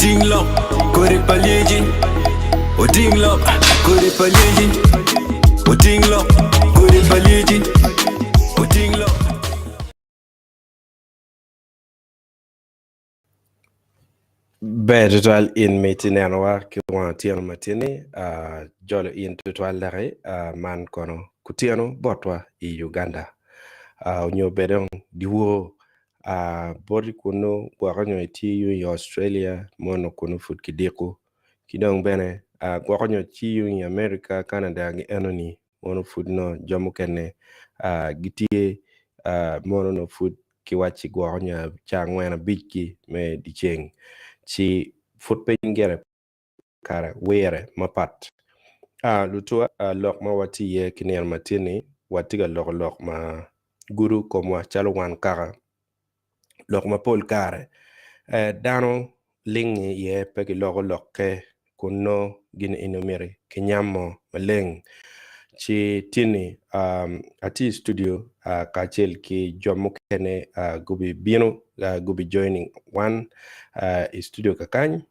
Oting lok kodi pa lyeci Oting lok kodi pa lyeci Oting lok kodi pa lyeci Oting lok. Ber tutwal in ma itye nenowa ki wang otyeno ma tye-ni, jolo in tutwal daki man kono kutyeno botwa i Uganda onyo bene dong dyewor boti kunu gwoko nyo itye yung i Australia mono kunu pud kidiko ki dong bene gwoko nyo itye yung i America, Canada gi enoni mono pud nongo jo mukene gitye mono nongo pud kiwacci gwoko nyo ca angwen abicgi me dyeceng ci pud piny gire kare wire mapat. Lutuwa, lok ma watye iye ki nino ma tye-ni, watye ka loko lok ma gudo komwa calo wan kaka. Lok ma pol kare dano lingi iye pe giloko lokke kun nongo gin eni omyero kinyamo maleng. Ci tye-ni atye i studio kacel ki jo mukene gubibino gubi joining wan i studio kakany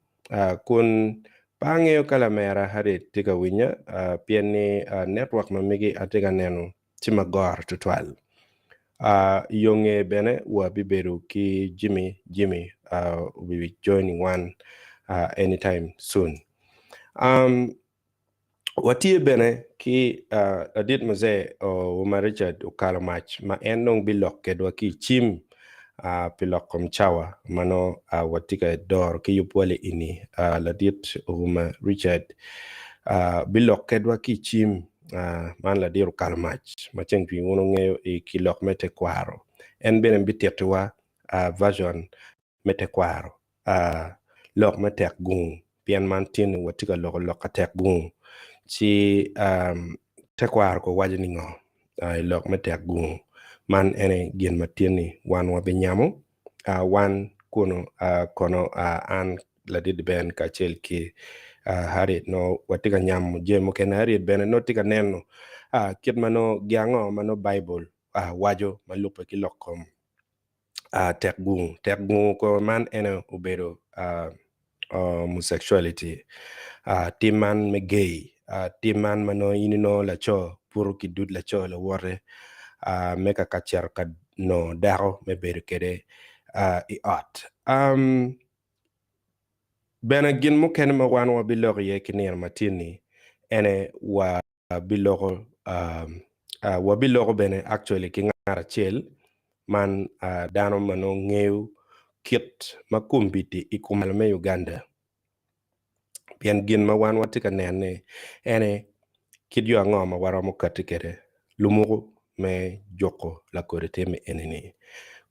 kun pe angeyo ka lamera Harriet tye ka winya pien ni network ma megi atye ka neno tye magoro tutwal. I yo nge bene wabibedo ki Jimmy, Jimmy will be joining one anytime soon. Watye bene ki ladit muzee Wuma Richard Okalo Mac ma en dong bilok kedwa ki i cim pi lok kom cawa ma nongo watye ka doro ki yubwa li eni. Ladit Wuma Richard bilok kedwa ki i cim man ladit Okalo Mac ma ceng cwiny wun wungeyo ki lok me tekwaro. En bene bititiwa version me tekwaro, lok me tek gungu, pien man tye ni watye ka loko lok ka tek gungu, ci tekwaro ko waco ni ngo i lok me tek gungu. Man ene gin ma tye ni wan wabinyamo, wan kunu kono an ladit Ben kacel ki Harriet nongo watye ka nyamo jami mukene. Harriet bene nongo tye ka neno kit ma nongo gin ango ma nongo Baibul waco ma lubbe ki lok kom tek gungu. Tek gungu kono man ene obedo homosexuality, tim man me gay, tim man ma nongo in inongo laco buto ki dud laco lawote me ka cito ka nongo dako me bedo kwede i ot. Bene gin mukene ma wan wabiloko iye ki nino matin-ni ene wa Wabiloko wabiloko bene actually ki ngat acel man dano ma nongo ngeyo kit ma kombeddi i kumalo me Uganda pien gin ma wan watye ka nene ene kit yo ango ma waromo kati kwede lumuku me juko lakodi tim eni-ni.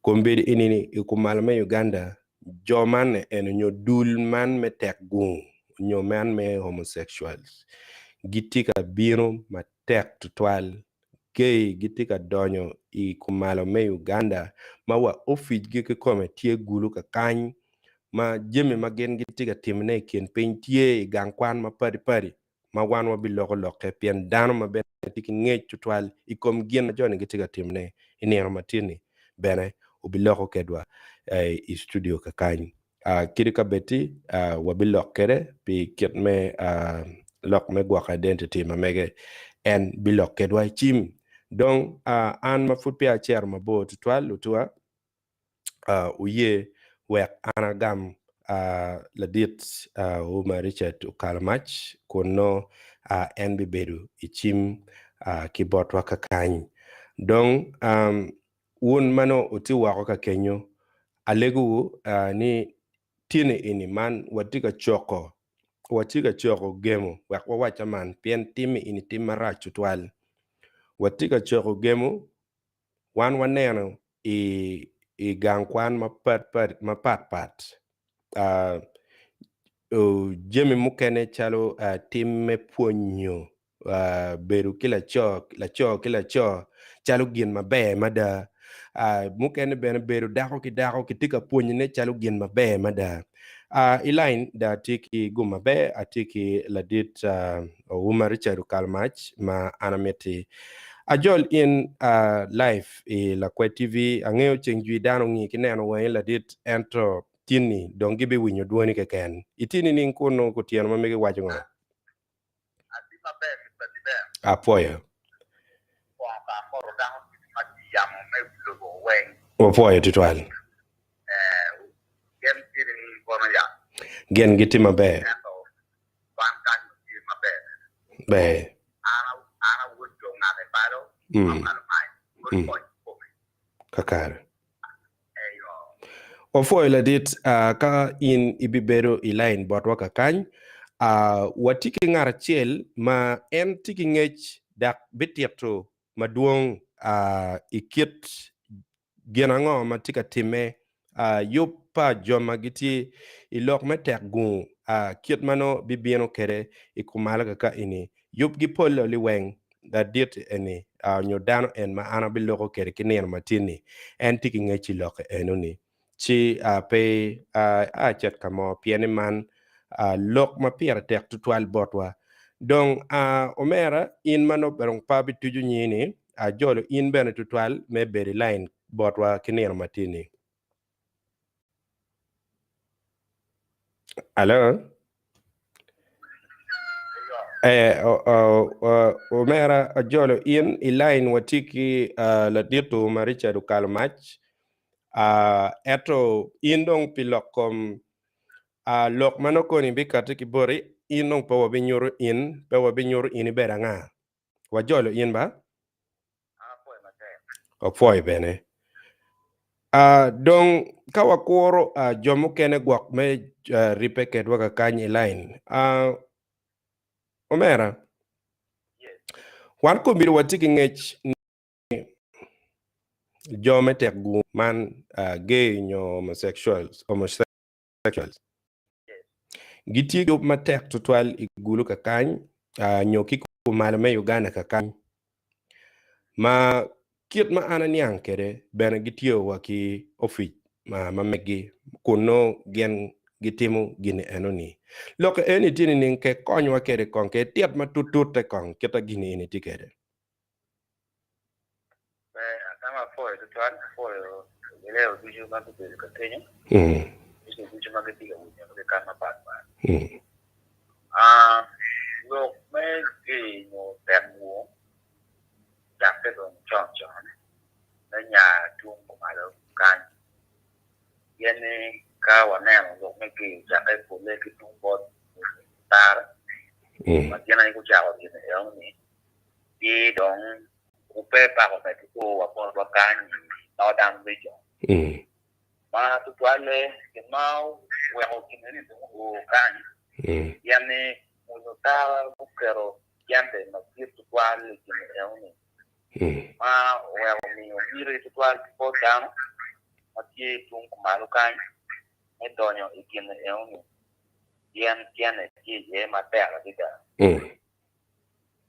Kombeddi eni-ni i kumalo me Uganda Jo man eno nyo dul man me tek gung nyo man me homosexuals gitye ka bino matek tutwal. Gay gitye ka donyo i kumalo me Uganda ma wa oficgi kikome tye gulu kakany ma jami ma gin gitye ka timone i kin piny tye i gang kwan mapadi padi. ma wan wabiloko lokke pien dano ma bene tye ki ngec tutwal i kom gin ma jo-ni gitye ka timone i nino matin-ni bene obiloko kedwa i studio kakany. Kadi ka bed-ti wabilok kwede pi kit me lok me gwoko identity ma mege, en bilok kedwa i cim. Dong an ma pud peya acito mabor tutwal lutuwa, oye wek an agam ladit Ouma Richard Okalamac kun nongo en bibedo i cim ki botwa kakany. Dong wun ma nongo wutye woko ka kenyo, alegowu ni tyene eni man watye ka coko watye ka coko gemo wek wawacca man pien timmi eni tim marac tutwal. Watye ka coko gemo Wan waneno i gang kwan mapat pat jami mukene calo tim me pwonyo bedo ki laco laco ki laco calo gin maber mada mukene bene bedo dako ki dako kitye ka pwonyone calo gin maber mada. I lain dong atye ki gum maber atye ki ladit Ouma Richard Okalmac ma an amiti ajol in live i Lakwed TV angeyo ceng jwi dano ongi ki neno wangi ladit ento. tin-ni dong gibiwinyo dwoni keken. Itye nining kunnu kutyeno ma megi waco ngo? Atye maber Mister Diber. Apwoyo. Mukwongo ka amoto dano ducu ma tye i yamo me wi lobo weng. Wapwoyo tutwal. Eh, gin tye nining kono ya? Gin gitye maber. Ento wan kany watye maber bene. Ber. An an a wod jo ngate balo, ma ongalo mac, wod koc kome. Kakare. Wapwoyo ladit ka in ibibedo i lain botwa kakany. Watye ki ngat acel ma en tye ki ngec dok bitito madwong i kit gin ango ma tye ka timme, yub pa jo ma gitye i lok me tek gungu, kit ma nongo bibino kwede i kumalo kaka eni. Yubgi polle liweng, ladit eni nyo dano en ma an abiloko kwede ki nino matin-ni, en tye ki ngec i lokke enoni. Ci pe acit ka mo pien ni man lok ma pire tek tutwal botwa. Dong omera, in ma nongo dong pe abituco nyingi-ni, ajolo in bene tutwal me bedo i lain botwa ki nino matin-ni. Alo? Eh, omera ajolo in i lain watye ki ladito ma Richard okalo mac. Ento in dong pi lok kom lok ma nongo koni bikati ki boti, in dong pe wabinyuto in, pe wabinyuto in ibedo anga. Wajolo in ba? Wapwoyo bene. Dong ka wakuro jo mukene gwok me ribbe kedwa kakany i lain, omera, wan komiti watye ki ngec ni jo me tek gung man gay nyo homosexuals, gitye ki yub matek tutwal i gulu kakany nyo ki kumalo me Uganda kakany ma kit ma an aniang kwede bene gitye wa ki opic ma meggi kun nongo gin gitimo gin enoni. Lok eni tye nining ke konywa kwede kong ke tit matutute kong kit ma gin eni tye kwede. Ber, atamo apwoyo tutwal, apwoyo luleo ducu ma gubedo ka kenyo, ki jo ducu ma gitye ka winyo ki kan mapat pat. Lok me gay nyo tek wung ocakke dong con con me nya tung kumalo kany pien ni ka waneno lok me gay ocakke polle ki tung bot tara ma gin aye gucako gin enoni ci dong pe pako medde o wa botwa kany i Northern Region. Ma tutwalle gin ma oweko gin eni dong oo kany pien ni mwonyo tara guketo cente madit tutwal i gin enoni ma oweko miyo miti tutwal ki bot dano ma tye tung kumalo kany me donyo i gin enoni pien cente tye iye matek adada.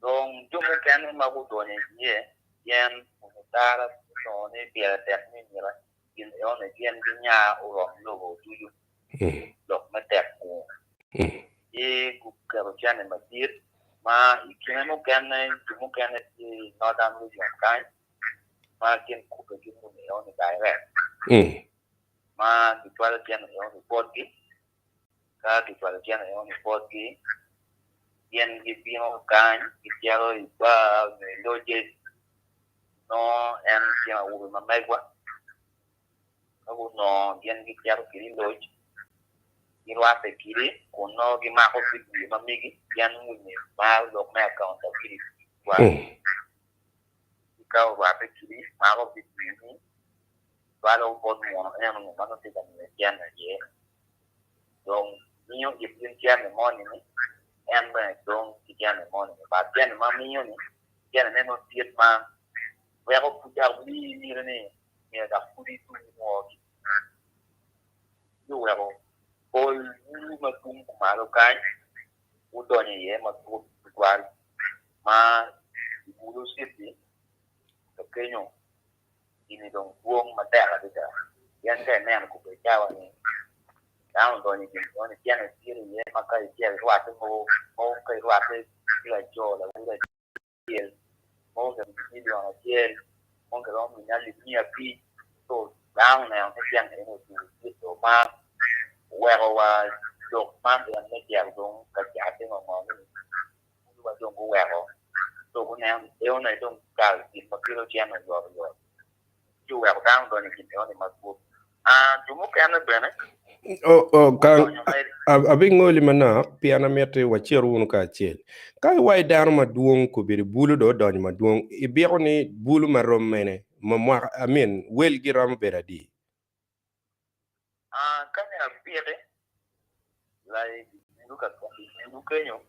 Dong jo mukene ma gudonyo iye pien onongo tara onongo ni pire tek ni myero gin enoni gin ginya orom lobo ducu lok me tek gungu ci guketo cente madit ma i kine mukene jo mukene tye i Northern Region kany ma gin kubbe ki muni enoni direct ma gicwalo cente enoni botgi. Ka kicwalo cente enoni botgi, gin gibino kany gicito i bar nyo i lodges nongo en tye awobe ma megwa. Ka gunongo gin gicito kwede i lodge girwatte kwede kun nongo gimako vidio ma megi pien winyo maro lok me accountability tutwal. Ci ka orwatte kwede mako vidio-ni cwalo bot muno eno ma nongo tye ka miyo cente iye. Dong miyo it gin cente moni-ni, en bene dong ki cente moni-ni. But cente ma miyo-ni, cente ne nongo dit ma weko pud dok miyi miti ni myero dok pud itung inwogi. Ci oweko pol bulu ma tung kumalo kany gudonyo iye matut tutwal ma i bulu city ka kenyo. Gini dong dwong matek adada pien ka ineno kobbe cawa-ni dano odonyo i gin moni cente tye iye ma ka icito irwatte mogo mogo ka irwatte ki laco lawote acel mogo ki milion acel mogo kiromo miyi alip miya abic so dano oneno ni cente eni odwogo dit do ma. Oweko wa lok man en me cito dong ka catte ngo ngo ni bulu wa dong guweko so guneno ni eone dong kal gin ma kelo cente oyot oyot ci oweko dano odonyo i gin eoni matut. Ah jo mukene bene gudonyo me. Abingoli manok pien amiti wacit wunu kacel. Ka iwaco dano madwong kobedo bulu dong odonyo madwong, ibiko ni bulu marom mene ma mwaka, I mean welgi romo bedo adi? Ah, ka ni abiki, like bulu ka bulu kenyo,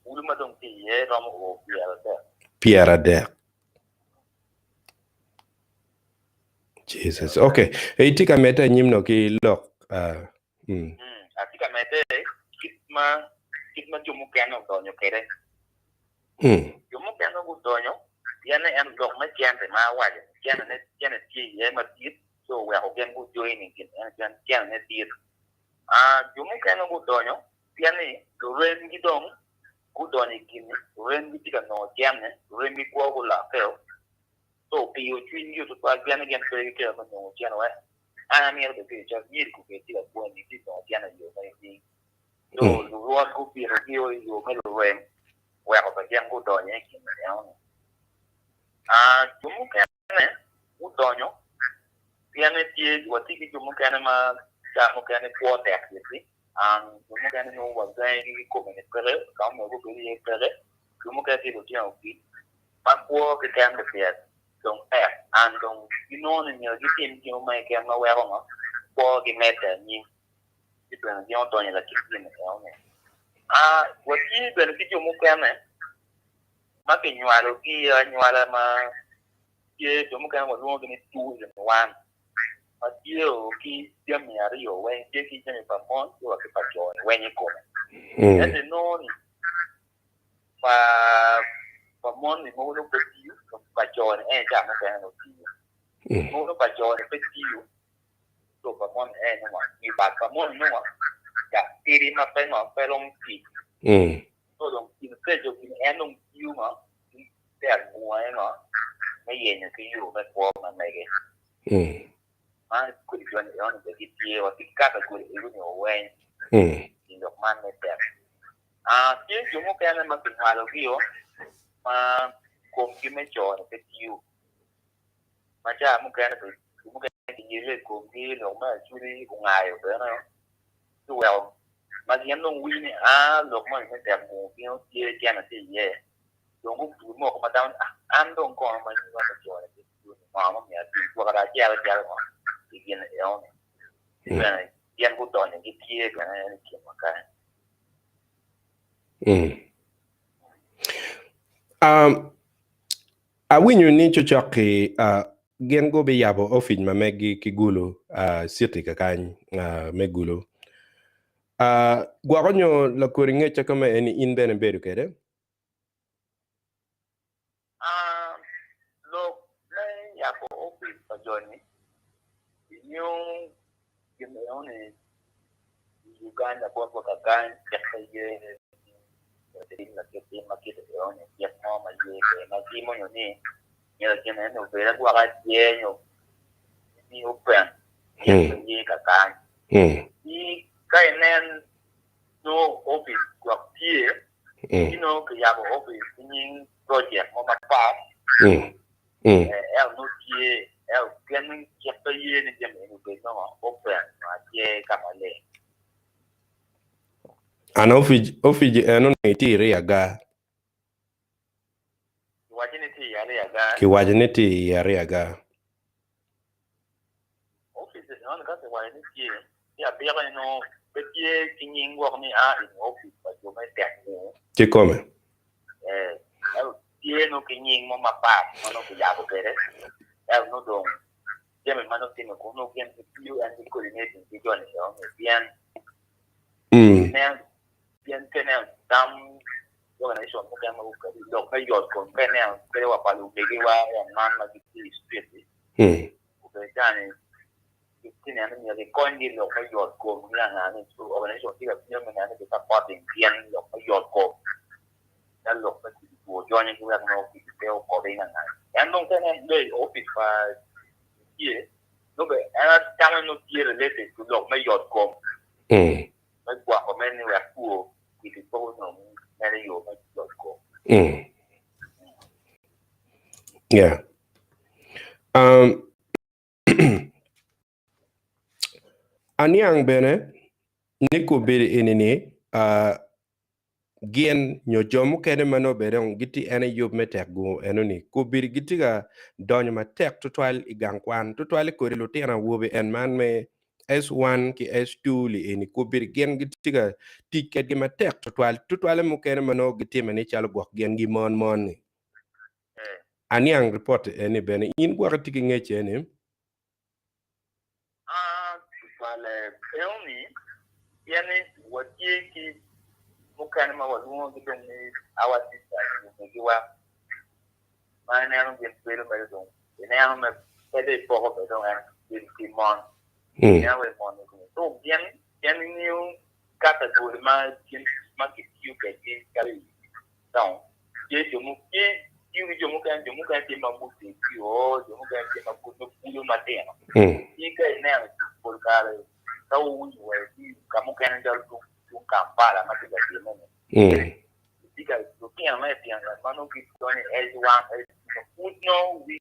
bulu ma dong tye iye romo o 30. 30. Jesus. Okay. Itye ka medde anyim no ki lok. Mm. Atye ka medde kit ma kit ma jo mukene odonyo kwede. Jo mukene gudonyo pien ni en lok me cente ma awaco ni cente ne cente tye iye madit ci oweko gin gu join i gin eno pien cente ne dit. Ah, jo mukene gudonyo pien ni luremgi dong gudonyo i gin-ni, luremgi tye ka nongo cente, luremgi kwo gulokkeo. So opiyo cwinygi tutwal pien ni gin pe ki kero me nongo cente wek an amito bed bedo calo nyiri kobed tye ka pwonyi ci nongo cente i yo ma nining. So lurwot gubitogi i yo me lurem weko pe gin gudonyo i kin eno-ni. Ah, jo mukene gudonyo pien ni tye watye ki jo mukene ma ca mukene kwo tek itgi, and jo mukene nongo wagengigi ki kome ni peke, ka ma omyero gubed iye peke, jo mukene tye lutino kic ma kwo keken lupyet dong tek and dong ginongo ni myero gitim gin mo keken ma weko ngo kwogi medde anyim ci bene gin odonyo lakit gin eno-ni. Ah, watye bene ki jo mukene ma kinywalogi anywala ma tye jo mukene walwongogi ni 2 in 1 ma tye ki jami aryo weng tye ki jami pa mon ki wa ki pa co-ni weng i kome. Ento inongo ni pa pa mon-ni mogo nongo pe tiyo pa co-ni en aye ca mukene nongo tiyo. Mogo nongo pa co-ni pe tiyo to pa mon-ni en aye nongo i bad pa mon-ni nongo dok tidi ma pe ngo pe romo tic. So dong gin keco gin en dong tiyo ngo tek bunga ngo me yenyo ki yo me kwo ma mege. Man kodi joni enoni bene gitye wa ki kaka kodi egoni oweny i lok man me tek. Ah, tye jo mukene ma kinywalogio ma komgi me co-ni pe tiyo. Ma ca mukene bene jo mukene giyelle i komgi lok me acwali ongayo bene ci oweko ma gin dong winyo ni aa lok moni me tek gungu bino tye cene tye iye dong gubur moko ma tamo ni ah an dong kono ma nyima me co-ni pe tiyo ni ngo ma myero atim gwok dong acito acita ngo i gin enoni ci bene gin gudonyo gitye bene i kinwa kany. Awinyo ni cocok-ki gin gubiyabo opic ma meggi ki Gulu citi kakany me Gulu. Gwoko nyo lakodi ngecca ka ma eni in bene ibedo kwede? Lok me yabo opic pa joni inyo gin enoni i Uganda botwa kakany cik pe ye ni lakit tim ma kite enoni cik mo ma ye pe ma cimo nyo ni myero gin eni obed agwoka tye nyo ni open cik pe ye kakany. Ka inen nongo opic gwok tye ci nongo kiyabo opic ki nying project mo mapat ento nongo tye ento pien ni cik pe ye ni jami eni obed nongo open nyo atye ka maleng. An opic opic eno ni tye i Riaga. Kiwaco ni tye i Ariaga. Kiwaco ni tye i Ariaga. Opic enoni ka kiwaco ni tye, ci abiko ni nongo pe tye ki nying gwok ni a eni opic pa jo me tek ngu. Kikome. Ee, ento tye nongo ki nying mo mapat ma nongo kiyabo kwede, ento nongo dong jami ma nongo timme kun nongo gin gitiyo en ki coordinating ki joni enoni pien inen pien ka ineno tam organization mukene ma gukati lok me yot kom ka ineno kadi wa pa lumegiwa en man ma gitye i street-ti obedo calo ni gitye neno ni myero gikonygi i lok me yot kom ki anga ni organization tye ka bino me neno ni gi supporting gin i lok me yot kom calo lok me kudi two jonyo ki wek nongo kudi pe okobi anga en dong ka inen dong i opic pa tye nongo bene en atamo ni nongo tye related to lok me yot kom. Me gwoko mere ni wek two kwidi pe onong mere i yo me yot kom. Yeah. Um, aniang bene ni kobedo eni-ni, uh, gin nyo jo mukene ma nongo bene dong gitye en i yub me tek gungu enoni kobedo gitye ka donyo matek tutwal i gang kwan tutwal i kodi lutino awobe en man me S1 ki S2 li eni kobedo gin gitye ka tic kedgi matek tutwal tutwale mukene ma nongo gitime ni calo gwok gin gi mon mon ni. Aniang ripot eni bene in gwok itye ki ngec eni? Tutwale enoni pien ni watye ki mukene ma walwongogi dong ni our sisters nyo omegiwa ma ineno gin bedo mere dong ineno me pe dong ipoko bene dong en bedo ki mon ineno wai mon so gin pien ingeyo category ma gin ma kitiyo kwedgi calo i Dong, tye jo mo, tye, tiyo ki jo mukene, jo mukene tye ma gutegio, jo mukene tye ma pud nongo pwonyo matino. Ci ka ineno pol kare ka wuwinyo wa i ka mukene calo tung, tung Kampala ma tye ka timme-ni, tye ka lutino me tino ma nongo gidonyo i S1, S2 pud nongo wi.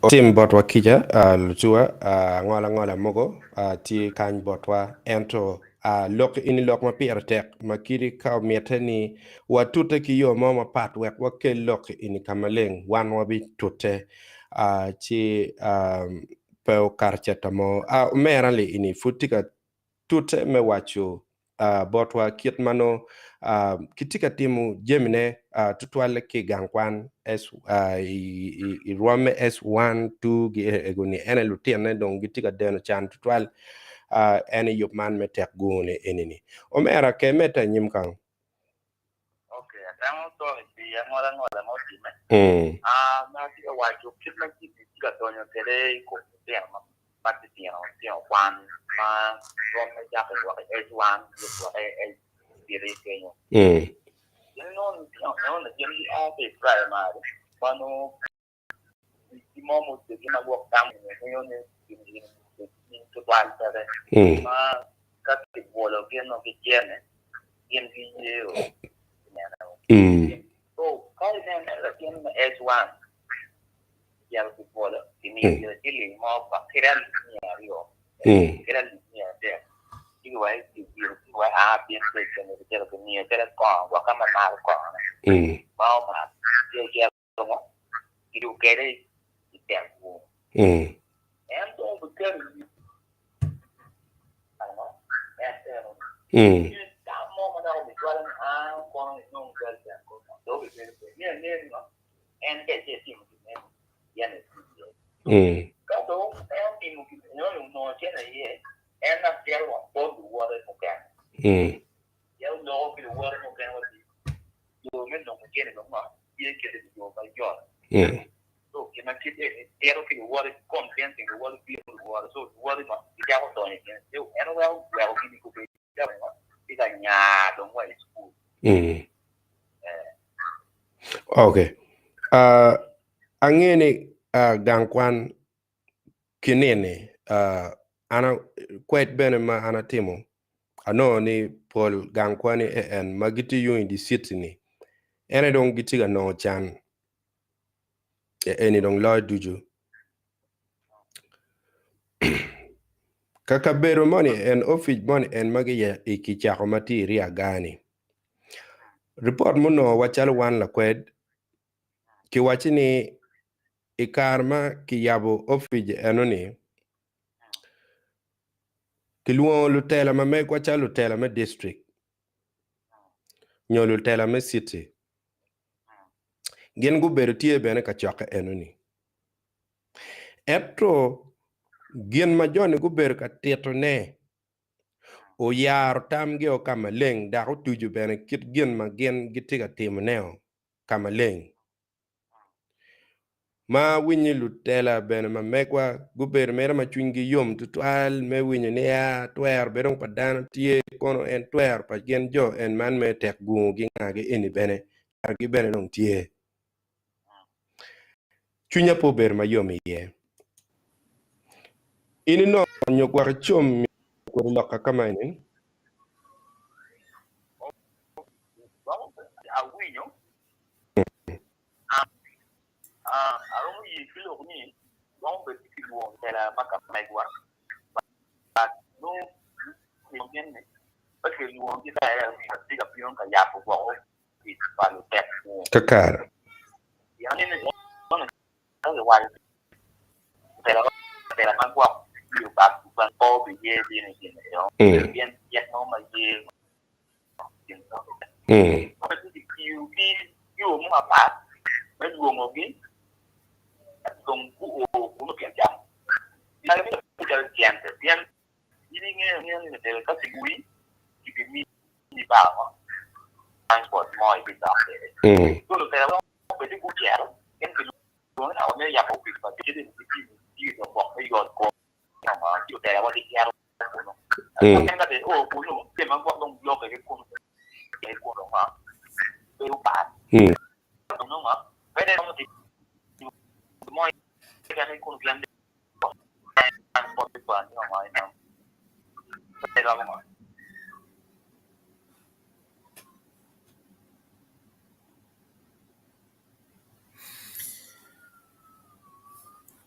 Otim botwa kica lutuwa, angola ngola mogo tye kany botwa ento lok eni lok ma pire tek ma kadi ka omite ni watute ki yo mo mapat wek wakel lok eni ka maleng wan wabitute ci pe okato ceta mo. Omera li eni pud tye ka tute me waco botwa kit ma nongo kitye ka timo jamine tutwalle ki i gang kwan i rwom me S1, 2 gi ego ni ene lutinne dong gitye ka deno can tutwal en i yub man me tek gungu ni eni ni. Omera ke medde anyim kong. Ok, atemo sorry pi angola ngola ma otime. Ma atye ka waco kit ma jami tye ka donyo kwede i kom lutino ma titino, lutino kwan ma rwom me cako woko i H1 woko i H3 kenyo. Inongo lutino eno gin gia ki i primary ma nongo Gin mo muteggi ma gwok dano ngeyo ni gin gin tutwal peke ma ka kibwolo gin nongo ki cene gin giyeo ineno. So ka ineno latin me H1 kicito kibwolo kimiyo gire ciling mo pa kadi alip 200 kadi alip 300 ci giwaco ci giwaco aa bin kwed kene kicito kimiyo kede kongo gwok ka ma maro kongo ne ma omato ci ocito Kitiyo kwede i tek bur. Ento obiketo i ango? En eno. Tam mo ma dok obicwalo ni an kono inong girlfriend kono dong obibedo kwede. Myero inge ni ngo? En ka itye itimo gin meno, cente tye iye. Ka dong en otimo gin meno onongo cente iye, en dok cito wa bot luwote mukene. Pien oloko ki luwote mukene wa ci yo me nongo cente dong ngo? Tye kite i yo mayot. So gin ma kit eni tito ki luwote convincing luwote bino luwote so luwote ngo gicako donyo i kine so en weko weko gini gubed calo ngo tye ka nya dong wa i cukul. Eh. Okay. Ange ni gang kwan ki nini an kwed bene ma an atimo anongo ni pol gang kwan ni en ma gitye yung i di city ni ene dong gitye ka nongo can. Eni dong loyo ducu. Ka kabedo moni en opic moni en ma kicako ma tye i Riaga-ni. Ripot munongo wa calo wan lakwed kiwacci ni i kare ma kiyabo opic enoni kilwongo lutela ma megwa calo lutela me distrik nyo lutela me citi. Gin gubedo tye bene ka cokke enoni. Ento gin ma jo-ni gubedo ka titone oyaro tamgio ka maleng dok otuco bene kit gin ma gin gitye ka timoneo ka maleng. Ma awinyo lutela bene ma megwa gubedo mere ma cwinygi yom tutwal me winyo ni aa twero bene dong pa dano tye kono en twero pa gin jo en man me tek gungugi ngagi eni bene twerogi bene dong tye. Cwinya pe obedo mayom iye. In inongo nyo gwok icom kwede lok kaka ma eni? Awinyo Aromo ye ki lok ni romo bedo ni kilwongo tela ma ka megwa but nongo gin ni pe kilwongo gi direct tye ka bino ka yabo gwoko opic pa lutek kwo. Kakare. Pien ni ka kiwaco tela tela ma gwok tiyo bak pe obiye bino i gin eno pien cik mo ma ye Kitiyo ki yo mo mapat me lwongogi dong guo kunu pien cam. Calo cente pien in ingeyo ni ka kiguri kibimiyi bar transport mo ibidok kwede. So lutela weng obed ni gucito gin kilwongi naka me yabo opic pa gwok me yot kom ci lutela wa gicito.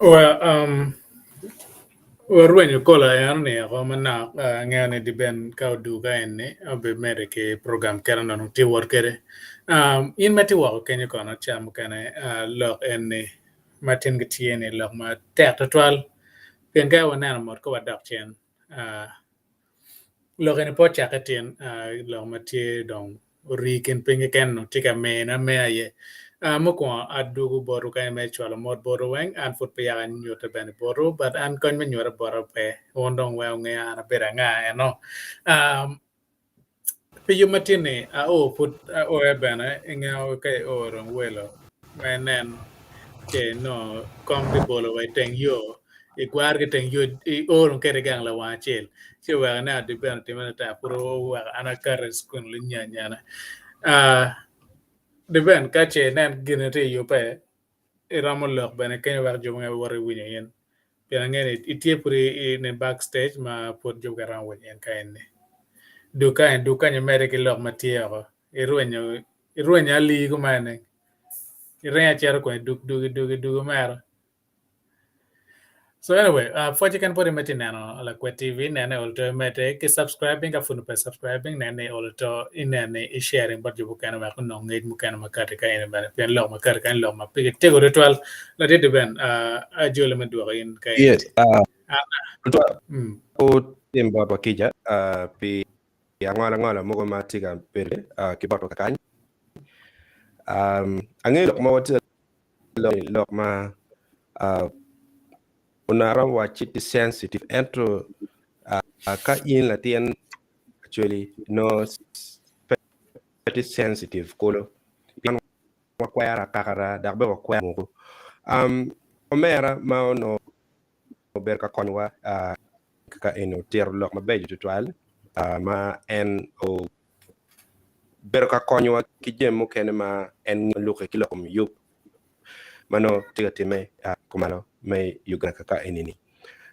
Well, um, warwenyo kola eno ni oko manok angeyo ni diben ka oduga eni obimede ki program kene onongo tye wot kede. Um, in ma itye woko kenyo kono ca mukene uh, lok eni ma tin gitye ni lok ma tek tutwal pien ka waneno mot ka wadok cen uh, lok eni pe ocakke tin uh, lok ma tye dong ori i kin piny keken onongo tye ka mene ameya aye. Mukwongo adwogo botwu kany me cwalo mot botwu weng, an pud pe yaka anyute bene botwu but an kony me nyute bota pe, wun dong weng wungeyo an abedo anga eno. Pi yub ma tye-ni ao pud aoya bene ingeyo ka io dong welo ma inen ce inongo kom kibolo wa iteng yo igwaro ki iteng yo io dong kede gang lawang acel ci oweko ineno dye bene otime ata pud oweko an akato i cukul linya anyana dye bene ka ce inen gin tye iyubbe iromo lok bene kenyo wek jo mukene giwot giwinyo in pien angeyo ni itye pud i back stage ma pud jo mukene romo winyo in ka eni dug kany dug kany imedde ki lok ma tye oko irwenyo irwenyo alii kuman ni iringo acito kong idug dug idug idug omera So anyway, uh, pwoc keken pwod imedde neno Lakwed TV, nene olo to imedde ki subscribing ka pud pe subscribing, nene olo to inene i sharing bot jo mukene wek onong ngec mukene ma kati ka eni bene pien lok ma kati ka eni lok ma pigi tego tutwal. Ladit Ben, uh, ajoli me dwoko in ka eni. Yes, uh, mm. otim botwa kica uh, pi angola angola mogo ma tye ka bedo uh, ki botwa kakany. Um, angeyo lok ma watye lok ma onongo aromo wacci tye sensitive ento ka in latin actually nongo pe tye sensitive kulu pien wakwero akakara dok bene wakwero muku. Omera ma onongo obedo ka konyowa ka eni otito lok mabeco tutwal ma en obedo ka konyowa ki jami mukene ma en ngiyo lukke ki lok kom yub ma nongo tye ka timme kumalo me Uganda kaka eni-ni.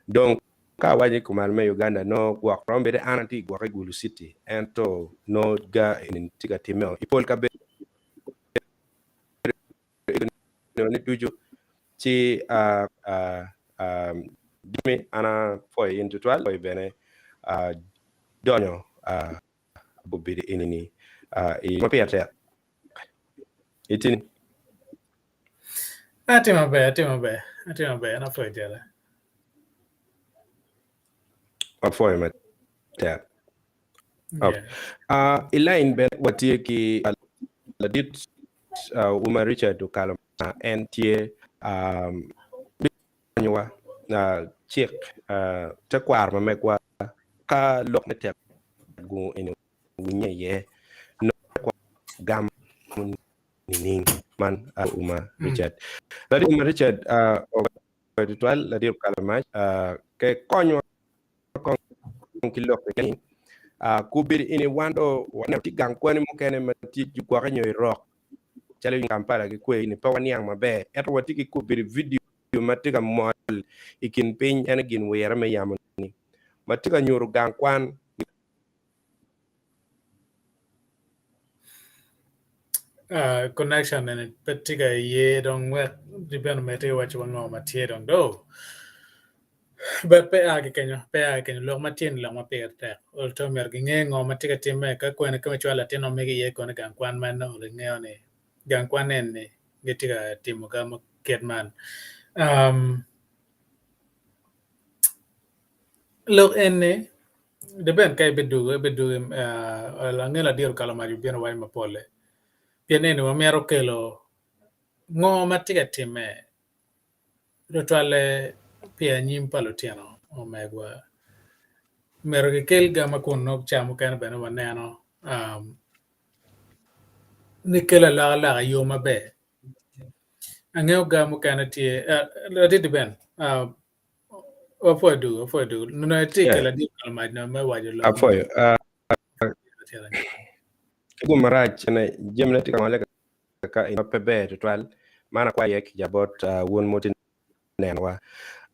Dong ka awaco ni kumalo me Uganda nongo gwok romo bedo an atye ka gwokke i Gulu City ento nongo ga eni tye ka timme i pol kabedo ni ducu. Ci Jimmy an apwoyo in tutwal apwoyo bene donyo obedo eni-ni i ma pire tek itini. Atye maber, atye maber, atye maber, an apwoyo jara. Apwoyo matek. Okay. Uh, I line bene watye ki uh, ladit uh, Uma Richard Okalo ma en tye um, konyowa uh, cik uh, tekwaro ma megwa ka lok me tek gungu eni winye iye nongo gamo nining man uh, Uma Richard. Ladit Uma Richard uh, tutwal ladit Okalo mac uh, ke konywa kong ki lok ni kubedi ini wan do waneno tye gang kwani mukene ma tye gwoke nyo irok calo i Kampala ki kwe ni pe waniang maber ento watye ki kubedi vidio ma tye ka mol i kin piny en gin wire me yamo ni ma tye ka nyuto gang kwan. Connection eni pe tye ka ye dong wek bene omedde ki waco wa ngo ma tye dong do. But pe a ki kenyo, pe a ki kenyo. Lok ma tye ni lok ma pire tek. Ol to myero ginge ngo ma tye ka timme ka kwene ka ma icwalo latin ma megi iye kono i gang kwan ma nongo gingeyo ni gang kwan eni gitye ka timo ga ma kit man. Um, lok eni depend ka ibidugo, ibidugo uh, ange ladiro kalo mac obino waco mapole. Pien eni wamito kelo ngo ma tye ka timme Tutwalle pi anyim pa lutino omegwa, myero kikel ga ma kun nongo ca mukene bene waneno ni kelo alokaloka i yo maber. Angeyo ga mukene tye ladit Ben wapwoyo dugu wapwoyo dugu nongo itye ka kelo adit kalo mac me waco lok. Apwoyo. Ki gum marac jamine tye ka ngole ka ma pe ber tutwal, man akwayo iye kica bot wun ma wutye nenowa.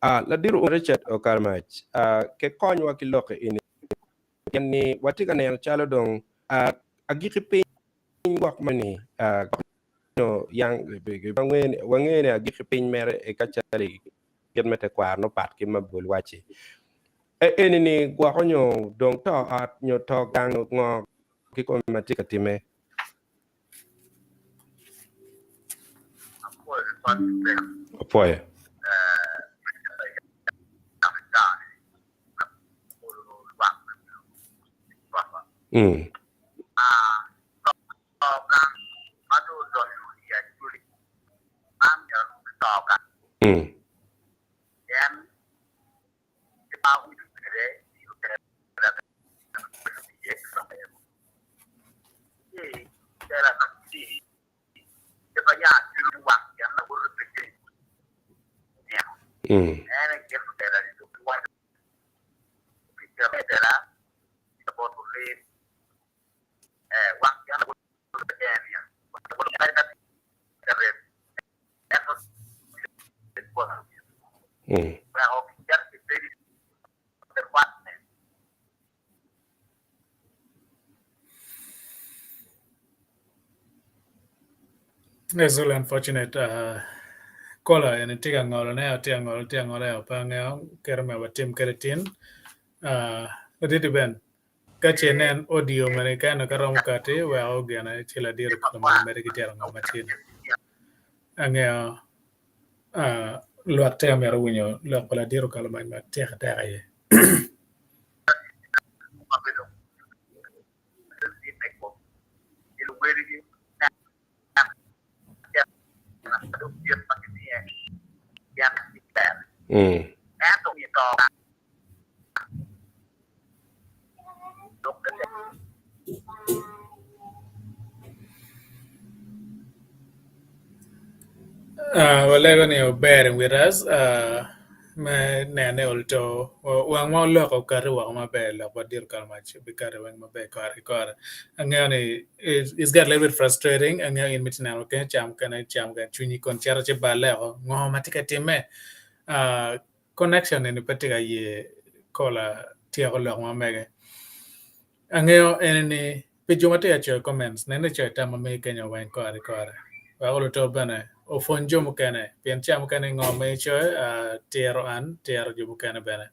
Ladit Richard Okarmac, ke konywa ki lok eni pien ni watye ka neno calo dong agikki piny gwok moni wangeyo ni agikki piny mere ka calo i kit me tekwaro nongo pat ki ma Baibul wacci. Eni ni gwoko nyo dong to ot nyo to gang ngo kikome ma tye ka timme. Opwoyo. Mm. Mm. Mm. Mm. It's really unfortunate uh, kola eni tye ka ngolone tye ka ngolo tye ka ngolo eo pe angeyo kite me watim kwede tin uh, laditi Ben ka ce inen audio mene ka eno ka romo kati wek ogene ci ladit okelo malo mede ki tito ngo ma tye ni angeyo uh, lwak te myero winyo lok pa ladit okalo mac matek atek aye. Mm. Uh, walego ni ober with us uh, me nene olto wang ma oloko okati woko maber lok wadiro kare mac bikati weng maber kore ki kore angeyo ni it's got a little bit frustrating angeyo in miti neno kene cam kene cam kene cwinyi kon cito ci balle oko ngo ma tye ka timme uh, connection eni pe tye ka ye kola tyeko lok ma mege Angeyo eni ni pi jo ma tye ka coyo comments nen ni coyo tam ma megi kenyo weng kore ki kore wek oluto bene. Opwony jo mukene pien ca mukene ngo ma icoyo tiro an tiro jo mukene bene.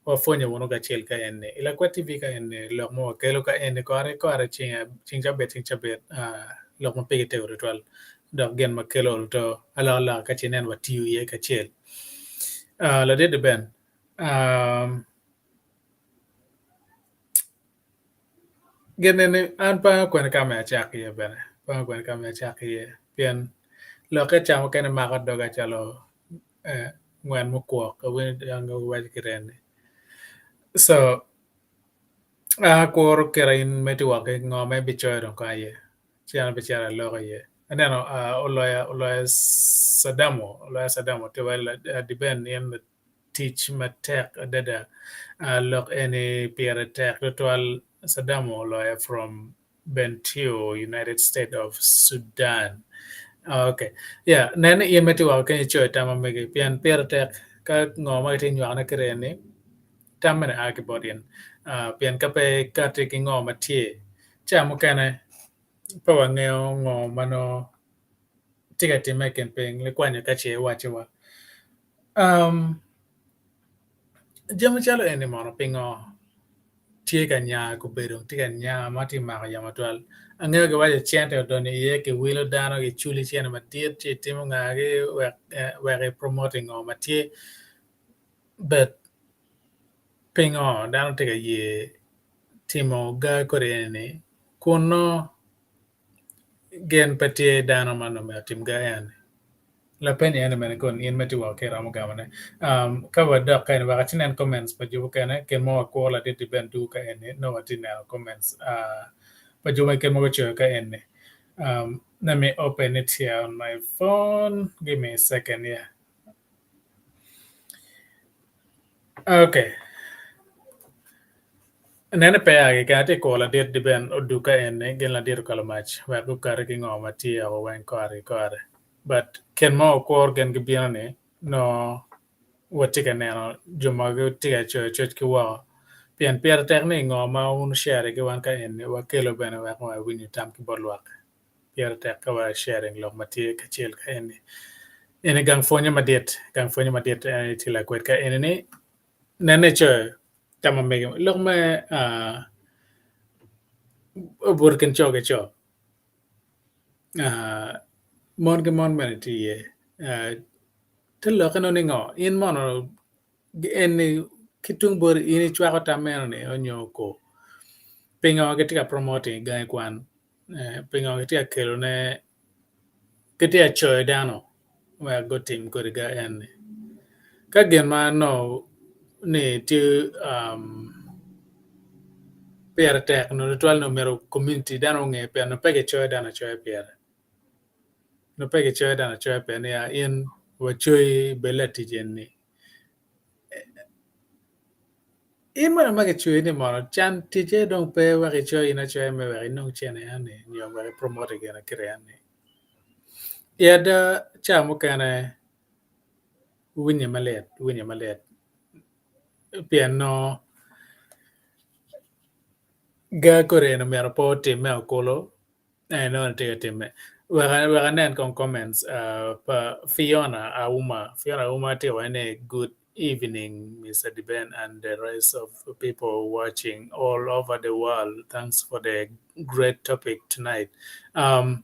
Wapwonyo wunu kacel ka eni. I Lakwed TV ka eni lok ma wakelo ka eni kore ki kore ceng cabit ceng cabit lok ma pigi tego tutwal dok gin ma kelo oluto alokaloka ka ce inen watiyo iye kacel. Ladit Ben, Gin eni an pe angeyo kwene ka me acak iye bene pe angeyo kwene ka me acak iye pien lokke ca mukene mako doga calo ngwen mukwok awinyo dong giwaco kite eni co an akuro kite in ma itye woko ki ngo ma ibicoyo dong kong aye ci an abicito aloko iye aneno oloya oloya Sadamo oloya Sadamo tye wai Diben in tic matek adada lok eni pire tek tutwal Sadamo oloya from Bentiu United State of Sudan ok yeah nen ni in ma itye woko kenyo icoyo tam ma megi pien pire tek ka ngo ma kitye nywakone kede eni tam mene a ki bot in pien ka pe ikati ki ngo ma tye ca mukene pe wangeyo ngo ma nongo tye ka timme i kin piny nikwanyo ka ce iwacciwa. Jami calo eni mono pingo tye ka nya gubedo tye ka nya ma tye ka mako yamo twal angeyo giwaco cente odonyo iye kiwilo dano kiculi cente madit ci itimo ngagi wek i promote ngo ma tye but pingo dano tye ka ye timo ga kodi eni kun nongo Gen pe tye dano man omyero otim ga eni. Lapeny eni mene kon in ma itye woko ki iromo gamo ne. Ka wadok ka eni wek aci nen comments pa jo mukene kit ma wakuro ladit-ti bene dugo ka eni nongo watye neno comments pa jo ma kit ma gucoyo ka eni. Let me open it here on my phone give me a second here. Okay. Nene peya keken atye ka kuro ladit di ben oduka eni gin ladit okalo mac wek gukati ki ngo ma tye woko weng kore ki kore but kin ma wakuro gin gibino ni nongo watye ka neno jo ma gitye ka coyo coc ki woko pien pire tek ni ngo ma wun wushare ki wan ka eni wakelo bene wek wawinyo tam ki bot lwak. Pire tek ka wa sharing lok ma tye kacel ka eni. Eni gang pwonye madit, gang pwonye madit en aye tye lakwed ka eni ni nene icoyo tam ma mege lok me obuto i kin co ki co mon ki mon bene tye iye te lokke nongo ni ngo in mono eni ki tung boti in icwako tam meno ni nyo ko pingo gitye ka promoting i gangi kwan Pingo kitye ka kelone kitye ka coyo dano wek gutim kodi ga eni ka gin ma anongo ni tye pire tek nyo tutwal ni myero komuniti dano onge pien nongo pe kicoyo dano acoya pire nongo pe kicoyo dano acoya pire niya in wacoyi bed latic eni. In bene ma kicweyi ni mono can ticce dong pe wek icoy in acoya me wek inong cene eni nyo wek i promote gine kite eni. I ada ca mukene winye malit winye malit pien nongo ga kodi eni myero pe otimme okulu En nongo tye ka timme. Wek wek anen kong comments uh, pa Fiona Auma. Fiona Auma tye waco ni good evening Mr. Diben and the rest of people watching all over the world. Thanks for the great topic tonight. Um,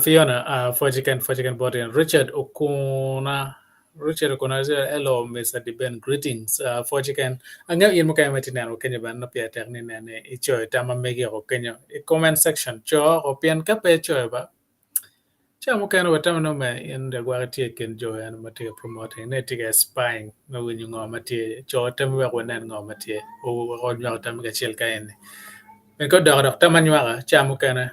Fiona, pwoc keken bot in. Richard Okuna, Richard Okuna said, hello Mr. Diben, greetings. Pwoc keken. Angeyo in mukene ma itye neno kenyo bene nongo pire tek ni inen ni icoyo tam ma megi oko kenyo i comment section. Co oko pien ka pe icoyo ba ca mukene watamo nongo me in lagwak itye i kin jo eno ma tye ka promoting ne itye ka spying me winyo ngo ma tye. Co tammi wek wanen ngo ma tye wek wanywak tammi kacel ka eni. Pien ka odok dok tam anywaka ca mukene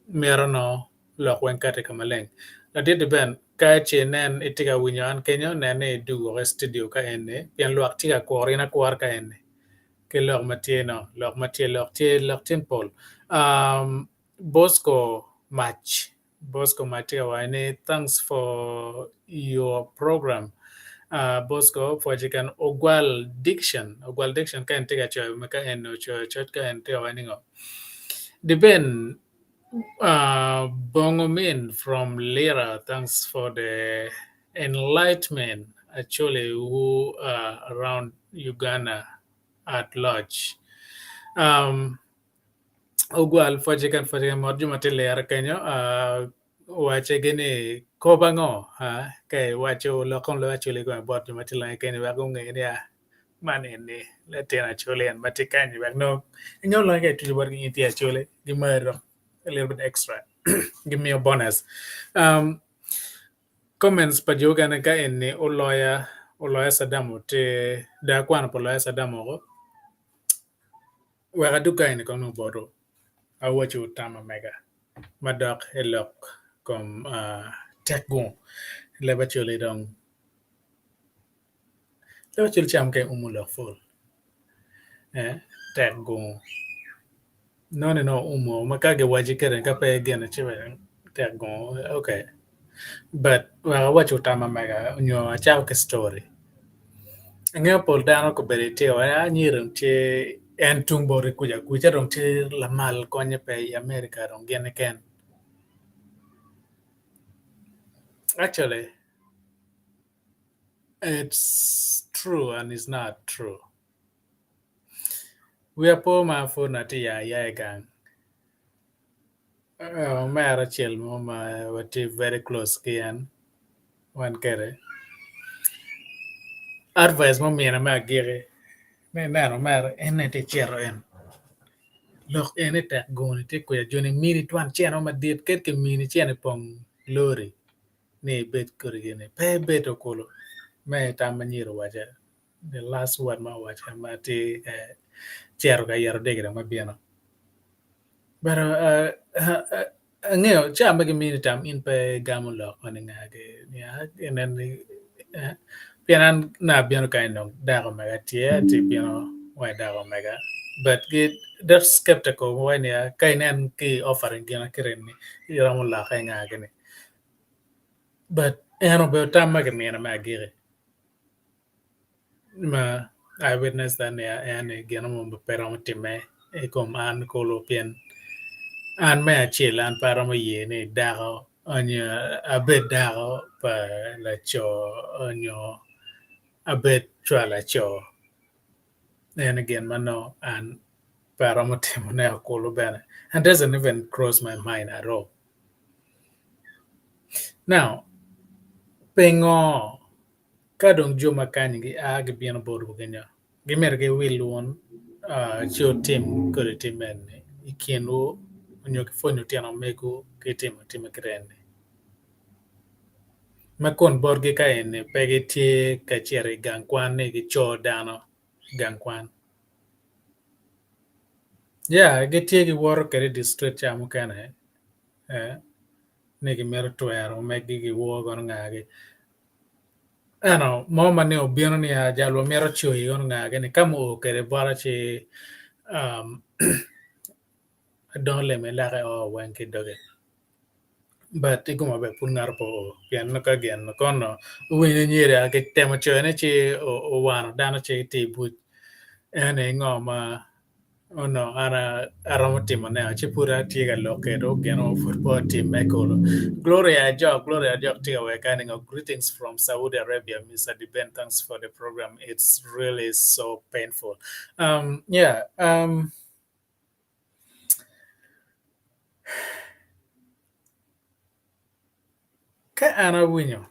mito nongo lok weng kati ka maleng. Ladit Ben, ka ce inen itye ka winyo an kenyo, nen ni idug woko i studio ka eni, pien lwak tye ka kuro in akwora ka eni ki lok ma tye no, lok ma tye, lok tye, lok tye pol. Um, Bosco Mac, Bosco Mac tye ka waco ni thanks for your program. Uh, Bosco pwoc keken Ogwal Diction, Ogwal Diction ka en tye ka coyo ka en ocoyo coc ka en tye ka waco ni ngo. Diben. Uh, Bongo Min from Lira, thanks for the enlightenment. Actually, who uh, around Uganda at large. Um, ogwal pwoce kan pwoce kan mot jo ma tye Lira kenyo uh, wace gini kob ango uh, ka iwaco lok kom leb Acholi kome bot jo ma tye lange kenyo wek gunge ni ah, man eni latin Acholi en ma tye kany wek nongo inyo longe ka ituco botgi in itye Acholi gimari dok a little bit extra gimiyo bonus. Um, comments pa jo okene ka eni oloya oloya Saddam tye dong akwano pa oloya Saddam woko wek adug ka eni kong dong botwu awaco tam mega madok i lok kom uh, tek gung leb Acholi dong leb Acholi cam ka iumo lok pol eh, tek gung nongo ni nongo oumo ma ka giwaci kwede ka pe gin ci tek gung okay but wek awacu tam ma mega nyo acako ki story angeyo pol dano kobedo itye anyira dong tye en tung boti kuca kuca dong tye lamal konye pe i America dong gin keken actually it's true and it's not true Wiya po ma pud atye ya aya i gang, omera acel mo ma watye very close ki en wan kwede advice ma omina me agikki ni ineno omera en aye tye icito en lok eni tek guni tye kwede joni mini twon cene mo madit kadi kimini cene pong lori ni ibed kodi gini pe ibedo kulu me tam ma nyiri owaca. The last word ma owaco ma tye ka cito ka yero dege dong me bino. But uh, uh, uh, angeyo ca ma gimini tam in pe igamo lok ma ni nga ki inen ni eh, pien an na abino kany dong dako mega tye atye bino wa i dako mega but gi they're skeptical wa ni ka inen ki offering gin akite ni iromo lokke nga gini but en obedo tam ma kimina me agiki. Ma I witness that ni en ni gin mo pe romo timme i kom an kulu pien an me acel an pe aromo ye ni dako onyo abed dako pa laco onyo abed cwa laco en gin ma nongo an pe aromo timone kulu bene and doesn't even cross my mind at all. Now pingo Ka dong jo ma kany gia gibino botwu kenyo, gimito giwil wun ci wutim kodi tim eni i kinwu nyo gipwony litino megwu ki timo tim ma kite eni. Ma kun botgi ka eni pe gitye ka cito i gang kwan ni gico dano i gang kwan. Ya gitye giwoto kwede i distrik ca mukene ni gimito twero meggi giwor kono ngagi. Ento mo ma ni obino ni jal wamito coyi kono nga gini ka ma oo kwede bota ci adongo leme ilake oo weng ki doge but i koma bene pud ngato pe oo pien nongo ka gin kono owinyo nyiri kitemo coyone ci owano dano ci tye i buc eni ngo ma Onongo an aromo timone ci pud atye ka lok kwedwu gin mo pud pe otimme kulu. Gloria Ajok, Gloria Ajok tye ka weko kany ni greetings from Saudi Arabia Mister Deben thanks for the program it's really so painful. Um, yeah, um, ka an awinyo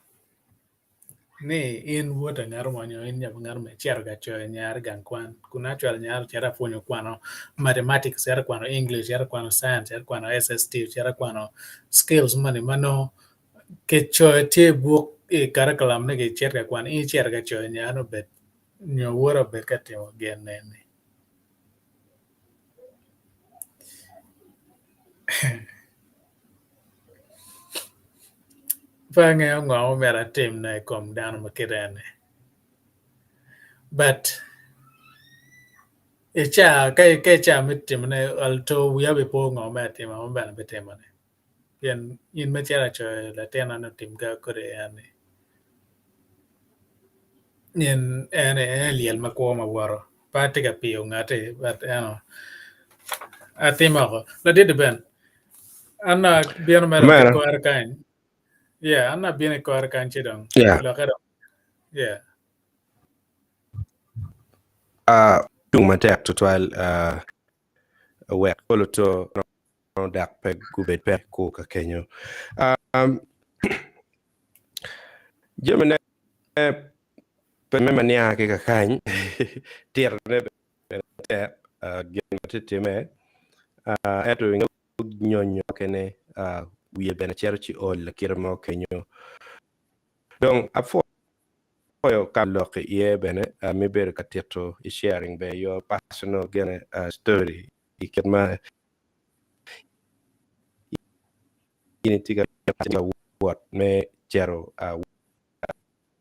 ni in wod a ngat mo nyo in nya pa ngat mo icito ka coyo nyari i gang kwan kun acwalo nyari ocito apwonyo kwano mathematics cito kwano English cito kwano science cito kwano SST cito kwano skills moni ma nongo kicoyo tye i buk i curriculum ni kicito ka kwano in icito ka coyo nyari obed nyo wode obed ka timo gin eni. Pe angeyo ngo ma myero atimne i kom dano ma kite eni but i caa ka i caa me timone alto wiya bipo ngo me atima ma bene abitimone pien in ma icito acoyo latinna ni otim ga kodi eni en aye lyel ma kwo ma woto. Pe atye ka piyo ngati but ento atimo oko. Ladit Ben. An abino mere Omera. ki kore kany. Yeah, an abino i kore kany ci dong. Yeah. Lokke dong. Yeah. Uh, cung matek tutwal uh, wek olo to dak pe gubed pe ku ka kenyo. Um, jamine pe me mania ki kakany tirone bene tek uh, gin ma tye time uh, ento inge nyonyo kene uh, wiye bene cito ci ol lakite mo kenyo. Dong apwoyo ka lok iye bene uh, mi bedo ka tito i sharing be your personal gene uh, story i kit ma in itye ka wot me cito uh,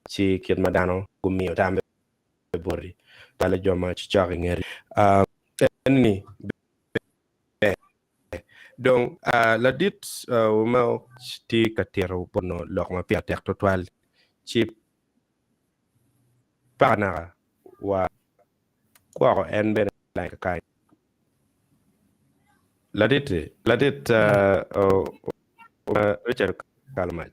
ci kit ma dano gumiyo tambe boti calo jo ma cocok i ngeti. Uh, eni ber. Dong uh, ladit uh, ma tye ka tito bono lok ma pire tek tutwal ci paka naka wa kwoko en bene like kakany. Ladit ladit uh, uh, Richard Kalamac.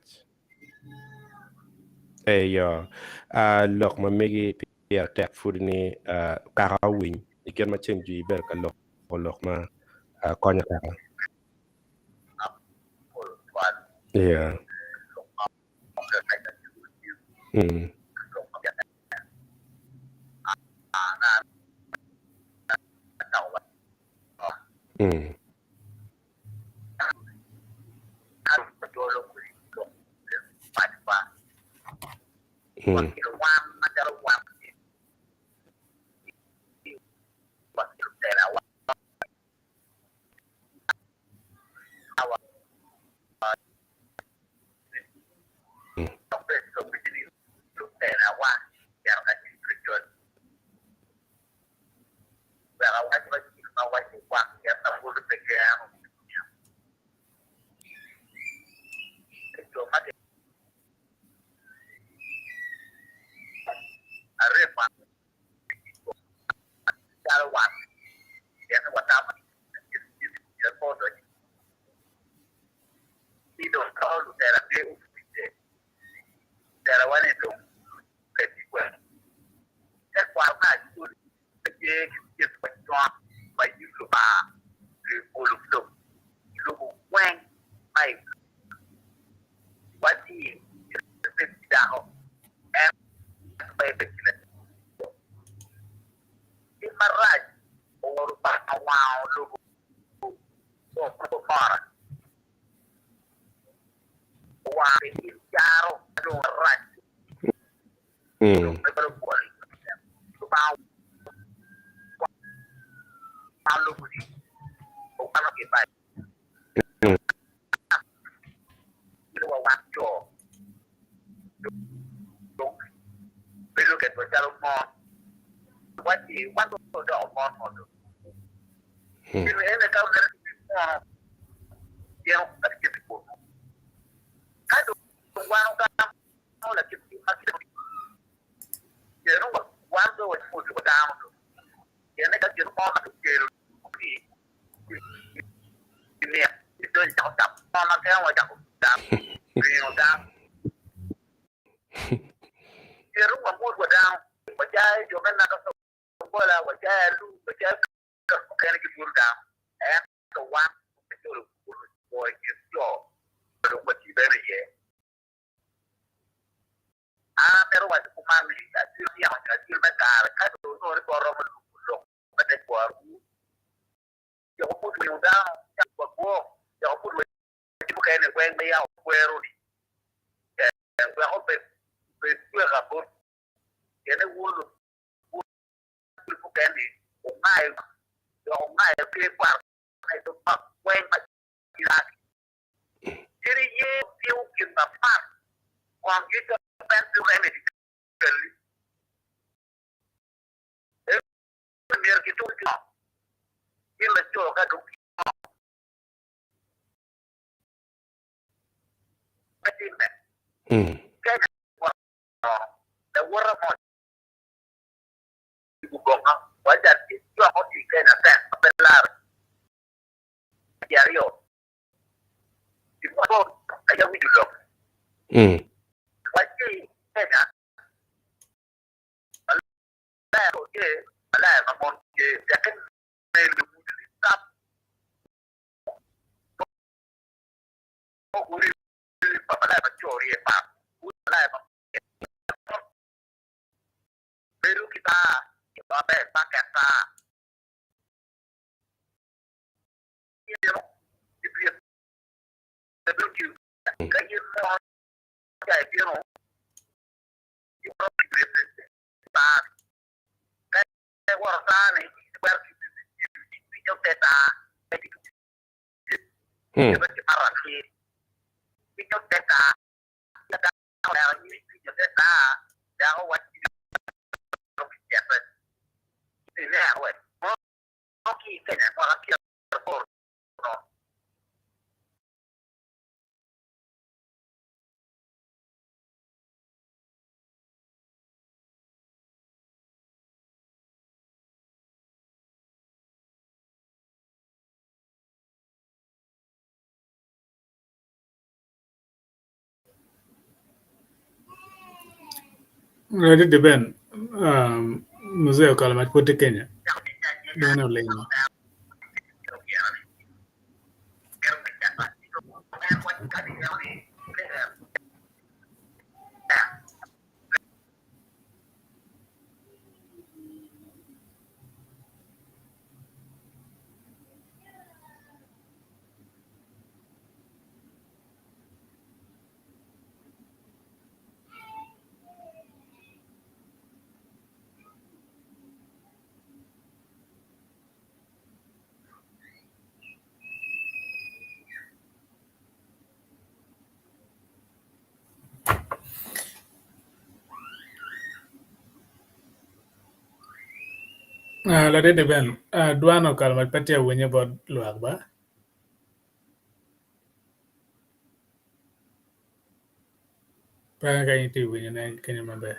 Eyo, uh, lok ma megi pire tek pud ni uh, kaka owiny i kit ma ceng jwi ibedo ka loko lok ma uh, konyo kaka. Yeah. Mm. Mm. Mm. Mm. Mm. Mm. Mm. Mm. Ladit Ben, muzee okalo mac pud tye kenya dong olingo. Ladit Ben, dwan okalo mac pe tye ka winye bot lwak ba. Pe ka in itye ka winyone kenyo maber.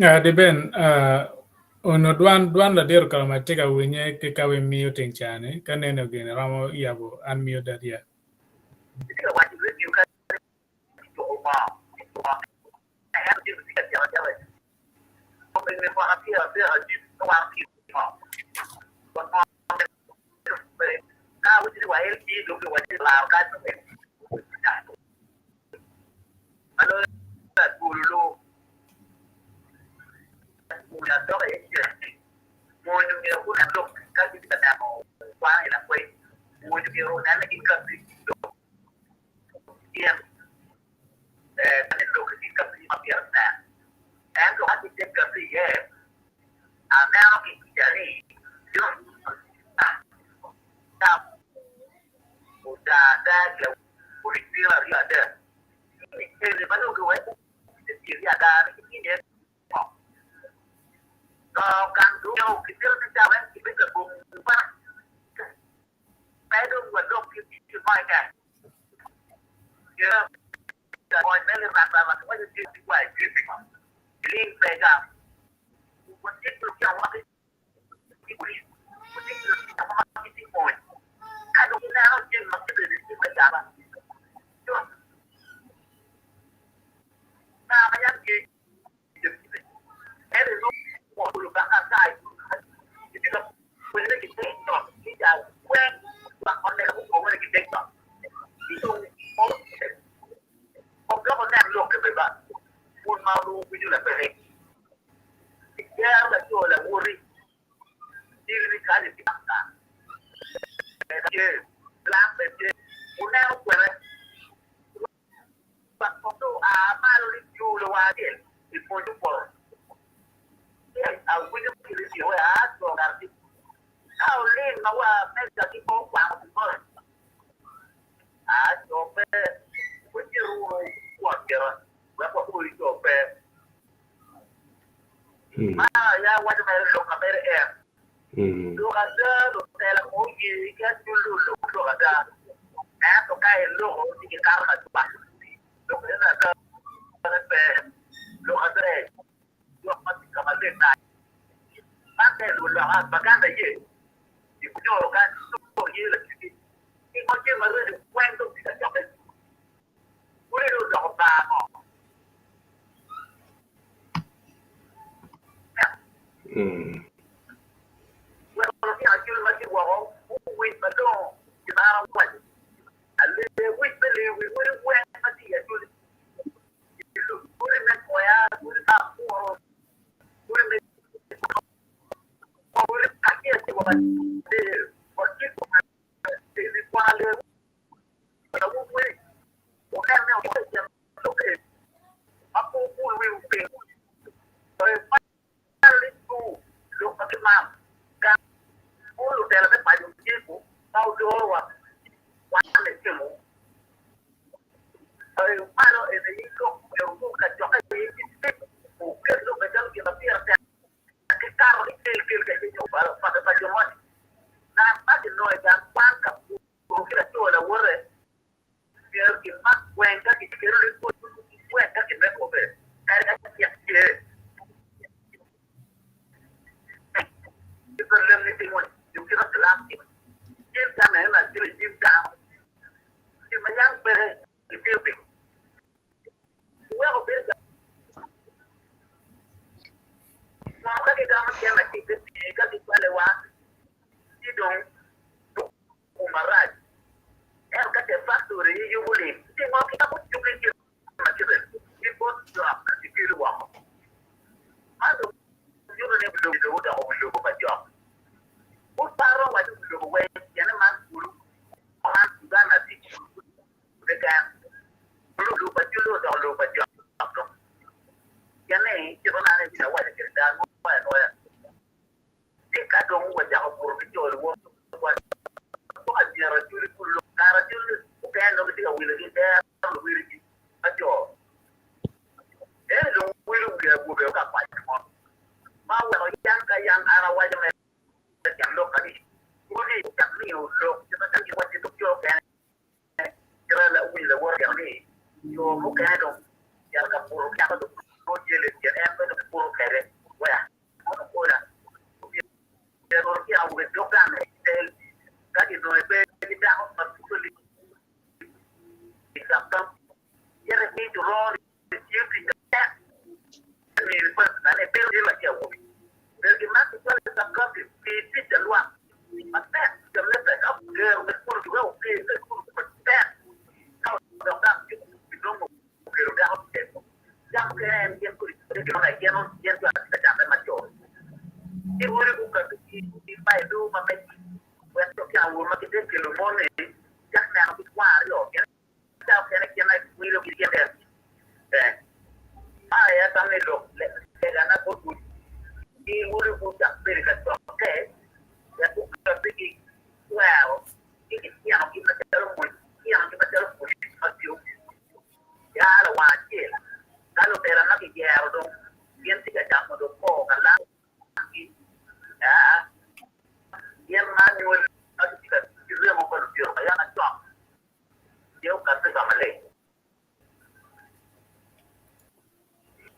Di ben ono dwan dwan ladiro kala ma tye ka winye ki ka wimiyo ting cani ka nene gini romo yabo unmute that yet.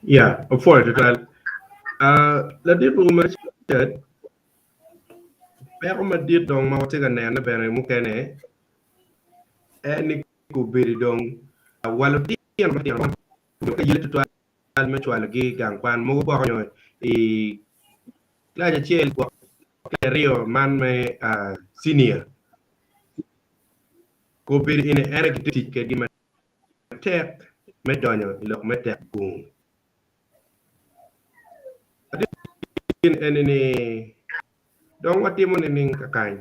Ya, opwoyo tutwal. Uh, ladit room Richard, peko madit dong ma watye ka nene bene mukene en ni kobedo dong wa lutino matino ka yelle tutwal me cwalogi i gang kwan mogo gwoko nyo i kilac acel gwok kilac aryo man me uh, senior kobedo eni en aye gitye tic kwedgi matek me donyo i lok me tek gung. Latin eni ni. Dong watimo nining kakany?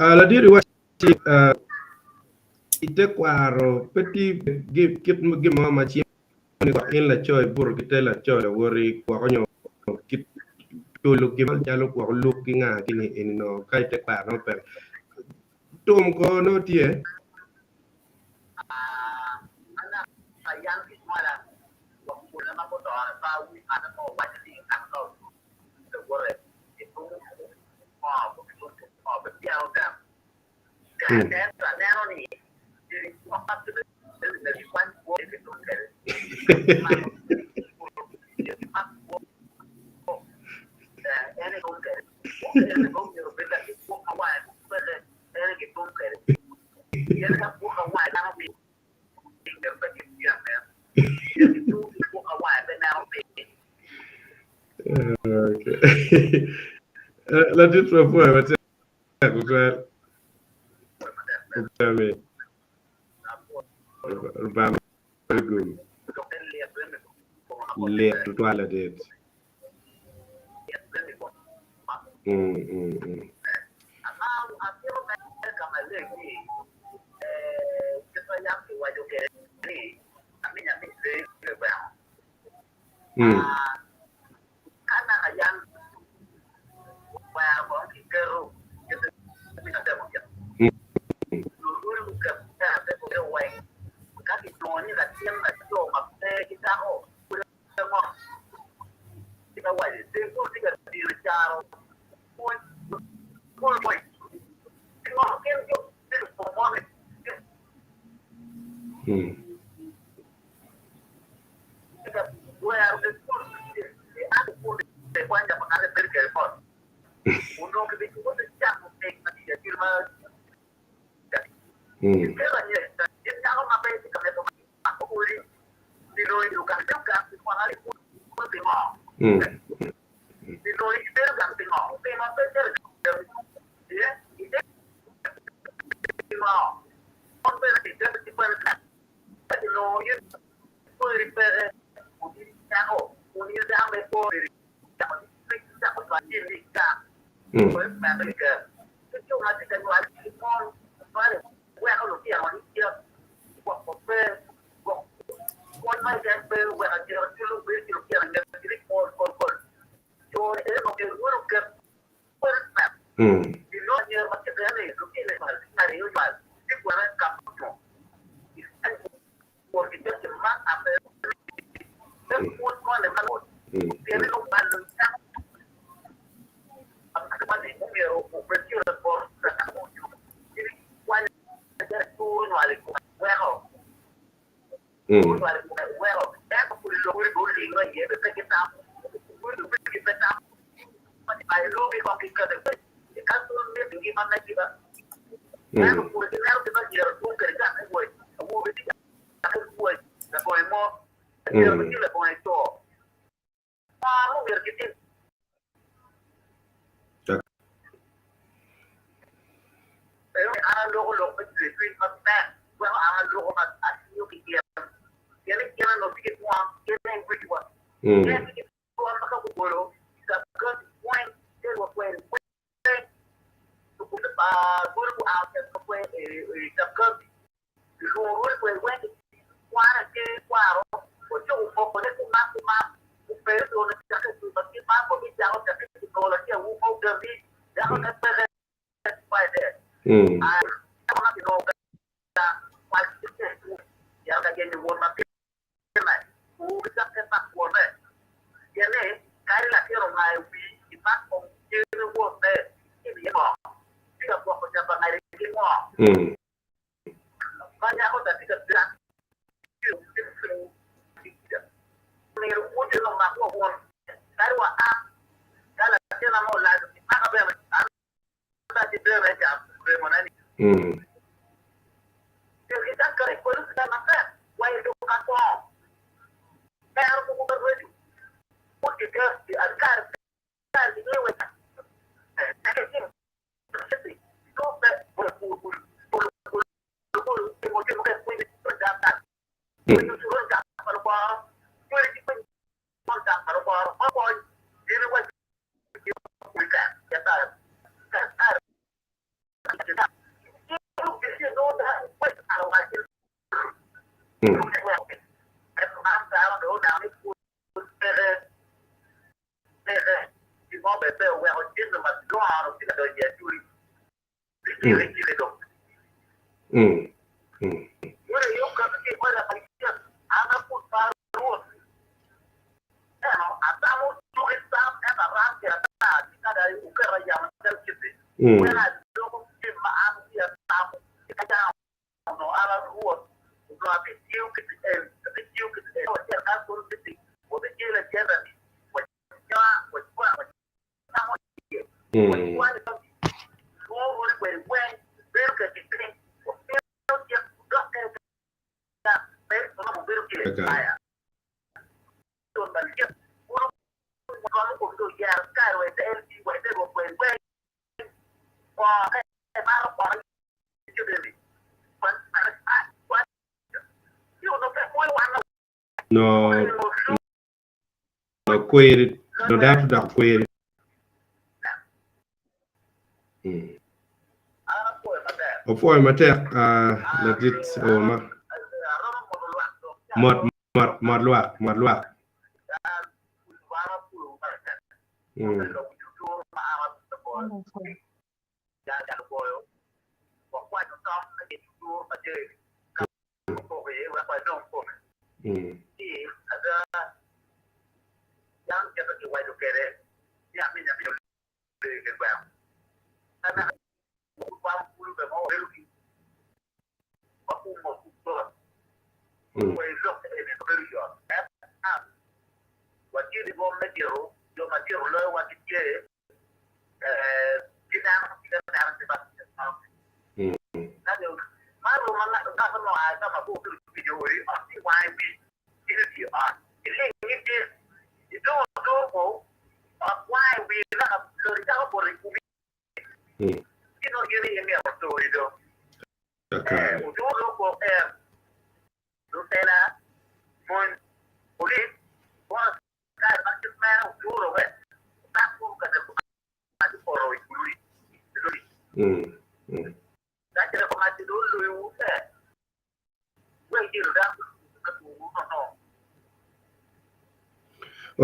Ladit iwacci i tekwaro pe tye kit gin mo ma cimo ni gwok in laco ibuto ki te laco lawoti gwoko nyo kit culo gin mo calo gwoko luk ki nga gini eni nongo ka i tekwaro nongo peke. Tum ko nongo tye. Ladit wapwoyo matek tutwal. Rubanga gum. Lit tutwal ladit. No, no kweri, no dano dok kweri. Opwoyo matek ladit Oma. Mot mot mot lwak mot lwak.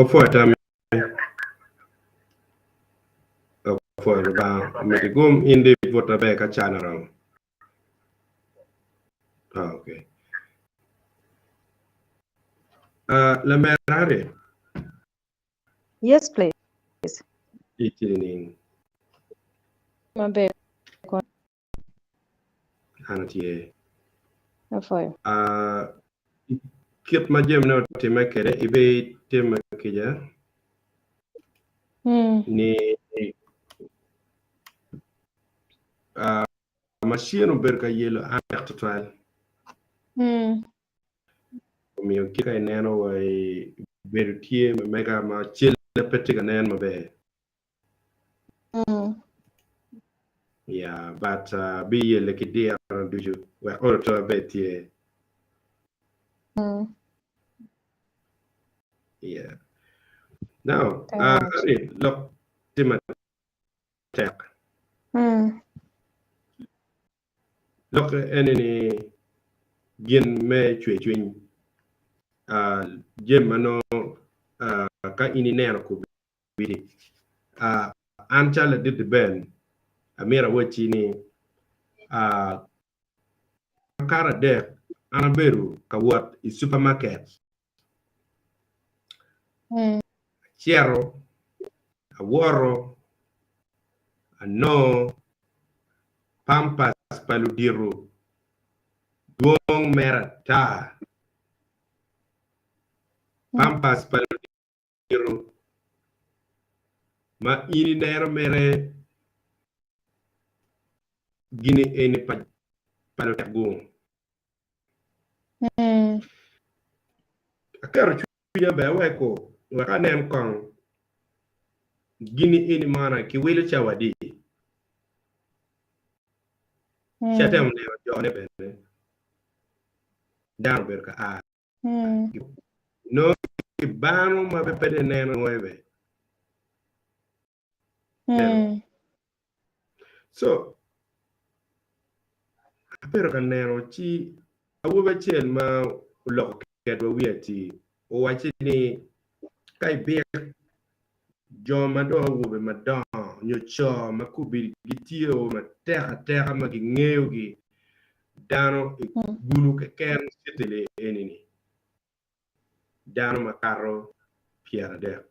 Opwoyo tammi. Opwoyo Lubanga omedi gum in dong ibut maber ka can oromo. Ah, okay. Uh, lamera Harriet. Yes, please. Itye nining? Maber. An atye. Apwoyo. Uh, Kit ma jamine otimme kwede, ibitime kica ni macin obedo ka yelo an tek tutwal. Omiyo kit ka ineno wa i bedo tye ma mega ma celle pe tye ka nen maber. Yeah, but abiyelle ki diro ducu wek ot oto abed tye. Yeah. Now, uh, lok tye matek. Lok eni ni gin me cwercwiny, uh, jami ma nongo uh, ka in ineno kubidi. Uh, an calo ladit Ben, amyero awacci ni uh, makato adek an abedo ka wot i supermarket. Acito, awoto, anongo pampas pa ludito dwong mere ata. Pampas pa ludito ma in ineno mere gini eni pa lutek gung. Aketo cwinya bene aweko wek anen kong gini eni mono kiwilo cawa adi ci atemo neno jone bene dano obedo ka a nongo kibano ma pe ineno nwoyo bene. So, abedo ka neno ci awobi acel ma oloko kedwa wiye atir owacci ni ka ibik jo ma dong awobe madongo nyo co ma kubidi gitye matek ateka ma gingeyogi dano i gulu keken citili eni-ni. dano makato 30.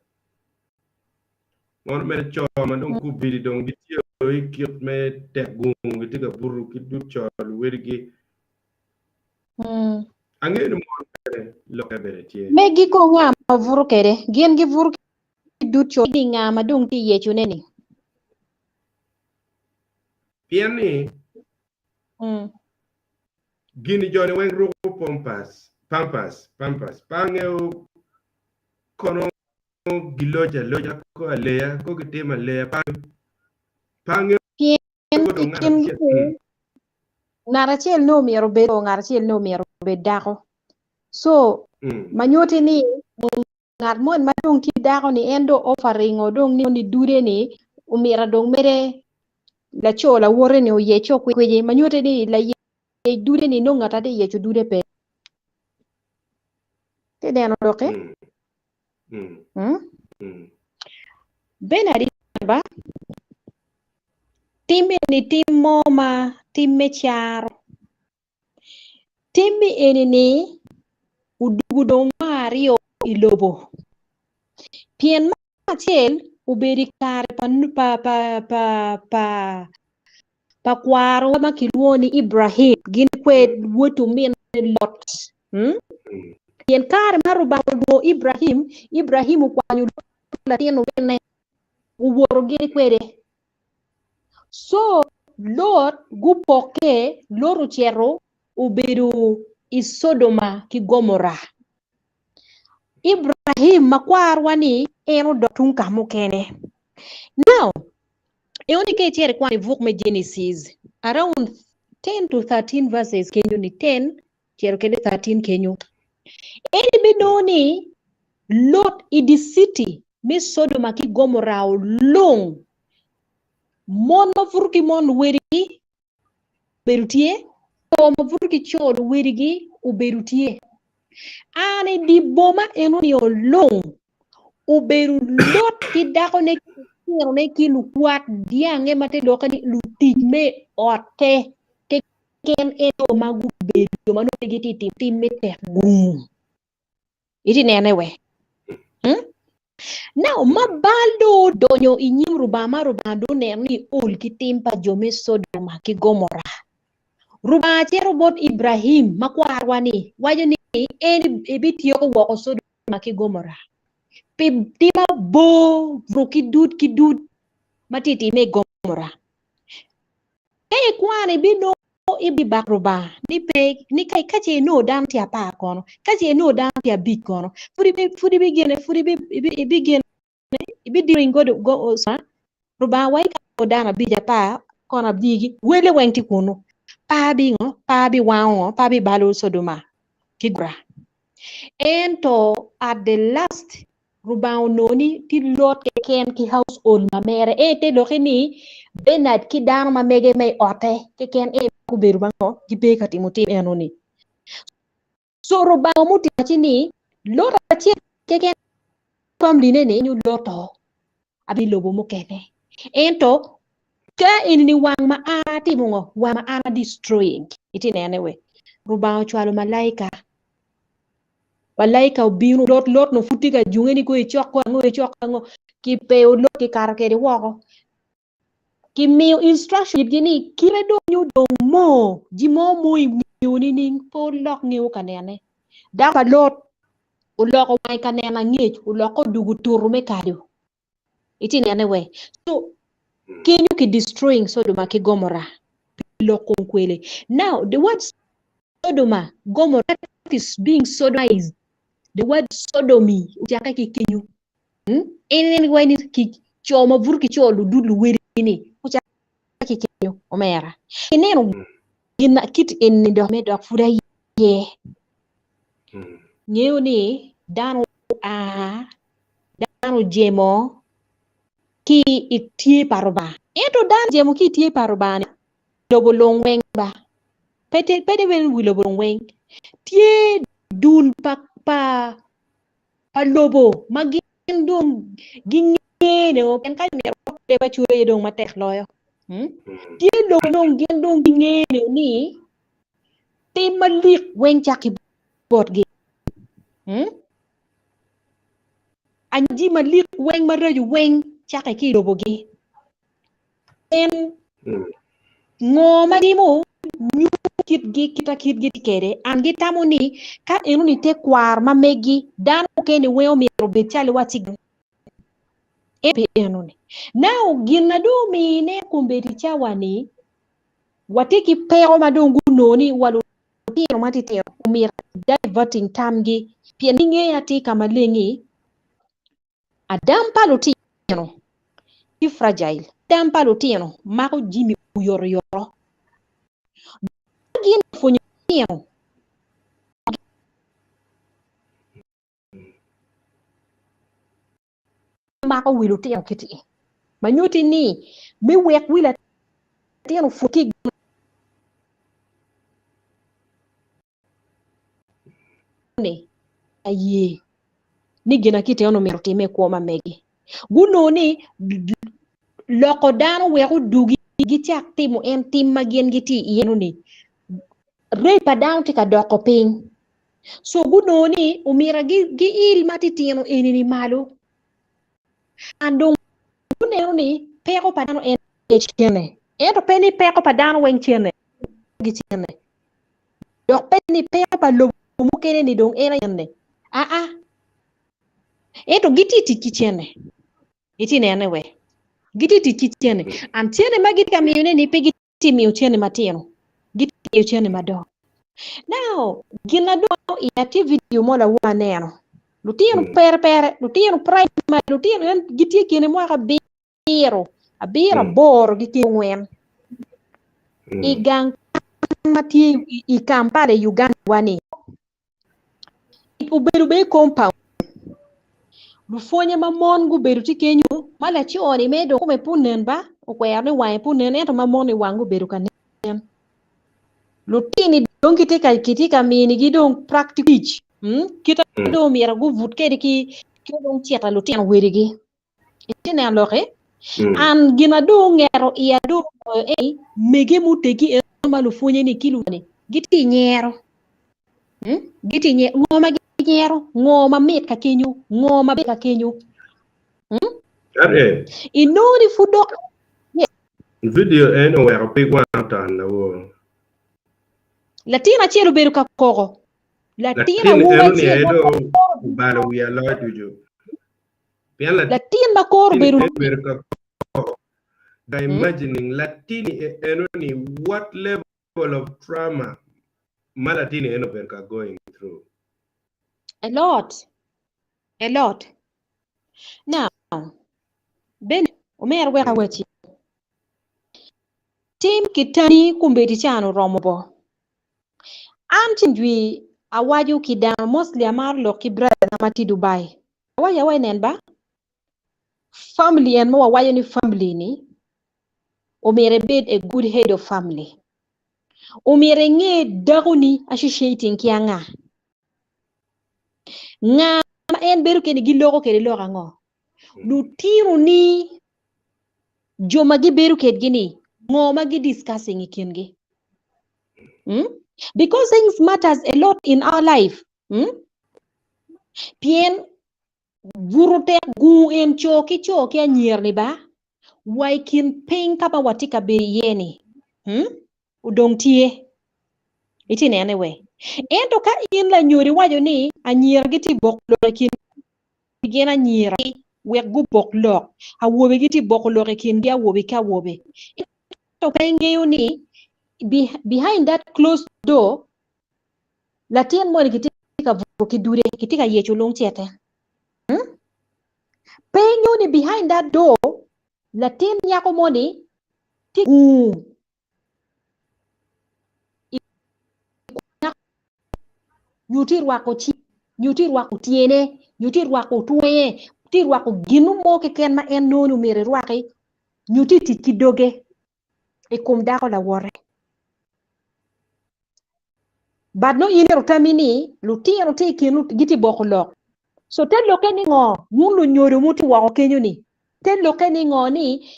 Mono mere co ma dong gubidi dong gitye i kit me tek gung gitye ka buto ki dud co luwedigi. Angeyo ni mon bene lokke bene tye. Megi ko nga ma buto kwede? Gin gibuto ki dud co ni nga ma dong tye yecone ni? Pien ni Gini joni weng ruko pompas, pampers, pampers. Pe angeyo kono giloco aloca ko aleya ko gitimo aleya pe pe angeyo Pien ko i dong ngat kingi acel. ngat acel nongo myero obed co ngat acel nongo myero obed dako. So Mm. ma nyutti ni ngat moni ma dong tye dako ni en dong offering dong ni dude ni omyero dong mere laco lawote ni oyeco kweci ma nyutti ni layec dude ni nongo ngat atye yeco dude pe. Ti neno doki? Mm. Mm. Mm? Mm. Bernard ba tim eni tim mo ma tim me caro. Timmi eni-ni odwogo dong me aryo i lobo, pien me acel obedo i kare pa kwarowa ma kilwongo ni Ibrahim gin kwed wod ominne Lot. Pien kare ma Rubanga olwongo Ibrahim, Ibrahim okwanyo Lot latin ominne owoto gin kwede. Co Lot gupokke, Lot ocito obedo i Codoma ki Gomora. Ibrahim ma kwarwa-ni en odok tung ka mukene. Now, enoni ka icito ikwano i buk me Genesis, around 10 to 13 verses kenyo ni 10 cito kede 13 kenyo, en ibinongo ni Lot i dye citi me Codoma ki Gomora olung Mon ma buto ki mon luwedigi obedo tye, co ma buto ki co luwedigi obedo tye. An i dye boma enoni olung obedo Lot ki dakone ki lutinone ki lukwat dyangnge ma te lokke ni lutic me otte keken en jo ma gubedo jo ma nongo pe gitye ka timo tim me tek gung. Itye nene we? Hmm? Now, ma bal dong odonyo i nyim Rubanga, ma Rubanga dong oneno ni ol ki tim pa jo me Sodoma ki Gomora, Rubanga cito bot Ibrahim ma kwarwa ni, waco ni. en ebityeko woko Sodoma ki Gomora pi tim abor buto ki dud ki dud ma tye time i Gomora. Ka ikwano ibinongo ibibako Rubanga ni pe ni ka ka ce inongo dano tye apar kono, ka ce inongo dano tye abic kono, pud ibi pud ibigene pud ibi ibi ibigene ibidiro in godo go Rubanga wa ikawo dano abic apar kono abigi wele weng tye kunu pa bingo pa biwango ngo pa bibalo Sodoma ki Gomora. Ento at the last Rubanga onongo ni tye Lot keken ki household ma mere. En te lokke ni Bernard ki dano ma mege ma i otte keken en gubedo ma ngo gipe ka timo tim eno-ni. So Rubanga omutimo ci ni Lot acel keken family ne ni nyo Lot o abi lobo mukene. Ento ka eni ni wang ma an atimo ngo wang ma an a destroying iti nene we. Rubanga ocwalo malaika Malaika obino Lot, Lot no pud tye ka junge ni kong ecok ko ango ecok ango kipeyo Lot kikato kwede woko. Kimiyo instruction itgi ni kite dong nyo dong moo ji mo mo ingeyo nining pe olok ngeyo ka nene. Dako pa Lot oloko wange ka neno angec olokke odugo tutu me kado. Itye nene we. So kenyo ki destroying Sodoma ki Gomora pi lok kom kwele. Now the word Sodoma, Gomora that is being sodomized. The word sodomy ocakke ki kenyo. Hmm? En en wai ni ki co ma buto ki co ludud luwedi ni ocakke ki kenyo omera. Ineno gin na kit eni dok me dok pud aye. Ngeyo ni dano oa dano ojemo ki i tye pa Rubanga. Ento dano ojemo ki i tye pa Rubanga ni lobo lung weng ba. Pe te pe te wi lobo lung weng. Tye dul pa pa pa lobo ma gin dong gingene o pien kany myero wakede wacwe aye dong matek loyo. Hmm? Tye lobo dong gin dong gingene ni tim malik weng cak ki botgi. Hmm? Anji malik weng maraco weng cake ki i lobogi. En ngo ma gitimo nyuto kitgi kita kitgi tye kwede and gitamo ni ka enoni te kwaro ma megi dano mukene weng omyero obed calo iwacci gin pi enoni. Now gin na dong omine kombeddi cawa ni watye ki peko ma dong gunongo ni wa lutino matitino omyero diverting tamgi pien gingeyo atir ka maleng ni Adam pa lutino tye fragile. Adam pa lutino mako jami oyotoyoto. Dok gin pwonyo lutino mako wi lutino kiti ma nyutti ni me wek wi latin oput ki ni aye ni gin akite ono myero otime i kwo ma megi. Gunongo ni loko dano wek odugi gicak timo en tim ma gin gitye iye ni rate pa dano tye ka doko piny. So gunongo ni omyero giil matitino eni-ni malo. And dong guneno ni peko pa dano en aye cene. Ento pe ni peko pa dano weng cene gi cene. Dok pe ni peko pa lobo mukene ni dong en aye cene. Aa. Ento gitye tic ki cene. Itye nene we. Gitye tic ki cene. And cene ma gitye ka miyone ni pe gitye miyo cene matino. Gitye miyo cene madongo. Now, gin na dong iya tye video mo lawor aneno. Lutino pere pere, lutino primary, lutino en gitye i kine mwaka abiro, abiro aboro gi ki angwen. I gang ma tye i Kampala i Uganda wa ni, obedo bene i compound. Lupwonye ma mon gubedo tye kenyo ma laco ni mere dong kome pe onen ba, okwero ni wange pe onen ento ma mon ni wange obedo ka nen. Lutini dong kitye ka kitye ka minigi dong practical tic kit ma dong omyero gubut kwede ki ki dong cito lutino wedigi. Itye neno lok-ki? An gin na dong ongeto iya dong oloyo eni mege mutegi eno ma lupwonye ni ki lutino ni gitye i nyero. Gitye i nyero. Ngo ma ginyero? Ngo ma mit ka kenyo? Ngo maber ka kenyo? Inongo ni pud dok Vidio en oweko pig wanga oton lawor. Latin acel obedo ka koko. Latin Latin awobi eno ni acel aye ma dong kore obalo wi aloc ducu. Pien latin ma kore latini obedo en obedo ka koko. By imagining latini eno ni what level of trauma ma latini eno obedo ka going through. A lot. A lot. Now, bene omera wek awacci, tim ki tani kombeddi can oromo bo. An ceng jwi awaco ki dano, mostly amaro lok ki brother na ma tye Dubai. Awaco awaci nen ba, family en ma wawaco ni family ni, omyero ibed a good head of family. Omyero inge dakoni associating ki anga. Nga ma en bedo kede giloko kede lok ango? Lutinoni jo ma gibedo kedgi-ni ngo ma gi discussing i kingi? Hmm? Because things matters a lot in our life. Hmm? Pien buto tek gungu en co ki co ki anyira-ni ba wa i kin piny ka ma watye ka bedo iye-ni. Hmm? Odong tye. Itye nene we. Ento ka in lanyodo iwaco ni anyira gitye boko lok i kin gin anyira wek gubok lok, awobe gitye boko lok i kingi awobe ki awobe. Ento pe ingeyo ni behind that closed door latin moni kitye ka buto ki dude, kitye ka yeco lung cete. Hmm? Pe ingeyo ni behind that door latin nyako moni tye gungu nyo tye rwako cing nyo tye rwako tyene nyo tye rwako twenge tye rwako gin mo keken ma en nongo ni omyero erwaki nyo tye tic ki doge i kom dako lawote. But nongo in myero otami ni lutino tye i kin gitye boko lok. So te lokke ni ngo wun lunyodo ma wutye woko kenyo ni te lokke ni ngo ni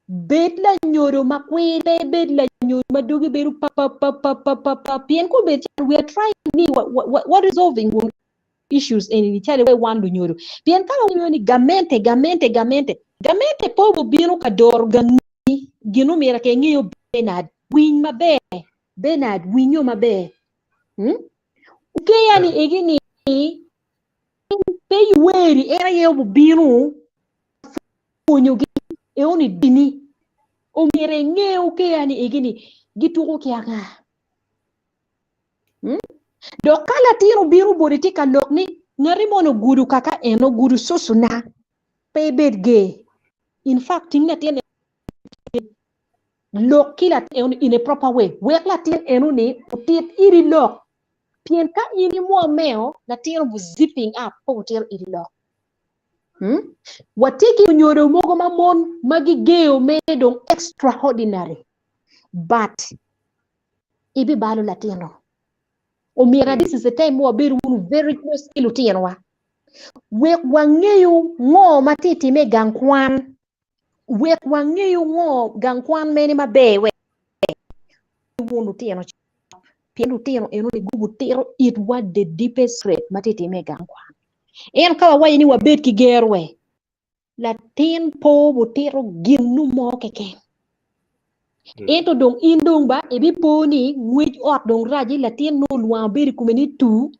Bed lanyodo ma kwir, pe ibed lanyodo ma dogi bedo papapapapapa pien ka obedo calo we are trying ni wa resolving wun issues eni ni calo wai wan lunyodo pien ka wawinyo ni gamente gamente gamente gamente pe obino ka doro gangi gin omyero ke ngeyo Bernard winy maber Bernard winyo maber hmm? Okeya ni egi ni pe Yoweri en aye obino pwonyogi eoni dini omyero engeu keya ni egi ni gituko ki anga. Hmm? Dok ka latin obino boti tye ka lok ni ngati moni ogudo kaka en ogudo cucuna, pe ibed ger. In fact ting latin lok ki latin enoni in a proper way. Wek latin enoni otit iri lok. Pien ka in imwomeo, latin obu zipping up pe otito iri lok. Hmm? Watye ki lunyodo mogo ma mon ma gigeyo mere dong extraordinary. But ibibalo latino. Omyero this is the time ma wabedo wunu very close ki lutinowa. Wek wangeyo ngo ma tye time i gang kwan. Wek wangeyo ngo gang kwan mene maber we wun lutino pien lutino enoni gubu tito itwa the deepest secret ma tye time i gang kwan. Ento ka wawaco ni wabed ki ger we, latin pe obutito gin-nu mo keken. Ento dong in dong ba ibipo ni ngwec ot dong rac-ci latin nongo olwango bedo i kome ni tuu,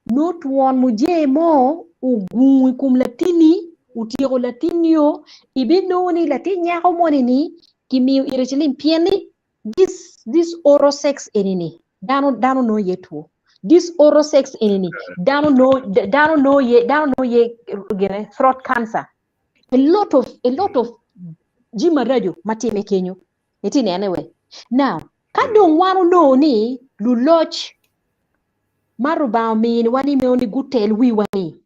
nongo twon mujee mo ogungo i kom latinni, otyeko latinni-o, ibinongo ni latin nyako moni-ni kimiyo ite cilim pien ni this this oral sex eni ni dano dano nongo iye two this oral sex eni ni dano nongo dano nongo iye dano nongo iye gine throat cancer a lot of a lot of jami maraco ma time kenyo itye nene we now ka dong wan onongo ni luloc ma Rubanga ominiwa ni meno ni gutel wiwa ni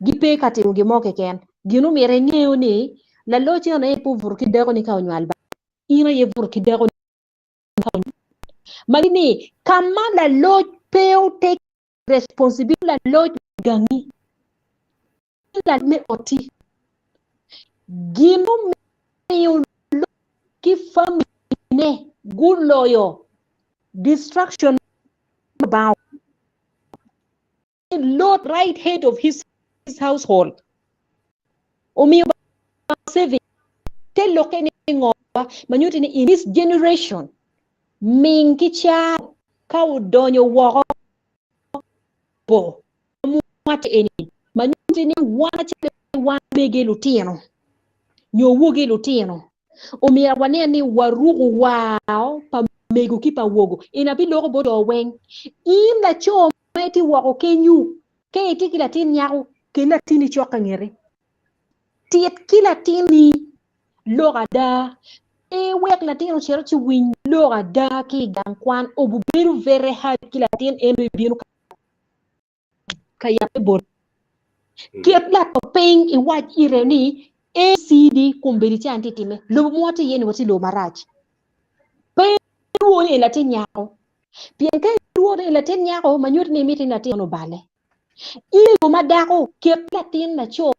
gipe ka timo gin mo keken gin omyero ingeyo ni laloc eno aye pe obuto ki dako ni ka onywal ba in aye ibuto ki dako magi ni ka ma laloc pe o take responsibility laloc gangi laloc me oti gin mumiyo loc ki family ne guloyo destruction Lubanga Lot right head of his household omiyo saving te lokke ni ngo ma nyuto ni in this generation ming ki caro ka odonyo woko. lobo ma mwatte eni ma nyutti ni wan acalo wan mege lutino nyo wogi lutino omyero wanen ni waruko war pa mego ki pa wogo. Eni abiloko bot jo weng. In laco ma itye woko kenyu, ka itye ki latin nyako, kel latinni cok ka ngeti. Tit ki latinni lok ada. Pe iwek latin ocit ci winy lok ada ki i gang kwan. Obibedo very hard ki latin eno ibino ka yabbe boti. Ket lato piny iwac ite ni ACD kombeddi can tye time. Lobo ma watye iye ni watye i lobo marac. Pe ilwor ni en latin nyako. Pien ka ilwor ni en latin nyako ma nyuto ni imiti ni latin meno obale. In i yo ma dako, ket latin laco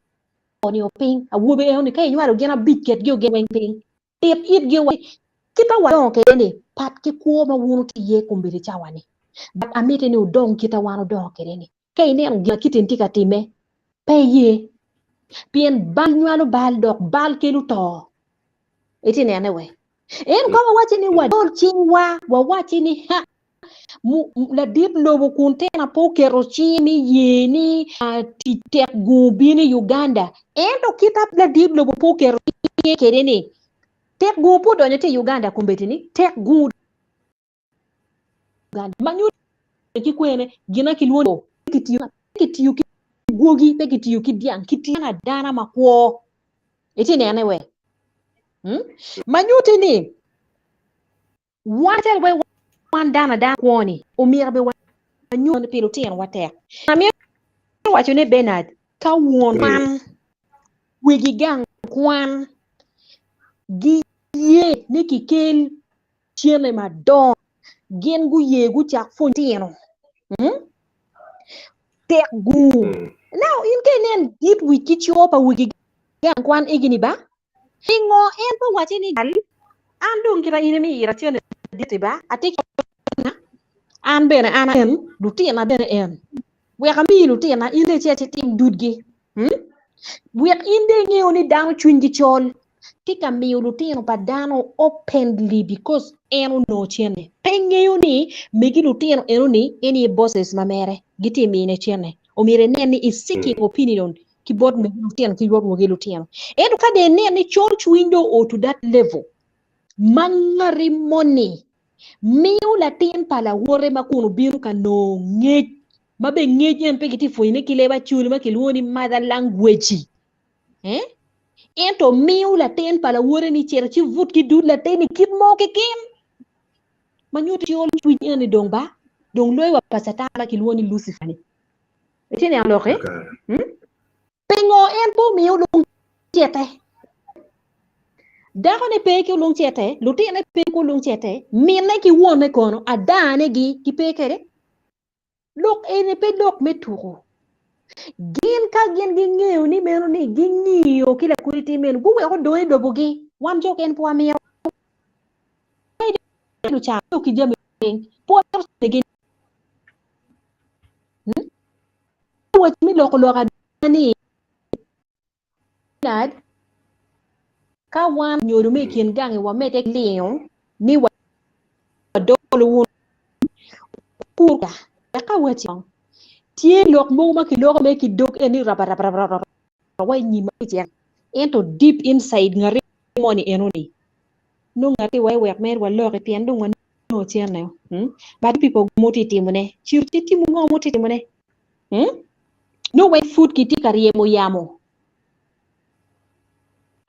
ni piny. Awobe eno ni ka inywalo gin abic ketgi gin weng piny. Tit itgi wa kit ma wadongo kwede ni pat ki kwo ma wun wutye iye kombeddi cawa ni. But amiti ni wudong kit ma wan wudongo kwede ni. Ka ineno gin ma kiti ni tye ka timme, pe iye. Pien bal nywalo bal dok bal kelo to. Itye nene we? Ento ka wawacci ni wadol cingwa, wawacci ni ha, ladit lobo kun tena pe oketo cinge me ye ni tic tek gung obino i Uganda. Ento kit ma ladit lobo pe oketo cinge kwede ni tek gung pe odonyo tye i Uganda kombeddi ni tek gung Uganda ma nyuto ki kwene gin ma kilwongo ni kitiyo pe kitiyo ki gwogi pe kitiyo ki dyang kitiyo ki dano makwo. Itye nene we? Ma nyutti ni Wan calo wai wan dano adana kwo ni omyero bene wanyut pi lutinowa tek. Amito waco ne Bernard ka won kwan, wegi gang kwan giye ni kikel cene madongo gin guye gucak pwonyo lutino tek gu. Now in ka inen dit wic ki coo pa wegi gang kwan egi ni ba Pingo en pe owacce ni, An dong kita in imiyo ira cente madit-ti ba, atye ki lutino, an bene an en, lutina bene en. Wek amiyi lutina, in dong icit itim dudgi. Wek in dong ingeyo ni dano cwinygi col, tye ka miyo lutino pa dano openly because en onongo cente. Pe ngeyo ni megi lutino enoni en aye bosses ma mere, gitye mine cente. Omyero inen ni is seeking opinion ki bot megi lutino ki bot wegi lutino. Ento ka dong inen ni col cwiny dong o to that level ma ngati moni miyo latin pa lawote ma kun obino ka nongo ngec ma bene ngec en pe kitye pwonyone ki leb acholi ma kilwongo ni mother language eh? Ento miyo latin pa lawote ni cito ci but ki dud latin i kit mo keken ma nyuto col cwiny eni dong ba dong loyo wa pa catan ma kilwongo ni Lucifer ni. Itye niang lok-ki? Hmm? Pingo en pe omiyo olung cite? Dakone pe ki olung cite, lutine pe ki olung cite, minne ki wonne kono adane-gi gipe kwede? Lok eni pe lok me tuko. Gin ka gin gingeyo ni meno ni gingiyo ki lakodi tim meno, guweko odong i lobogi. Wan jo keken pe wamito. Lucan ki jami piny, pe wamito cente-gi. Waco me loko lok ada ni, ka wan lunyodo me i kin gangi wamedde ki lingo ni wadolo wunu kur wek awaci kong, tye lok mogo ma kiloko mere ki dog en ni rabarabara wa i nyim kicel ento deep inside ngati moni enoni nongo ngati wa wek mere waloki pien dong wanongo cene but people mo tye timone ciro tye timo ngo mo tye timone nongo weng pud kitye ka ryemo yamo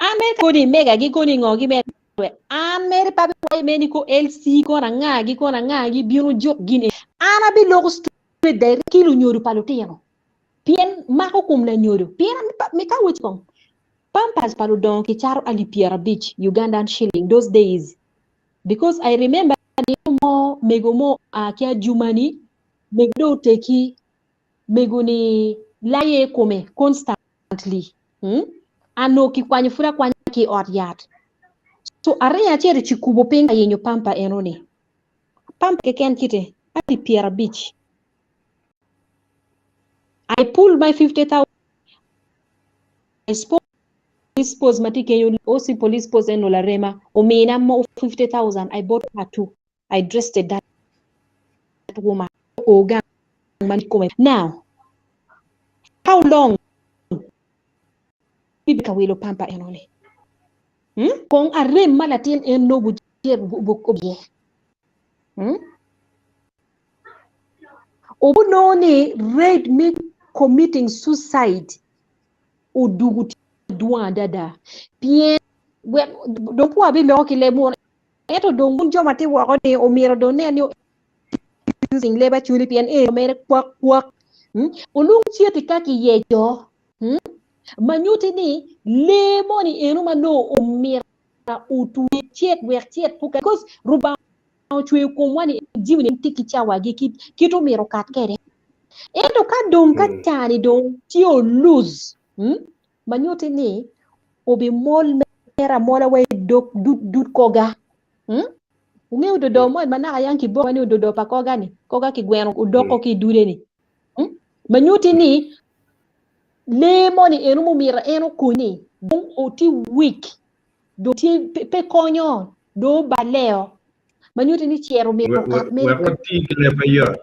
an mere koni mega gi koni ngo gi mere an mere pe abiwaco mere ni ko LC kono anga gi kono anga gi bino juk gin an abiloko straight direct ki lunyodo pa lutino pien mako kom lanyodo pien mi ka waci kong pampers pa ludongo kicato alip 50 Ugandan shilling those days because I remember nino mo mego mo oa ki Adjumani mego dong oteki mego ni laye i kome constantly hmm? Ano kikwanyo pud akwanya ki i ot yat so aringo acito i cikubo piny ka yenyo pampa enoni pampa keken kite alip 50 I pulled my 50,000 I spoke police post ma tye kenyo OC police post eno larema omina mo 50,000 I bought her two I dressed that woman o gang. ma kome. Now, how long bibedo ka wilo pampa enoni? Hmm? Kong arem ma latin en nongo obucito iye. Hmm? Obunongo ni rate me committing suicide odugu tye dwong adada pien wek dong pe wabiloko ki leb munu ento dong wun jo ma tye woko ni omyero dong nen ni using leb acholi pien eni mere kwak kwak hmm? Olung citi ka kiyeco hmm? Ma nyuti ni lee moni eno ma nongo omyero otwe cet wek cet pe oket because Rubanga ocweyo komwa ni jami ni tye ki cawagi kit omyero okat kwede. Ento ka dong ka cani dong tye oluz, hmm, ma nyutti ni obimol mere amola wa i dog dud koga. Hmm? Wungeyo ododo mo ma naka yang kiboko ni ododo pa koga ni, koga kigweno odoko ki i dude ni. Hmm? Ma nyutti ni lee moni eno mumito en okony ni dong oti weak dong tye pe konyo dong obaleo ma nyutti ni cero mito okat mere. Wek wati ki leb mayot.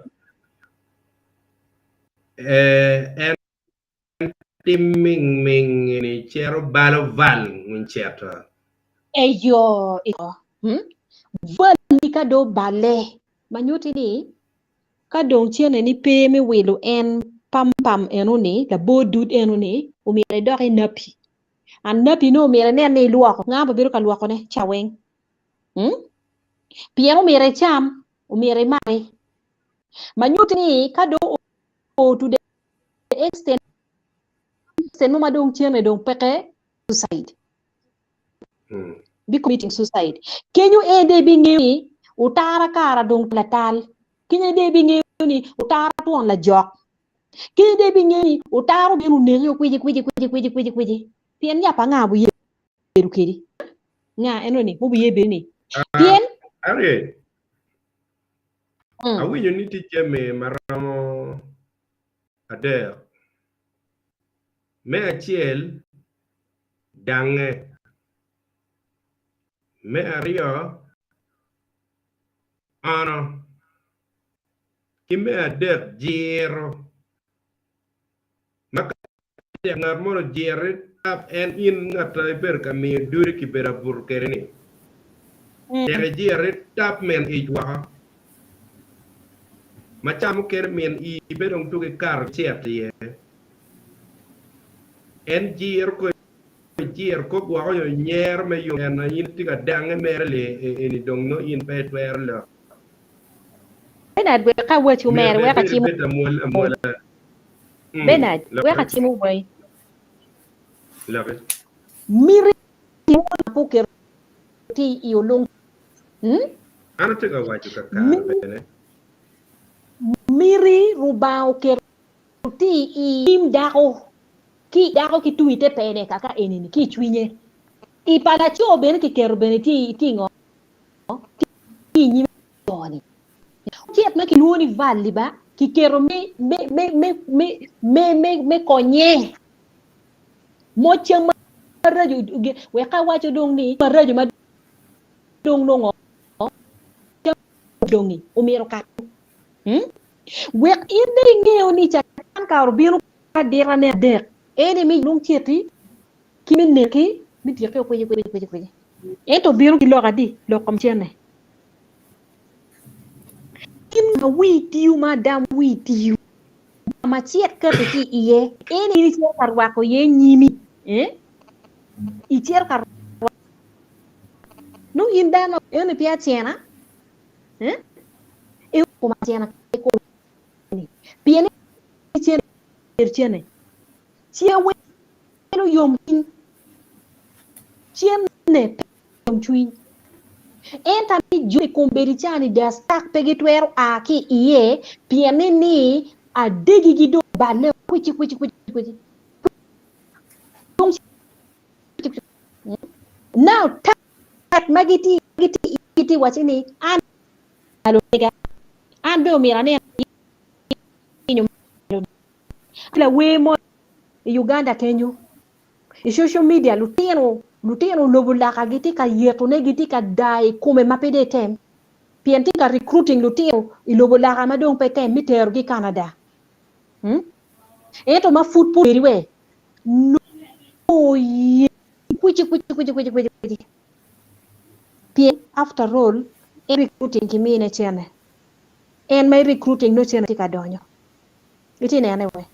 Eh, en tim ming ming ni cero balo val ngun ceto. Eyo, hmm? Val ni ka dong obale ma nyutti ni ka dong cene ni pe me wilo en pam pam eno ni labor dud eno ni omyero idok i napi. And napi nongo omyero inen ni ilwoko. Nga ma bedo ka lwokone ca weng? Hmm? Pien omyero icam, omyero imaki. Ma nyutti ni ka dong o to the extent extent mo ma dong cene dong peke suicide. Mm. Be committing suicide. Kenyo en dong ibingeyo ni otara kara dong latal. Kenyo dong ibingeyo ni otara twon lajok. Kenyo dong ibingeyo ni otara obino oneki okwici kwici kwici kwici kwici kwici. Pien yap anga buye bedo kedi. Nga eno ni mubuye bedo ni. Pien Ariel, mm. awinyo ni tye jami ma romo adek. Me acel, dange. Me aryo, ono. Ki me adek, jiro. Ma ka tek ngat mono ojirri tap en in ngat ma ibedo ka miyo dudi kibedo abuto kwede ni, tek ijirri tap min ic woko. Ma ca mukene min ii bene dong tuko ikato icit iye. En jiro ko ijiro ko gwoko nyo nyero me yom en in itye ka dange mere li eni dong nongo in pe itwero lok. Bernard wek awaci Myero omere bene wek ibed acim ibed amwol amwola. Mm, Bernard wek loki, acim owai. loki. Miti mo na pe oketo tye i olung. Hmm? An atye ka waco kakare Miti bene. miti Rubanga oketo tye i nyim dako ki dako ki tung i te pene kaka eni-ni ki i cwinye. I pa laco bene kiketo bene tye i ngo? Tye i nyime co-ni. Cet ma kilwongo ni val-li ba kiketo me me me me me me me me konye. Mo cam maraco wek awaco dong ni maraco ma dong nongo cam odongi omyero okat. Hmm? Wek in dong ingeyo ni catan kara obino ka dirane adek eni mi lung ceti ki me neki me tyeke okwici kwici kwici kwici. Ento obino ki lok adi? Lok kom cene. In ma wii tiyo ma adam wii tiyo ma cik keto ki iye en in icito ka rwako iye nyimi eh? Icito ka rwako nongo in dano eni pe acena eh? E kom acena kikome pien cene cene ce welo yomcwiny cene pe yomcwiny ento ni jo i kombeddi ca ni they are stuck pe gitwero a ki iye pien ni ni adegigi dong oballe kwici kwici kwici kwici now tat ma gitye gitye gitye waci ni an alonega an bene omyero anen lawer mo i Uganda kenyo i social media lutino lutino lobo laka gitye ka yetone gitye ka daa i kome ma pe dong etem pien tye ka recruiting lutino i lobo laka ma dong pe tem me terogi i Canada. Hmm? Ento ma pud pe obedi we nongo oye kwici kwici kwici kwici kwici kwici. Pien after all en recruiting ki mine cene. En ma i recruiting nongo cene tye ka donyo. Itye nene we.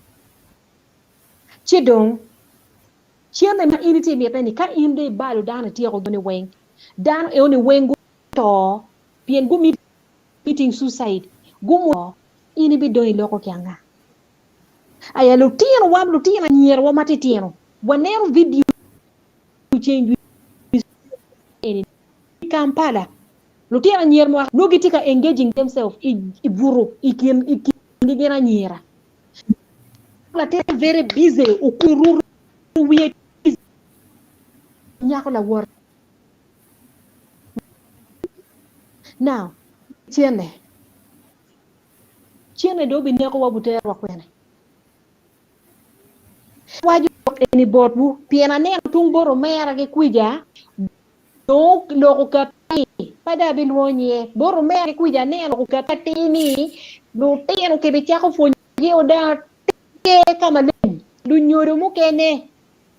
Ci dong cene ma in itye mite ni ka in dong ibalo dano ityeko gi ni weng dano eno ni weng guto pien gu meeting suicide gumo in ibidong iloko ki anga? Aya lutino wa lutino anyira wa matitino waneno video ceng jwi eni i Kampala lutino anyira mwaka nongo gitye ka engaging themselves i buto i kin i kingi gin anyira latin very busy okuruto wiye nyako lawote now cene Cene dong obinekowa obuterowa kwene? Awaco lok eni botwu pien aneno tung bot omera ki kwica dong lok okatti, pe dong abilwongo nyinge. Bot omera ki kwica aneno lok okatti atir ni lutino kibicako pwonyogi oda atir ka maleng. Lunyodo mukene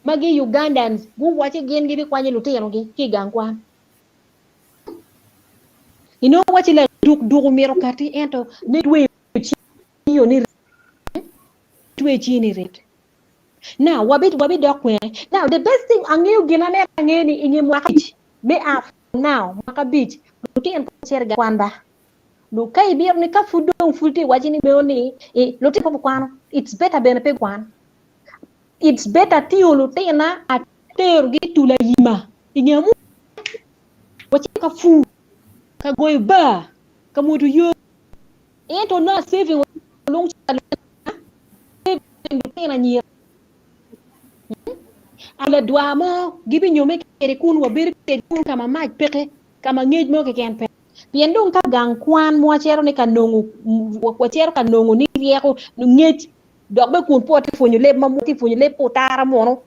ma gi Ugandans guwacci gin gibikwanyo lutinogi ki i gang kwan. Inongo wacci laduk duk omito kati ento ne tweyo cingi ni twe cingi ni rit. Now wabi wabi dok kwene. Now the best thing angeyo gin aneno angeyo ni inge mwaka abic me a from now mwaka abic lutino pe cito i gang kwan ba. Lu ka ibino ni ka pud dong pud tye iwaci ni meno ni i lutino pe gukwano it's better bene pe gukwan. It's better atingo lutina atero gi i tul ayima inge amu wacito ka pur, ka goyo bar, ka mwodo yo. Ento nongo saving olung calo saving lutino anyira. A ladwar mo gibinyome kwede kun wabedo kwede kun ka ma mac peke, ka ma ngec mo keken pe. Pien dong ka gang kwan ma wacito ni ka nongo, wacito ka nongo ni ryeko, ngec, dok bene kun pe watye ka pwonyo leb ma watye ka pwonyo leb pa otara munu,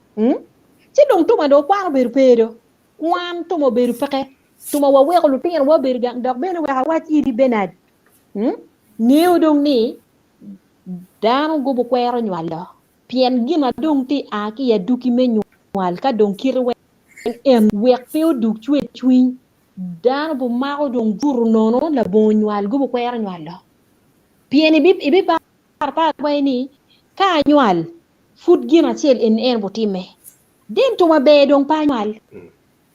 ci dong tuma dong kwan obedo pe do. Kwan tuma obedo peke. Tuma waweko lutinowa obedo gang dok bene wek awac iri Bernard, ngeyo dong ni dano gubo kwero nywalo pien gin dong tye a ki i aduki me nywal ka dong kite weng en wek pe odug cwer cwiny dano bumako dong buto nono labongo nywal gubo kwero nywalo pien ibiparo apara ni ka anywal pud gin acel en en butime. Then tuma ber dong pe anywal.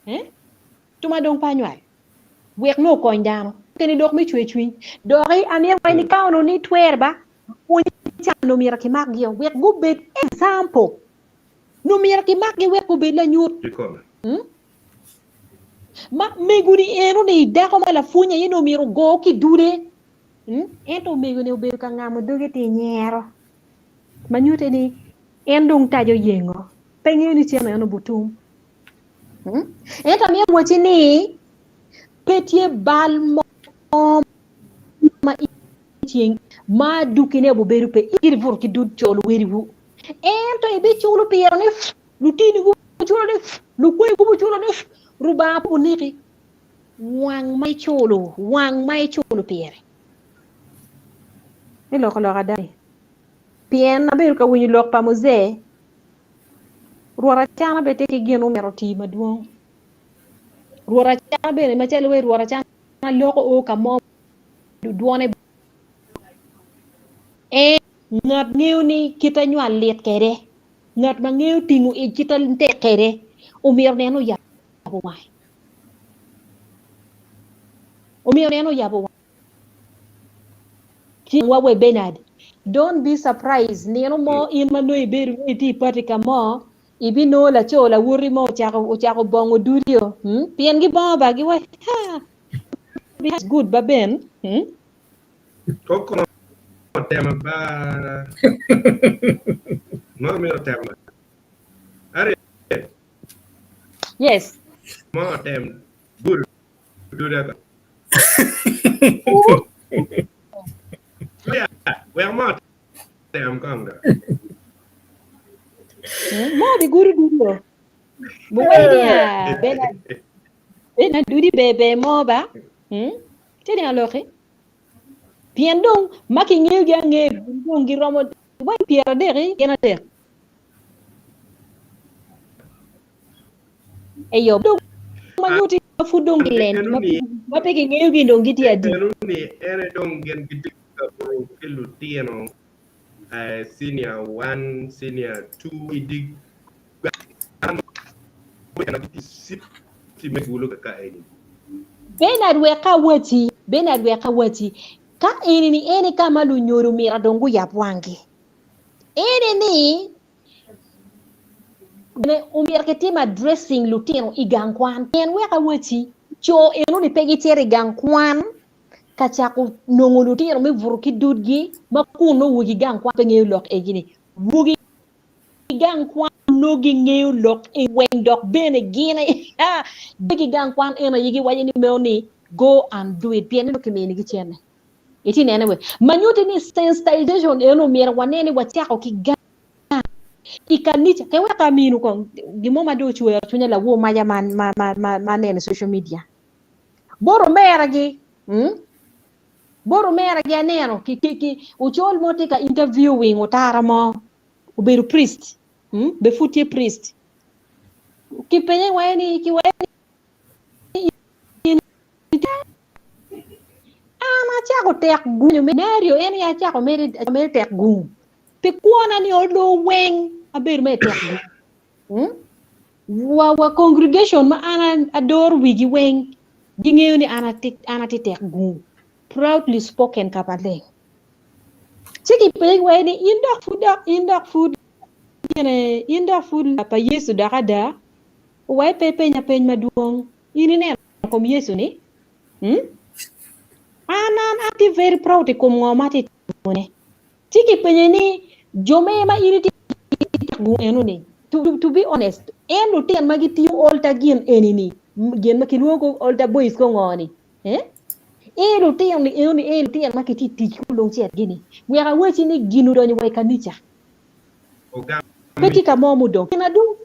Eh? Tuma dong pe anywal. Wek nongo okony dano. Keni lok me cwer cwiny. Doki amito waci ni ka onongo ni twer ba, pwony ca nongo myero kimak gi o wek gubed example. Nongo myero kimak gi wek gubed lanyut. Hmm? Ma mego ni eno ni dako ma lapwony aye nongo myero ogo ki dude. Hmm? Ento omego ni obedo ka ngamo doge ti nyero. Ma nyute ni En dong taco yengo, pe ngeyo ni cen en obutum. Hmm? Ento amito wacci ni pe tye bal mo ma ceng ma adukine obubedo pe in ibuto ki dud co luwediwu. Ento ibiculo pire ni lutini gubuculo ni lukweyi gubuculo ni Rubanga pe obuneki wang ma iculo wang ma iculo pire. Me loko lok ada ni. Pien abedo ka winyo lok pa Muzee, Rwot Acana bene tye ki gin omito oti madwong. Rwot Acana bene macalo wai Rwot Acana loko o ka mo dwone en ngat ngeyo ni kite nywal lit kwede, ngat ma ngeyo tingo ic kite tek kwede omyero nen oyabo wange, omyero nen oyabo wange. Ci wa we Bernard, don't be surprised nino mo in ma nongo ibedo nongo itye i party ka mo ibinongo laco lawoti mo ocako ocako bongo dudi o hmm? pien gibongo ba giwa ha it's good ba Ben hmm? Koko otema ba mo mito tema Ari Yes. Mo otem good duda ba. Yeah, wek mo tem kong do. Mo bi gudo dudo. Bu wai ni a bena bena dudi be be mo ba. Hmm? Tye ni aloki. Pien dong ma kingeyogi angeya dong giromo. Iwaco pyeradek-ki gin adek. Eyo, dong ma nyutti ma pud dong gilen, ma pe kingeyogi dong gitye adi? Eno ni ene dong gin gitye ka buto ki lutino senior one, senior two i dye gang ma gitye i city me Gulu kaka eni. Bernard wek awaci, Bernard wek awaci, ka eni ni ene ka ma lunyodo myero dong guyab wanggi. Ene ni Bene omyero kitim addressing lutino i gang kwan pien wek awaci co enoni pe gicito i gang kwan ka cako nongo lutino me buto ki dudgi ma kun nongo wogi gang kwan pe ngeyo lok egi ni wogi gang kwan nongo gingeyo lok eni weng dok bene gin aye gang kwan eno aye giwaco ni meno ni go and do it pien nongo kiminigi cente. Itye nene we ma nyutti ni sensitization eno myero wane ni wacako ki gang i kanica ke wek aminu kong gin mo ma dong ocwero cwinya lawor maca ma ma ma ma ma aneno i social media bot omera gi mm bot omera gi aneno ki ki ki ocol mo tye ka interviewing otara mo obedo priest mm be pud tye priest ki penye waye ni ki waye ni in An acako tek gung me Mario en aye acako mere tek gung pi kwona ni olo weng abedo mere tek gung hmm? Wa wa congregation ma an adoro wigi weng gingeyo ni an atye an atye tek gung proudly spoken ka maleng ci kipenyo wai ni in dok pud dok in dok pud gine in dok pud pa Yecu dok ada wai pe ipenya peny madwong in ineno kom Yecu ni, Hmm? An an atye very proud i kom ngo ma atye timone. Ci kipenye ni, jo me ma in itye gung eno ni, to, to, to be honest, en lutino ma gitiyo altar gin eni ni, gin ma kilwongo ko altar boys ko ngo ni, eh? E lutino ni eno ni e lutino ma kitye tic ko long cet gini. Wek awaci ni gin odonyo wa i kanica. Pe tye ka mo mudong. Gin adong,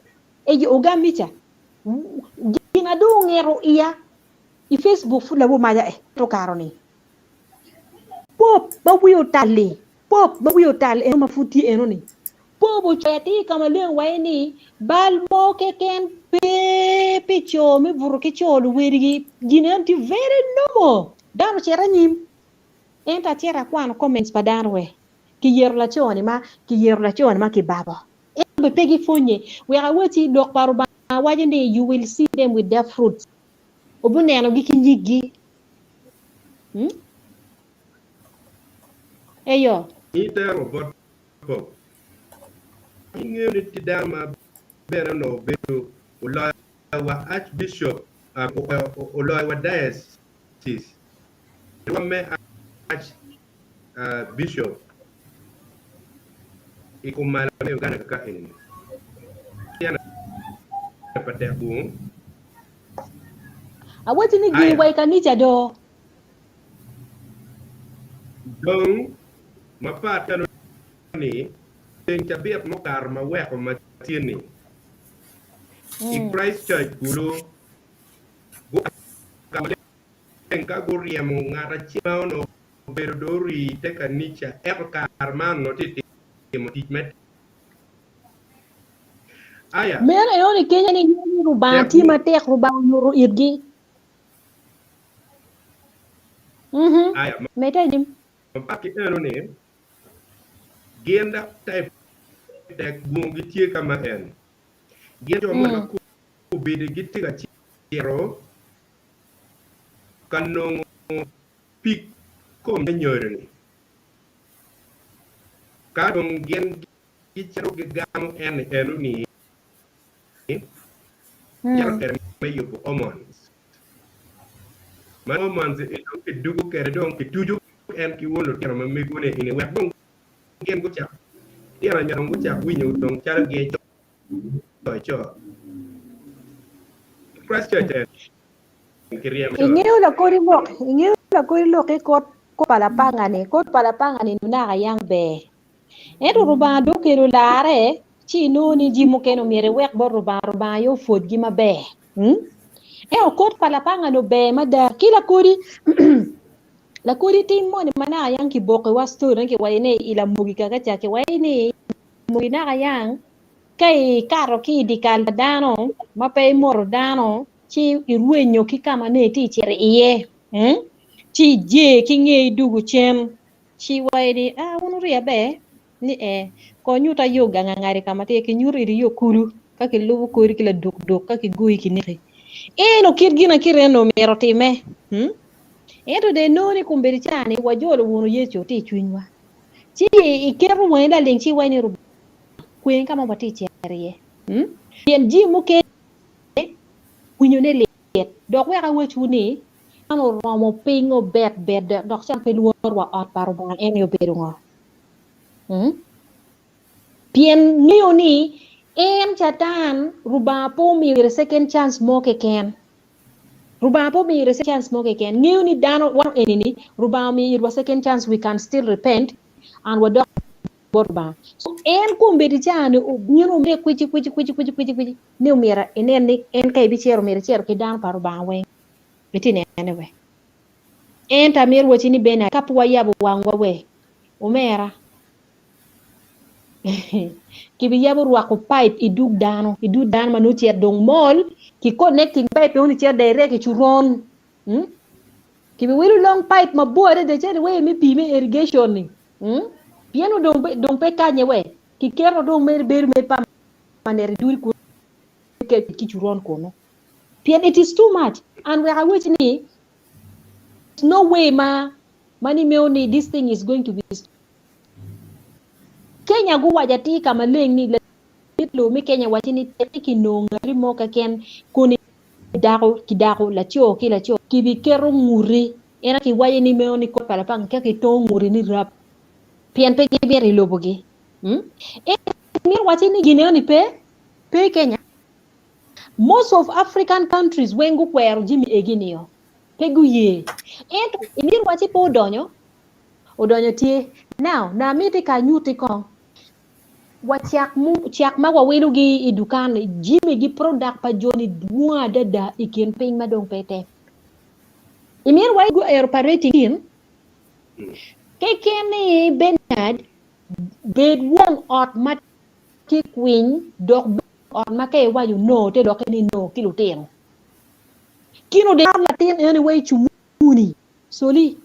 e ogam mica. Gin adong ongeto iya i Facebook pud lawor maca e to karo ni Pope ma wiye otal-li, Pope ma wiye otal eno ma pud tye eno ni, Pope ocoyo atir ka maleng waci ni bal mo keken pe pi co me buto ki co luwedigi, gin eno tye very normal, dano ocito anyim. Ento acito akwano comments pa dano we, kiyero laco ni ma kiyero laco ni ma kibabo. Ento bene pe gipwonye. Wek awacci, lok pa Rubanga waco ni, You will see them with their fruits. Wubinenogi ki nyiggi. Hmm? Eyo. Itero bot Pope. Ingeyo ni tye dano ma bene onongo obedo oloyo wa Archbishop, oloyo wa Diocese, rwom me Arch Bishop i kom malo me Uganda kaka eni tyen pa tek gung. Awacci ni gin wa i kanica do. Dong mapat kano ni ceng cabit mukato ma weko ma tye ni i Christ Church Gulu guka ka guryemo ngat acel ma onongo obedo dong orii i te kanica ento kare man onongo tye timo tic me Aya. Meno enoni kenya ni ngeyo ni Rubanga tye matek, Rubanga onyuto itgi. Mhm. Aya. Medde anyim. Mapat ki enoni, gin dok type tek gungu gitye ka ma en. Gin jo ma obedo gitye ka cito ka nongo pig kom anyodo-ni. Ka dong gin gicito gigamo en eno-ni, gicito kwede me yubo hormones. Ma hormones eni dong kidugo kwede dong kituco en ki won lutino ma megone eni wek dong gin gucak tino anyodo dong gucak winyo dong calo gin co co. Christchurch en. Ingeyo lakodi lok, ingeyo lakodi lok ki kot pa lapanga ni, kot pa lapanga ni naka yang ber. Ento Rubanga dong okelo larre, ci inongo ni jami mukene omyero iwek bot Rubanga, Rubanga aye opwodgi maber. Hmm? Ento kot pa lapanga ni ber mada. Ki lakodi. Lakodi tim moni ma naka yang kibokiwa story ne kiwaco ni i lamogi kaka ca kiwaco ni lamogi naka yang ka ikato ki i dyekal pa dano ma pe imoto dano ci irwenyo ki ka ma nongo itye ka cito iye ci ije ki nge idwogo cen ci iwaco ni aa wun wurye ber ni ee kong nyutta yo gang angadi ka ma tye kinyuto iti yo kulu ka kilubo kori ki laduk duk ka kigoyi kineki eno kit gin akite eno myero otime ento dong inongo ni kombeddi ca ni wajolo wunu Yecu tye i cwinywa ci iketo wangi laling ci iwaco ni Rubanga kwer ka ma watye ka cito iye pien jami mukene winyone lit dok wek awacwu ni man oromo piny obet bet dok can pe lworo wa ot pa Rubanga en aye obedo ngo? Pien ngeyo ni en Catan Rubanga pe omiyo ire second chance mo keken. Rubanga pe omiyo ire second chance mo keken. Ngeyo ni dano wan eni ni Rubanga omiyo itwa second chance we can still repent and wadok bot Rubanga. So en kombeddi caa-ni obino mere kwici kwici kwici kwici kwici kwici ni omyero inen ni en ka ibicito myero icito ki dano pa Rubanga weng. Itye nene we. Ento amito wacci ni bene ka pe wayabo wangwa we omera kibiyabo rwako pipe i dug dano i dud dano ma nongo cet dong mol ki connecting pipe eno ni cito direct i coron hmm? Kibiwilo long pipe mabor adada calo iweyo me pii me irrigation ni hmm? Pien dong dong pe kanye we kiketo dong mere bedo mere permanent i dudi kunu ki coron kunu pien it is too much and wek awec ni there's no way ma ma ni meno ni this thing is going to be Kenya guwaco atir ka maleng ni ladit lobo me Kenya waci ni teki kinongo ngati mo keken koni dako ki dako laco ki laco kibiketo nguti en aye kiwaco ni meno ni kot pa lapanga ka kitongo nguti ni rap pien pe gimito i lobogi hmm? En mito waci ni gin eno ni pe pe i Kenya most of African countries weng gukwero jami egi nio pe guye ento imito waci pe odonyo odonyo tye now na miti ka anyuti kong wa cak mu cak ma wawilo gi i dukan ni jimi gi product pa joni dwong adada i kin piny ma dong pe tek imito wa go ero pa rating in keken ni Bernard bed won ot ma tye kwiny dok bed ot ma ka iwaco no te lokke ni no ki lutino Kino de latin eni wai cumuni soli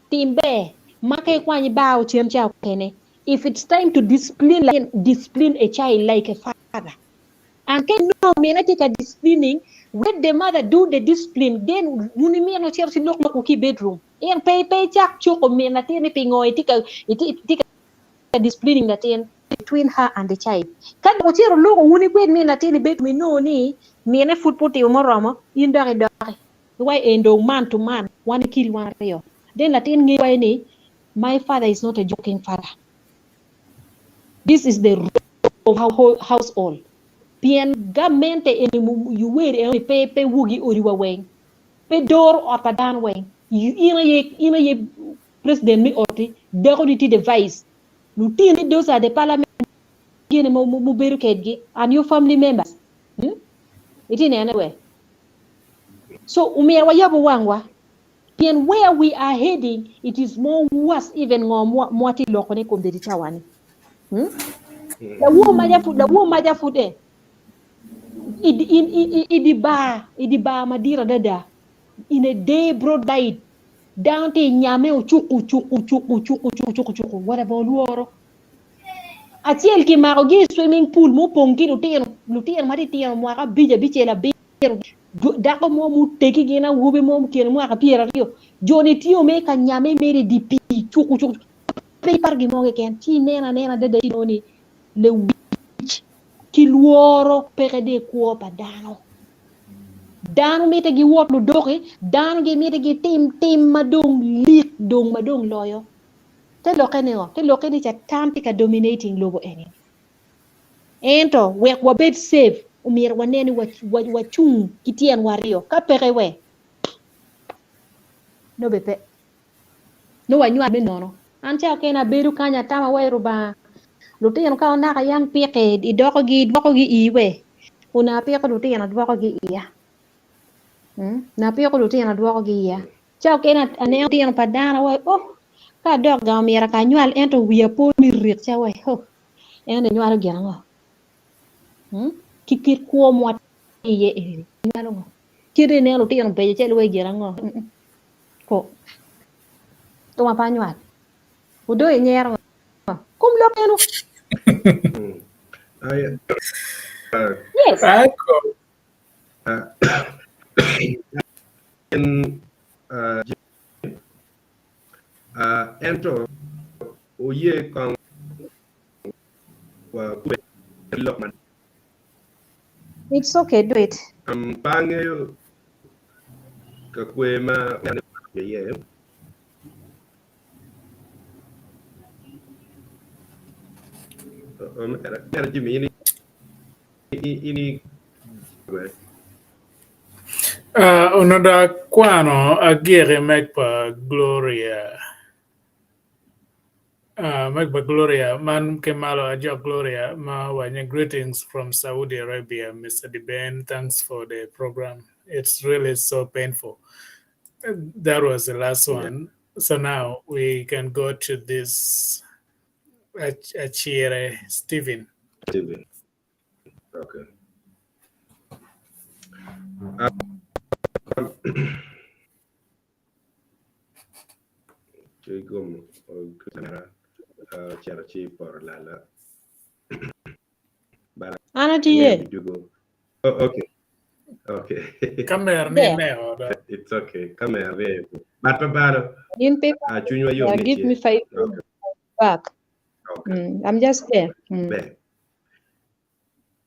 tim ber ma ka ikwanyo ibar ocen ca okene if it's time to discipline latin discipline a child like a father and ka inongo mine tye ka disciplining let the mother do the discipline then wun imino cito ci lok lok ki i bedroom en pe pe icak cuko min latin ni pingo itye ka itye ka disciplining latin between her and the child. Ka dok ocito oloko wun ikwed min latin i bedroom inongo ni mine pud pe otimo muromo, in dok idoki. Iwaco en dong man to man, wan ikiri wan aryo. Then latin ngeyo waco ni my father is not a joking father. This is the rule of our household. Pien gamente eni Yoweri eno ni pe pe wogi i odi wa weng. Pe doro ot pa dano weng. In aye in aye president me oti, dako ni tye the vice. Lutini those are the parliament gini mubedo kedgi and your family members. Hmm? Iti nene we. So omyero wayabo wangwa. Pien where we are heading, it is more worse even ngo mwati loko ne kombeddi cawa ni. Hmm? Lawo maja pud, lawo maja pud eh. Idi idi bar, idi bar madit adada. In a day broad light. Dano tye i nyame ocuku cuku cuku cuku cuku cuku cuku whatever olworo. Acel kimakogi i swimming pool mupong ki lutino lutino matitino mwaka abic abicel abiro dako mo mutegi gin awobi mo kine mwaka pyeraryo joni tye me ka nyame mere i dye pii cuku cuku pe iparo gin mo keken ci ineno anena adada ci inongo ni lewic ki lworo peke dong i kwo pa dano. Dano mitte giwot ludoki, dano gimiti gitim tim ma dong lik dong ma dong loyo. Te lokke ni ngo? Te lokke ni Catan tye ka dominating lobo eni. Ento wek wabed safe, omyero wanen ni wacung ki tyenwa aryo. Ka peke we, nongo bene pe. Nongo wanywal me nono. An ca okene abedo kany atama wa i Rubanga. Lutino ka onaka yang pike idokogi idwokogi ii we. Onongo apiko lutino adwokogi iya. Hmm? Onongo apiko lutino adwokogi iya. Ca okene aneno tino pa dano wa oh ka adok gang omyero ka anywal ento wiya po ni rik ca wa oh en inywalo gin ango hmm? Ki kit kwo ma watye iye eni inywalo ngo? Kit ineno lutino beco calo wa gin ango? Ko tuma pe anywal odoyo inyero ngo? Kom lok eno. Yes. Ento oye kong wakube ki lok man. It's okay, do it. Pe angeyo ka kwer ma iye. Omera Jimmy, in Onongo akwano agiki meg pa Gloria, meg pa Gloria man ki malo ajok Gloria ma owaco ni greetings from Saudi Arabia Mister Deben thanks for the program it's really so painful that was the last one so now we can go to this Acire Stephen. Stephen. Okay. Ci gum ocito ci poto lala. An atye. Oh, okay. Okay. Kamer ni There. ne oda. It's okay. Kamer ni. But pa balo. In paper, Cwinywa yom ni give me tye. 5 Okay. back. Okay. I'm just there. Ber.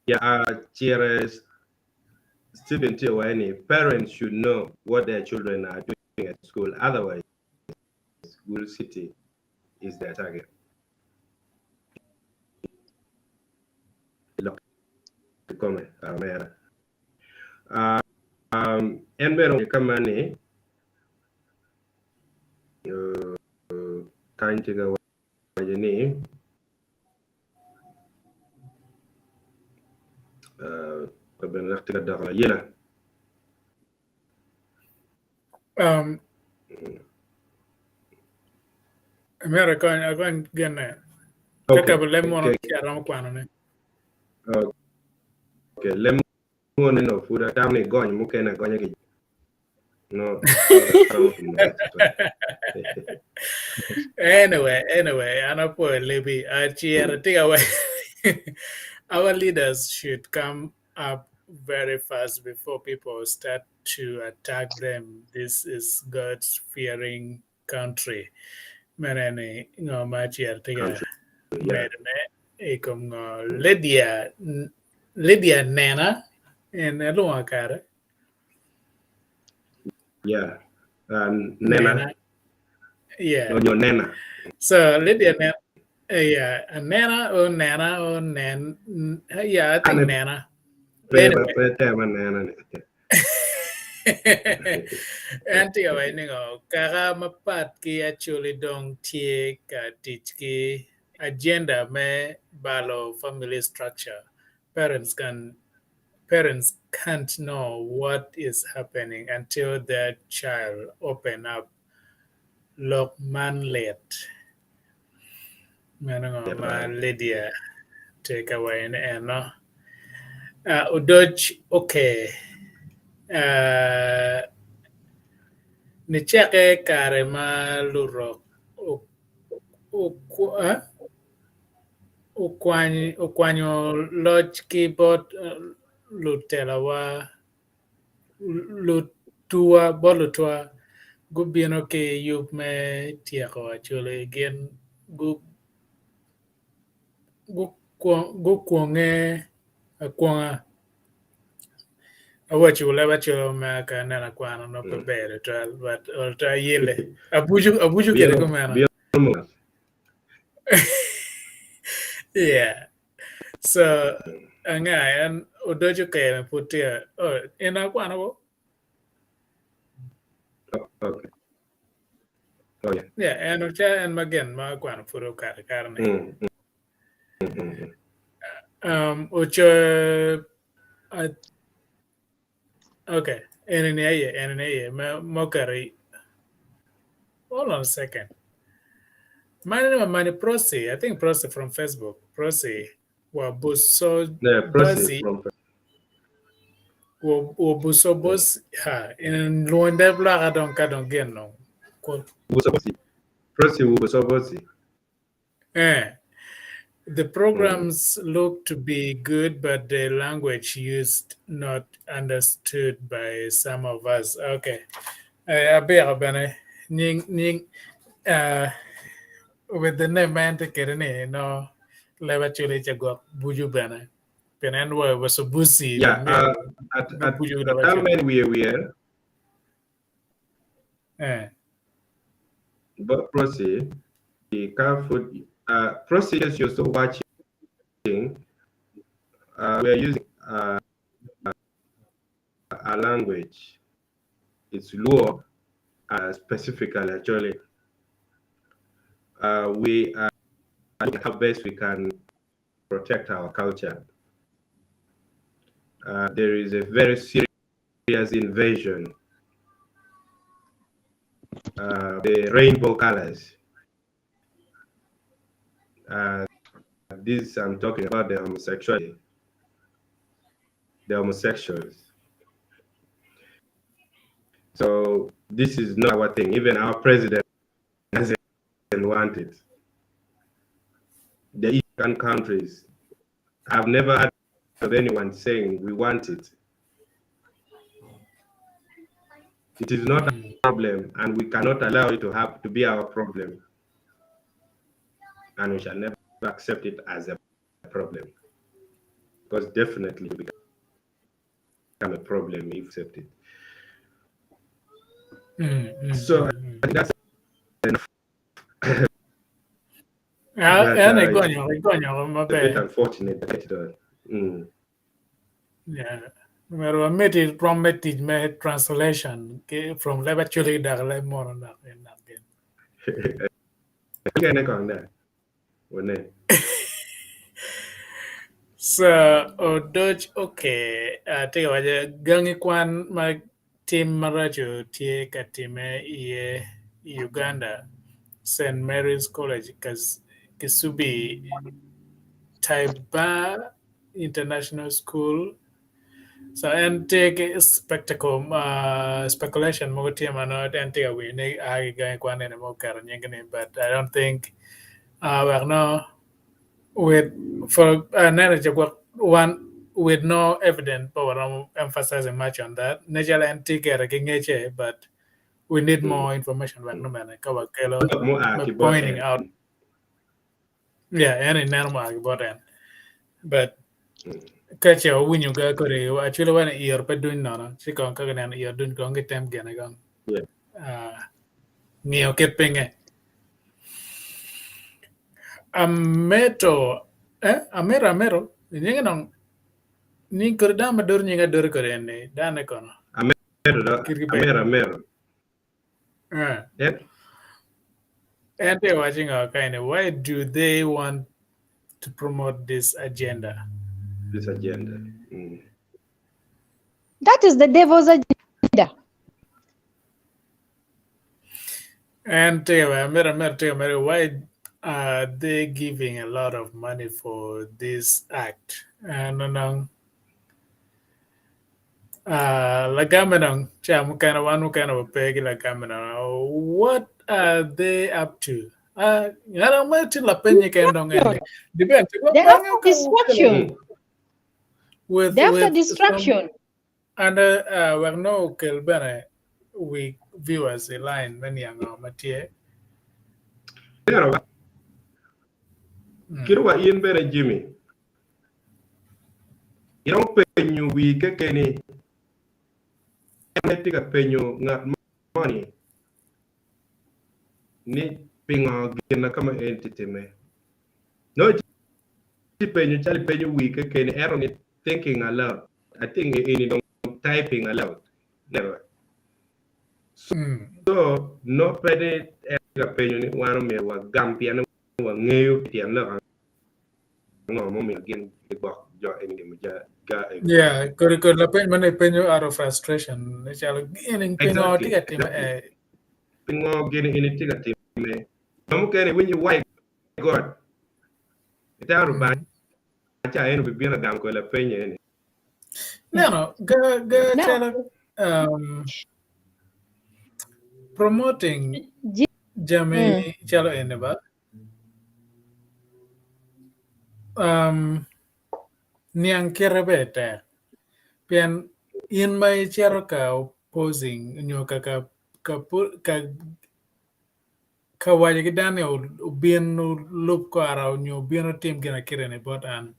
Yeah, Cire Stephen tye waco ni parents should know what their children are doing at school otherwise Gulu City is their target. Lok kikome omera. En bene ka man ni kany tye ka waco ni bene dok tye ka doko layela. Myero akony akony gine. Ka Okay. kabo leb mono Okay. ci aromo kwanone. Okay. Leb mono no pud atamo ni igony mukene agonya ki no. Anyway, anyway, an apwoyo lebi. Aciro tye ka waco our leaders should come up very fast before people start to attack them. This is God's fearing country. Meno eni ngo ma aciro tye ka Country. Yeah. medone i kom ngo Lydia Lydia Nena en alwongo kare Yeah. Nena. Nena yeah Onyo Nena. so Lydia Nena yeah Nena or Nena or Nen yeah I think Ane Nena pe anyway pe tema Nena ni. En tye ka waco ni ngo kaka mapat ki Acholi dong tye ka tic ki agenda me balo family structure. Parents can parents can't know what is happening until their child open up lok man lit. Meno ngo ma Lydia tye ka waco ni eno. Odoc okay. Nicekke kare ma lurok okwanyo loc ki bot lutelawa Lutuwa bot lutuwa gubino ki yub me tyeko Acholi gin gukwonge akwonga. Awaco leb Acholi ma ka aneno akwano nongo pe ber tutwal but ol ayelle abuco kwede kumeno. Yeah. So anga en odoco kene pud tye oh, en akwano bo? Okay. Oh, yeah. Yeah, en oca en ma gin ma akwano pud okato kare ni. Oco okay, eni ni aye, eni ni aye ma oketo. Hold on a second. Mani ma mani Prossy, I think Prossy from Facebook. Prossy wa buso Yeah, Prossy Bosi from wa wa buso bos ha in luonde blaka dong ka dong gin no. Ko Busobosi. Prossy Busobosi. Eh. The programs look to be good, but the language used not understood by some of us. Okay. Eh, abiro bene nying nying uh, with the name man te kede ni no leba chule cha gwok buju bene. Pien en wa wasobusi Yeah, dong myero at no at buju at leba chule. amen we we Eh. but Prossy, the car food Prossy is you're still watching. We are using a language. It's Luo, specifically actually. We are looking how best we can protect our culture. There is a very serious invasion. The rainbow colors. This I'm talking about the homosexuality, the homosexuals. So this is not our thing. Even our president doesn't want it. The Eastern countries, I've never heard of anyone saying we want it. It is not a problem, and we cannot allow it to have to be our problem. And we shall never accept it as a problem, because definitely it become a problem if accepted. So I think that's enough. Ah, But, en igonyo igonyo it's a maber. bit unfortunate that it does. Yeah. Myero wamiti rwom me tic me translation ki from leb Acholi dok leb munu dok gin dok gin. Kene kong da. Wone. So odoc okay atye ka waco gangi kwan ma tim maraco tye ka time iye i Uganda St. Mary's College Kisubi Taiba International School so en tye ki spectacle speculation mogo tye ma nongo en tye ka winyo ni a ki gangi kwan eni ma oketo nyinge ni but I don't think wek nongo with for aneno ca gwok one with no evidence pe waromo emphasizing much on that ne calo en tye gire ki ngece but we need more information wek nongo bene ka wakelo Mua me ki bot pointing en. out yeah en ineno mua ki bot en but ka ce wawinyo ga kodi actually wan iro pe duny nono ci kong ka gineno iro duny kong gitem gine kong ngiyo kit pinge Ameto eh ameto ameto nyinge dong nying kodi dano ma doro nyinge adora kodi eni dane kono Ameto do Kitgi ber. amero amero. Eh. Yep. En tye ka waco ngo ka eni why do they want to promote this agenda? This agenda. That is the devil's agenda. And tye ka amito amito tye ka mere why are they giving a lot of money for this act? And onong uh, lagame dong ca mukene wan mukene wape ki lagame dong. What are they up to? Uh, ngat mo tye lapenye kene dong eni. Depend. They're after destruction. With, They're after with some destruction. And uh, wek no okel bene wi viewers i line me niang ngo ma tye. Pero ba, kit wa in bene Jimmy, iromo penyo wi kekeni, en tye ka penyo ngat moni ni pingo gin na kama en tye time. No tye penyo calo ipenyo wi kekeni ento ni thinking aloud. I think in dong typing aloud. Never. So no pe ni en tye ka penyo ni wan omyero wagam pien ni wangeyo pi tyen lok ango mumiyo gin gigwok jo eni ga Yeah, kodi kodi lapeny ma ni penyo out of frustration. Ni calo gin pingo Exactly, tye ka time exactly. eh. Pingo gin eni tye ka timme? Jo mukene iwinyo why God? Itamo Lubanga ca en obibino agamo kwede lapeny eni. Neno, ga ga calo um, promoting jami mm. calo eni ba um, niang kite bene tek pien in ma icito ka opposing nyo ka ka ka ka ka waco ki dano ni obin olub kora nyo obin otim gin akite-ni bot an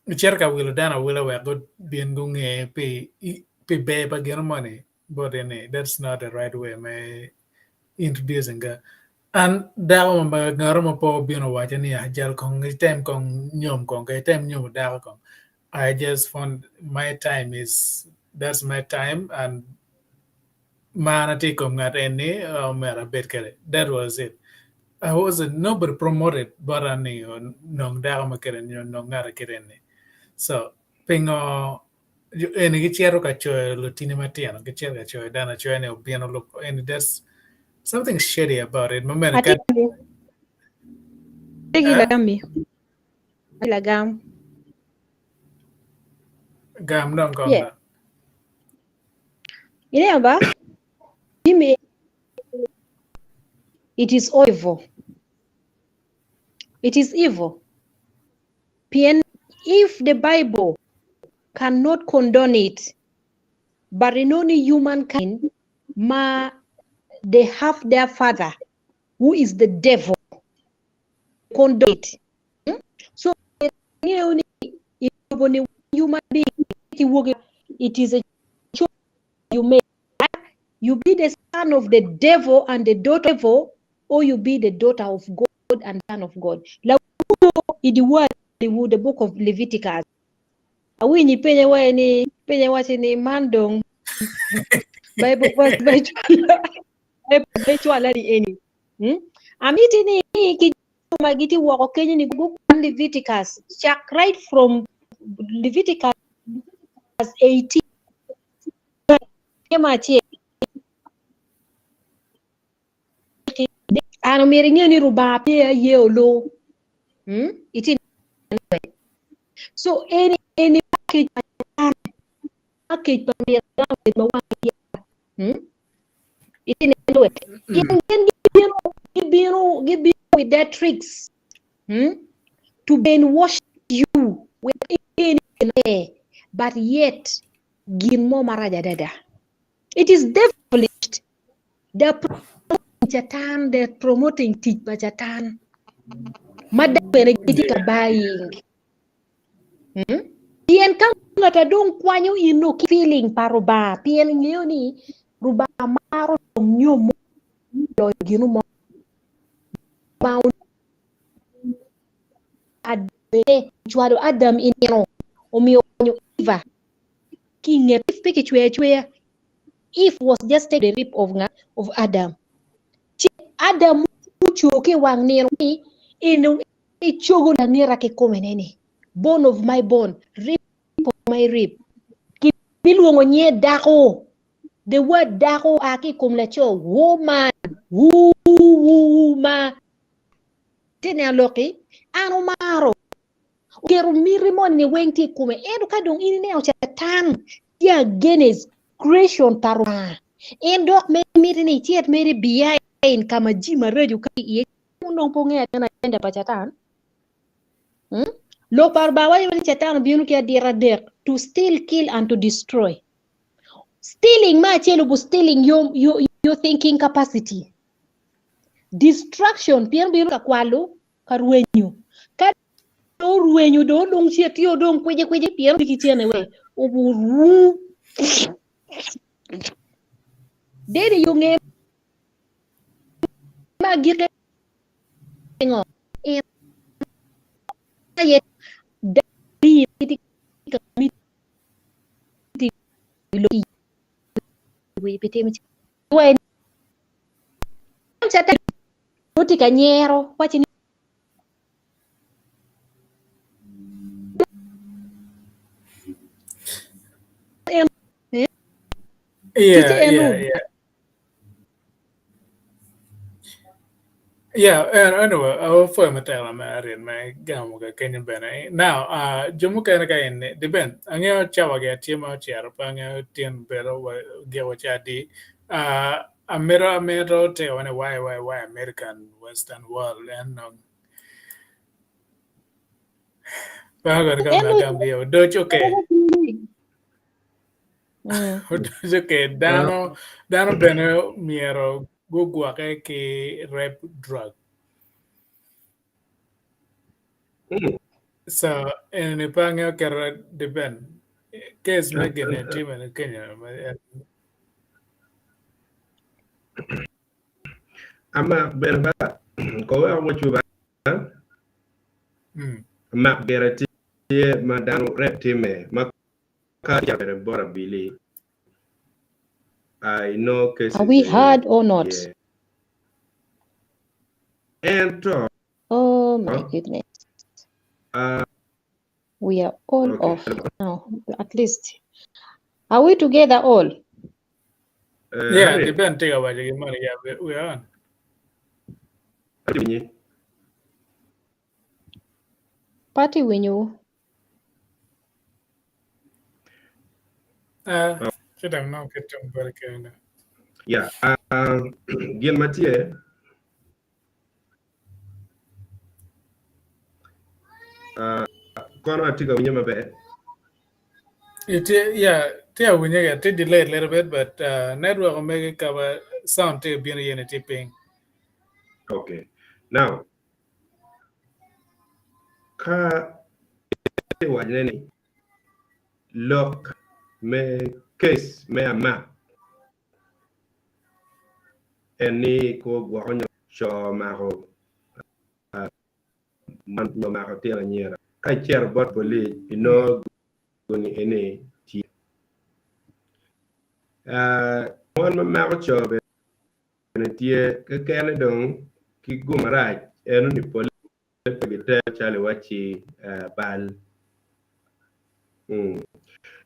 icito ka wilo dano awila wek gubin gunge pi pi ber pa gin moni bot in ni that's not the right way me introducing ga an dako ma ngat mo pe obino owaco ni jal kong item kong nyom kong ka item nyomo dako kong I just found my time is that's my time and mar na tye i kom ngat eni omyero abed kwede that was it I wasn't nobody promoted bota ni onong dako ma kite ni onong ngat ma kite ni so pingo eni gicito ka coyo lutini matino gicito ka coyo dano acoya ni obino olubo eni that's something shady about it ma mene ka Atye ki lagam-mi. Lagam. Gam dong kong Yeah. dong. Ineno ba? Jimmy, it is all evil. It is evil. Pien if the Bible cannot condone it, but inongo ni humankind ma they have their father who is the devil condone it. Hmm? So ingeyo ni i lobo ni human being ki wogi it is a choice you make. You be the son of the devil and the daughter of the devil, or you be the daughter of God and son of God. Lawuto i di word the book of Leviticus. Awinyi penye waye ni penye wace ni man dong Bible verse be cwala be cwala ni eni. Hmm? Amiti ni ki jo ma gitye woko kenyo ni gukwan Leviticus cak right from Leviticus 18 ma acel an omyero inge ni Rubanga pe aye olu. Hmm? Itye So eni eni package pa dano, package pa myero dano obed ma wang Hmm? Itye neno we? Gin gin gibino gibino gibino with their tricks. Hmm? To brainwash you with any but yet gin mo marac adada. It is devilish. They're promoting Catan, they're promoting tic pa Catan. Ma dano bene gitye ka buying. Hmm? Pien ka ngat a dong kwanyo in ki feeling pa Rubanga, pien ingeyo ni Rubanga maro dong nyo mo loyo gino mo. Rubanga ocwalo Adam i nino omiyo okwanyo Eva ki i nget pe kicweyo acweya. Eve was just take the rib of nga of Adam. Ci Adam oco ki i wang nino ni eno ecogo langeta kikomene ni bone of my bone, rib of my rib. Kibilwongo nyinge dako. The word dako oa ki i kom laco woman, woo ma. Ite neno lok-ki? An omaro. Oketo miti moni weng tye i kome. Ento ka dong in ineno Catan tye against creation pa Rubanga, en dok mere miti ni icit mere behind ka ma jami maraco kati iye. Onongo pe ongeyo agenda pa Catan. Hmm? Lok pa Rubanga waco ni Catan obino ki adita adek, to steal, kill and to destroy. Stealing me acel obu stealing your, your, your thinking capacity. Destruction pien obino ka kwalo ka rwenyo. Ka dong orwenyo dong olung ce tye odong kwici kwici pien obi ki cene we obu Deni yo nge ma agike ngo en aye dani tye ka miti pi timo we catan tye ka nyero waci ni en Yeah, en yeah, yeah. Yeah, anyway, apwoyo matek lamera Ariel me gamo ka kenyo bene. Now, uh, jo mukene ka en ni, depend. Angeyo cawa gi atye ma ocito, pe angeyo tyen bedo wa giko ca adi. Uh, amito amito tiko ni why why why American Western world en dong pe angeyo ka me agam gi odoc okay. Odoc okay, dano dano bene myero gugwokke ki rape drug. So eni pe angeyo kite depend. Case me gini time ni Kenya. Amak bene ba ko wek wacu ba amak gire tye ma dano rep time ma ka bene bot abili I know cases Are we heard or not? Yeah. Ento Oh my goodness. We are all okay. off now, at least. Are we together all? Yeah, Harry, depend tye ka waco gin moni. Yeah, we are on. winyi. Party winyo. Uh, ci dong nongo kit tung boti kene. Yeah, gin ma tye uh, kono atye ka winyo maber. Itye, yeah, tye awinye ga, tye delayed a little bit, but uh, network omege ka ba sound tye bino yene tye piny. Okay. Now, ka iwacone ni lok me case me amak en ni ko gwoko nyo co mako mon nyo mako tyen anyira ka icito bot polic inongo guni eni tye. Mon ma mako co bene tye kekene dong ki gum marac eno ni pole pe gitero calo iwacci bal.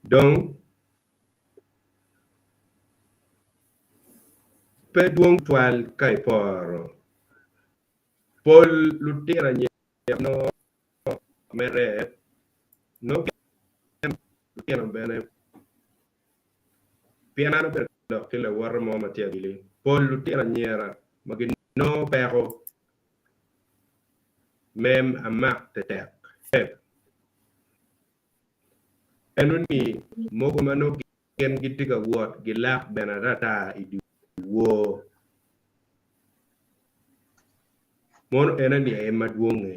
Dong pe dwong twal ka iporo. Pol lutino anyira nongo me rep nongo gin lutino bene pien an abedo ka lok ki lawote mo ma tye abili pol lutino anyira ma ginongo peko me amak tetek rep eno ni mogo ma nongo gin gitye ka wot gilak bene atata i dyewor mono eno ni aye madwonge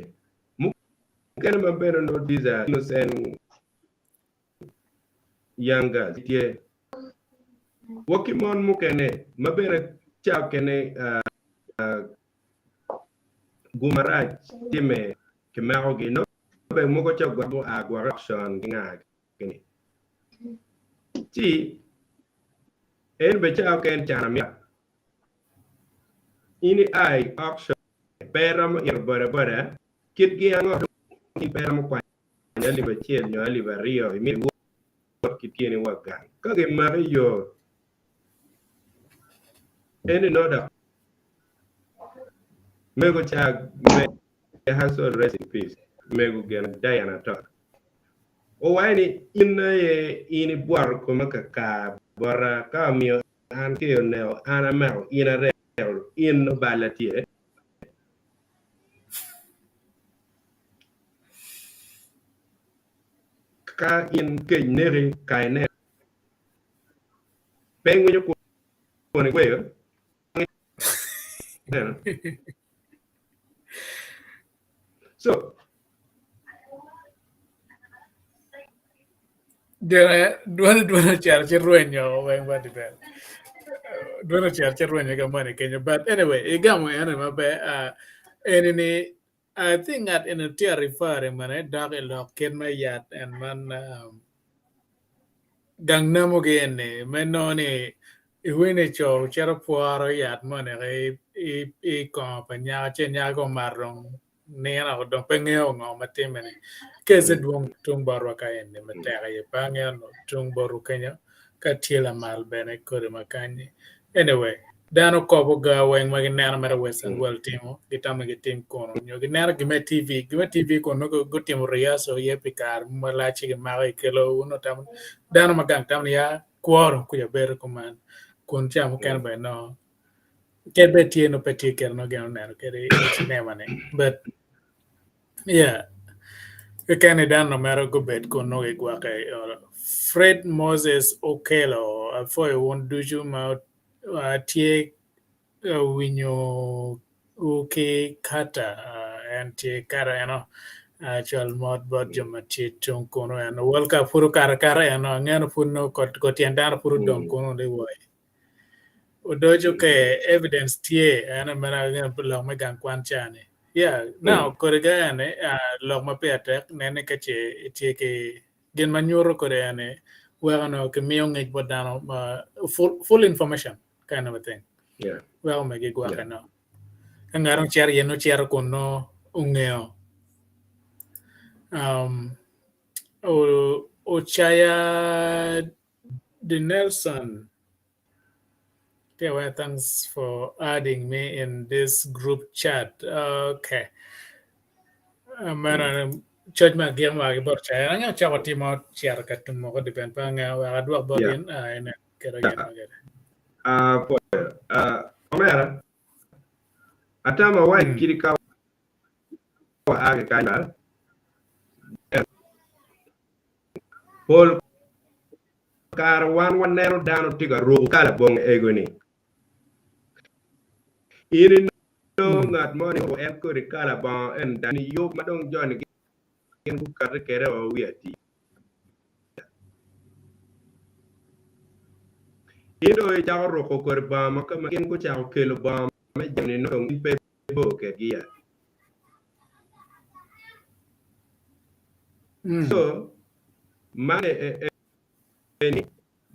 mukene ma bene nongo these are innocent young girls tye wa ki mon mukene ma bene ca okene gum marac time kimakogi nongo bene mogo ca gwok gua gwok i auction ki nga gini ci en bene ca okene can amita in ia i auction pe iromo ito boda boda kitgi ango dong pe iromo kwanyo alip acel nyo alip aryo imito iwot ki tyeni wa gang. Ka gimaki i yo eni nongo dok mego ca may her soul rest in peace mego gin Diana Tot owaco ni in aye in ibwoto koma kakar bota ka omiyo an ki oneko an amako in areko in nongo balla tye. Ka in kec neki ka inen pe ingwinyo kwon igweyo ineno so Dwone dwone ocito ci rwenyo weng ba dibel. Dwone ocito ci rwenyo ka moni kenyo. But anyway, igamo ene maber. Uh, eni ni I think ngat eni tye referring mene dok i lok kit me yat en man um, gang namogi eni me nongo ni iwinyo ni co cito pworo yat moni i, i kongo pa nyako ci nyako omato dong nino dong pe ngeyo ngo ma timme ni. Kece dwong tung botwa ka eni matek aye pe angeyo tung botwu kenyo ka tye lamal bene kodi ma kanyi. Anyway, Dano kobo ga weng ma gineno mere Western world timo, gitamo ni gitim kunu. Nyo gineno gin me TV, gin me TV kun nongo gutimo rehearsal iye pi kare malac ci gimako ikelo nongo tamo dano ma gang tamo ni ya kwo dong kuca bedo kuman kun ca mukene bene nongo kadi bed tye nongo pe tye kit ma gin oneno kwede i cinema ni but yeah keken ni dano mere gubed kun nongo gigwokke. Fred Moses Okello apwoyo wun ducu ma tye ka winyo wu ki Carter en tye Carter eno cwal mot bot jo ma tye tung kunu eno World Cup pud okato akata eno angeyo ni pud nongo kor tyen dano pud odong kunu liwoi odoco ke evidence tye eno mere angeyo pi lok me gang kwan ca ni yeah now kodi ga eni lok ma pire tek nen ni ka ce itye ki gin ma nyuto kodi eni weko nongo kimiyo ngec bot dano ma full, full information kind of a thing Yeah. weko megi gwake Yeah. no ka ngat ocito iye nongo cito kun nongo ongeyo um, o- Ochaya De Nelson Okay, well, thanks for adding me in this group chat. Okay. Meno coc ma agik ma ki bot Ochaya. Angeyo cako timo cito ka tumo ko depend pe angeyo wek adwok bot Yeah. in ah, inen kede gin ma kede. Ah, pwoyo. Ah, omera, atamo awac Mm. kadi ka wa a ki kany ba, pol kare wan waneno dano tye ka ruko kala bongo ego-ni. In inongo ngat moni en kodi kala bongo eni dani yub ma dong joni gin gukati kwede o wi ati. In dong icako ruko kodi bongo ma ka ma gin gucako kelo bongo me jami-ni nongo dong in pe ibor kwedgi ya. So man eni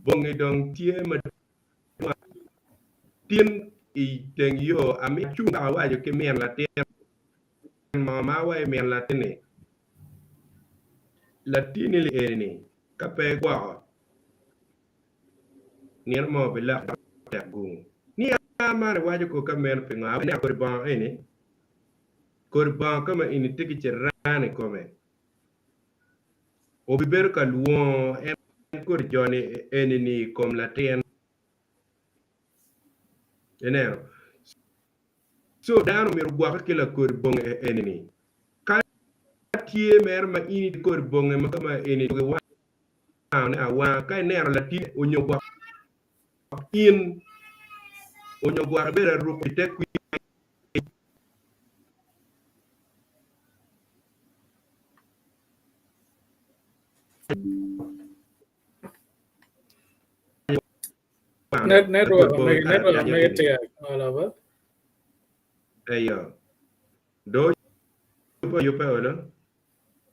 bongi dong tye madwong tin i teng yo amito acung dok awaco ki min latin mo ma awaco min latin ni latini eni ni ka pe igwoko nino mo obilok dok tek gungu ni a man iwaco ko ka meno pingo aneno kodi bongo eni kodi bongo ka ma eni tye ki ciran i kome obibedo ka lwongo en kodi jo-ni eni-ni i kom latin. Ineno? Co dano myero ogwokke ki lakodi bongi eni-ni. Ka tye mere ma in itye kodi bongi ma kama eni giwangone awanga, ka ineno latinni onyo gwok in onyo gwok ibedo aruko i te kwir. Net network omege network omege tye ka ngolo ba. Eyo. Do yupe yube olo.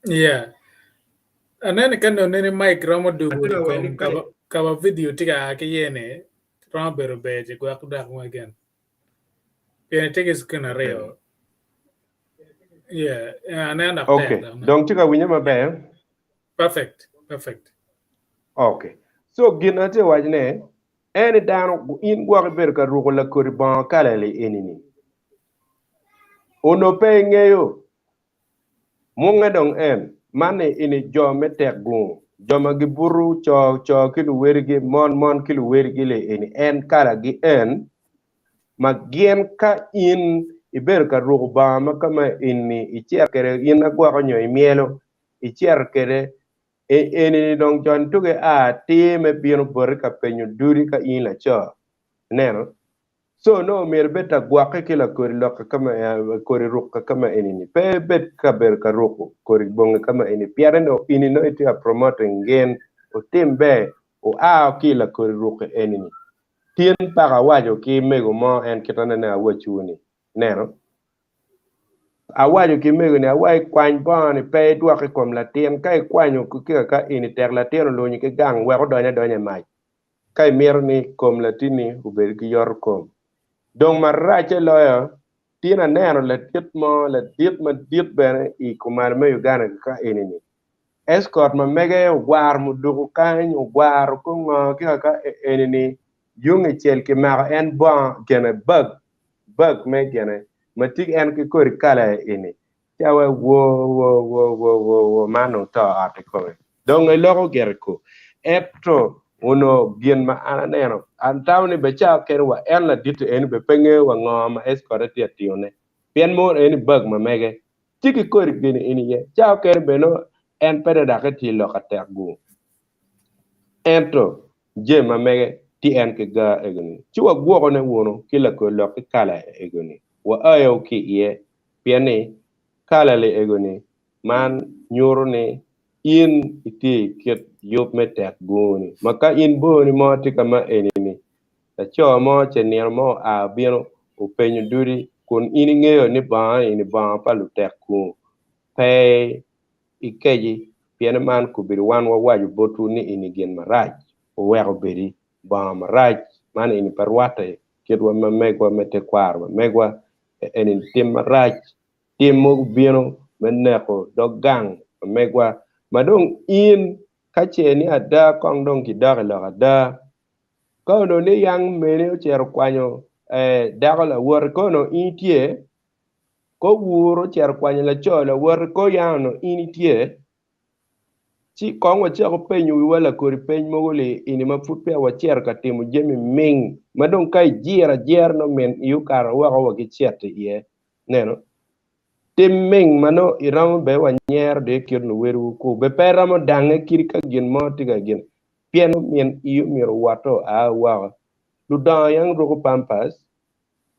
Yeah. Anene ka nongo nene mic romo dugo Atye i ka kom weni ka ka ba ka ba video tye ka a ki iye ni romo bedo ber ci gwok dok again. Pien itye ki screen aryo. Yeah, aneno dok tek Okay. dok no. Dong tye ka winye maber? Perfect, perfect. Okay. So gin atye waco ne, en ni dano in gwok ibedo ka ruko lakodi bongo kala li eni ni. Ono pe ingeyo. Munge dong en, man ni ini jo me tek gungu, jo ma gibuto co co ki luwedigi, mon mon ki luwedigi li eni en kala gi en, ma gin ka in ibedo ka ruko bongo ma kama eni icito kwede in agwoko nyo imyelo icito kwede eni ni dong joni tugi a atir me bino boti ka penyo dudi ka in laco ineno so nongo myero ibed ta gwokke ki lakodi lok kama kodi ruk kama eni ni pe ibed ka bedo ka ruko kodi bongi kama eni pien ni ini nongo itye ka promoting gin otim ber oa ki lakodi ruk eni ni Tin paka awaco ki mego mo en kit anene awacu ni, ineno? Awaco ki mego ni awaci kwany bongo ni pe idwok i kom latin, ka ikwanyo ki kaka eni tek latin olunyo ki gang wek odony adonya i mac ka imito ni kom latinni obed ki yoto kom. Dong maracce loyo, tin aneno ladit mo, ladit madit bene i kumalo me Uganda kaka eni ni, Escort ma mege ogwaro muduku kany, ogwaro ko ngo ki kaka eni ni. Yung icel kimako en bongo gene bag bag me gene ma tye en ki kodi kala eni cawa wo wo wo wo wo wo man dong to ot ikome dong eloko gire ko ento onongo gin ma an aneno an tamo ni be cawa kene wa en ladit eni be pe ngeyo wa ngo ma escort tye atiyone pien mono eni bag ma mege tye ki kodi gini eni iye cawa kene be nongo en pe dok etye lok atek gu ento jami ma mege tye en ki gar ego-ni, ci wagwokone wunu ki lakor lok ki kala ego-ni, waayo ki iye, pien ni kala-li ego-ni man nyuto ni in itye i kit yub me tek gungu-ni, ma ka in boni mo tye ka ma eni-ni, laco mo ce nino mo oa obino openyo dudi kun in ingeyo ni bongo eni bongo pa lutek gungu, pe ikeci, pien man kobedo wan wawaco botwu ni eni gin marac, wuwek obedi bongo marac, man eni pe rwatte kitwa ma megwa me tekwaro ma megwa, eni tim marac, tim mogo bino me neko dog gang ma megwa, ma dong in ka ce ni ada kong dong kidok i lok ada, ka onongo ni yang mene ocito okwanyo dako lawote ka onongo in itye Ka owuro ocito okwanyo laco lawote kor yam onongo in itye, ci kong wacako penyo wiwa lakodi peny mogo li ini ma pud peya wacito ka timo jami ming ma dong ka ijiro ajira nongo min iyi okato woko wa ki cito iye. Ineno? Tim ming ma nongo iromo bene wa nyero dong ikit luwedwu ku be pe iromo dange kadi ka gin mo tye ka gin pien min iyi omyero owotte oa woko. Ludongo yang ruko pampas.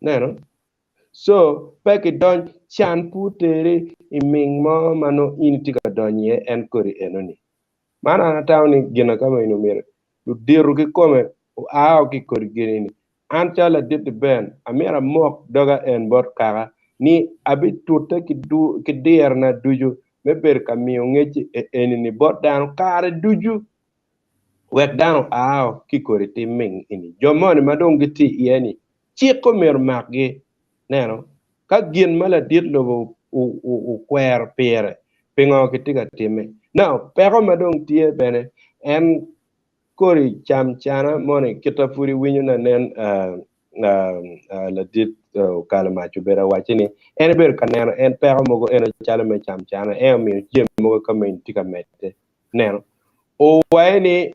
Ineno? So, pe kidony, can pe oteri i ming mo ma nongo in itye ka donyo iye en kodi enoni. Man an atamo ni gin akama eni omyero ludito kikome oa ki i kodi gin eni. An calo ladit-ti Ben, amyero amok doga en bot kaka ni abitute ki dirona ducu me bedo ka miyo ngec eni-ni bot dano kare ducu wek dano oa ki i kodi tim ming eni. Jo moni ma dong gitye iye-ni Cik omyero omakgi. Neno, ka gin ma ladit lobo okwero pire, pingo kitye ka timme? Now, peko ma dong tye bene en kodi camcana moni kita pud iwinyo nanen ladit okalo mac obedo awacci ni en ebedo ka neno en peko mogo eno calo me camcana en omiyo jami mogo ka meni tye ka medde. Neno, owaye ni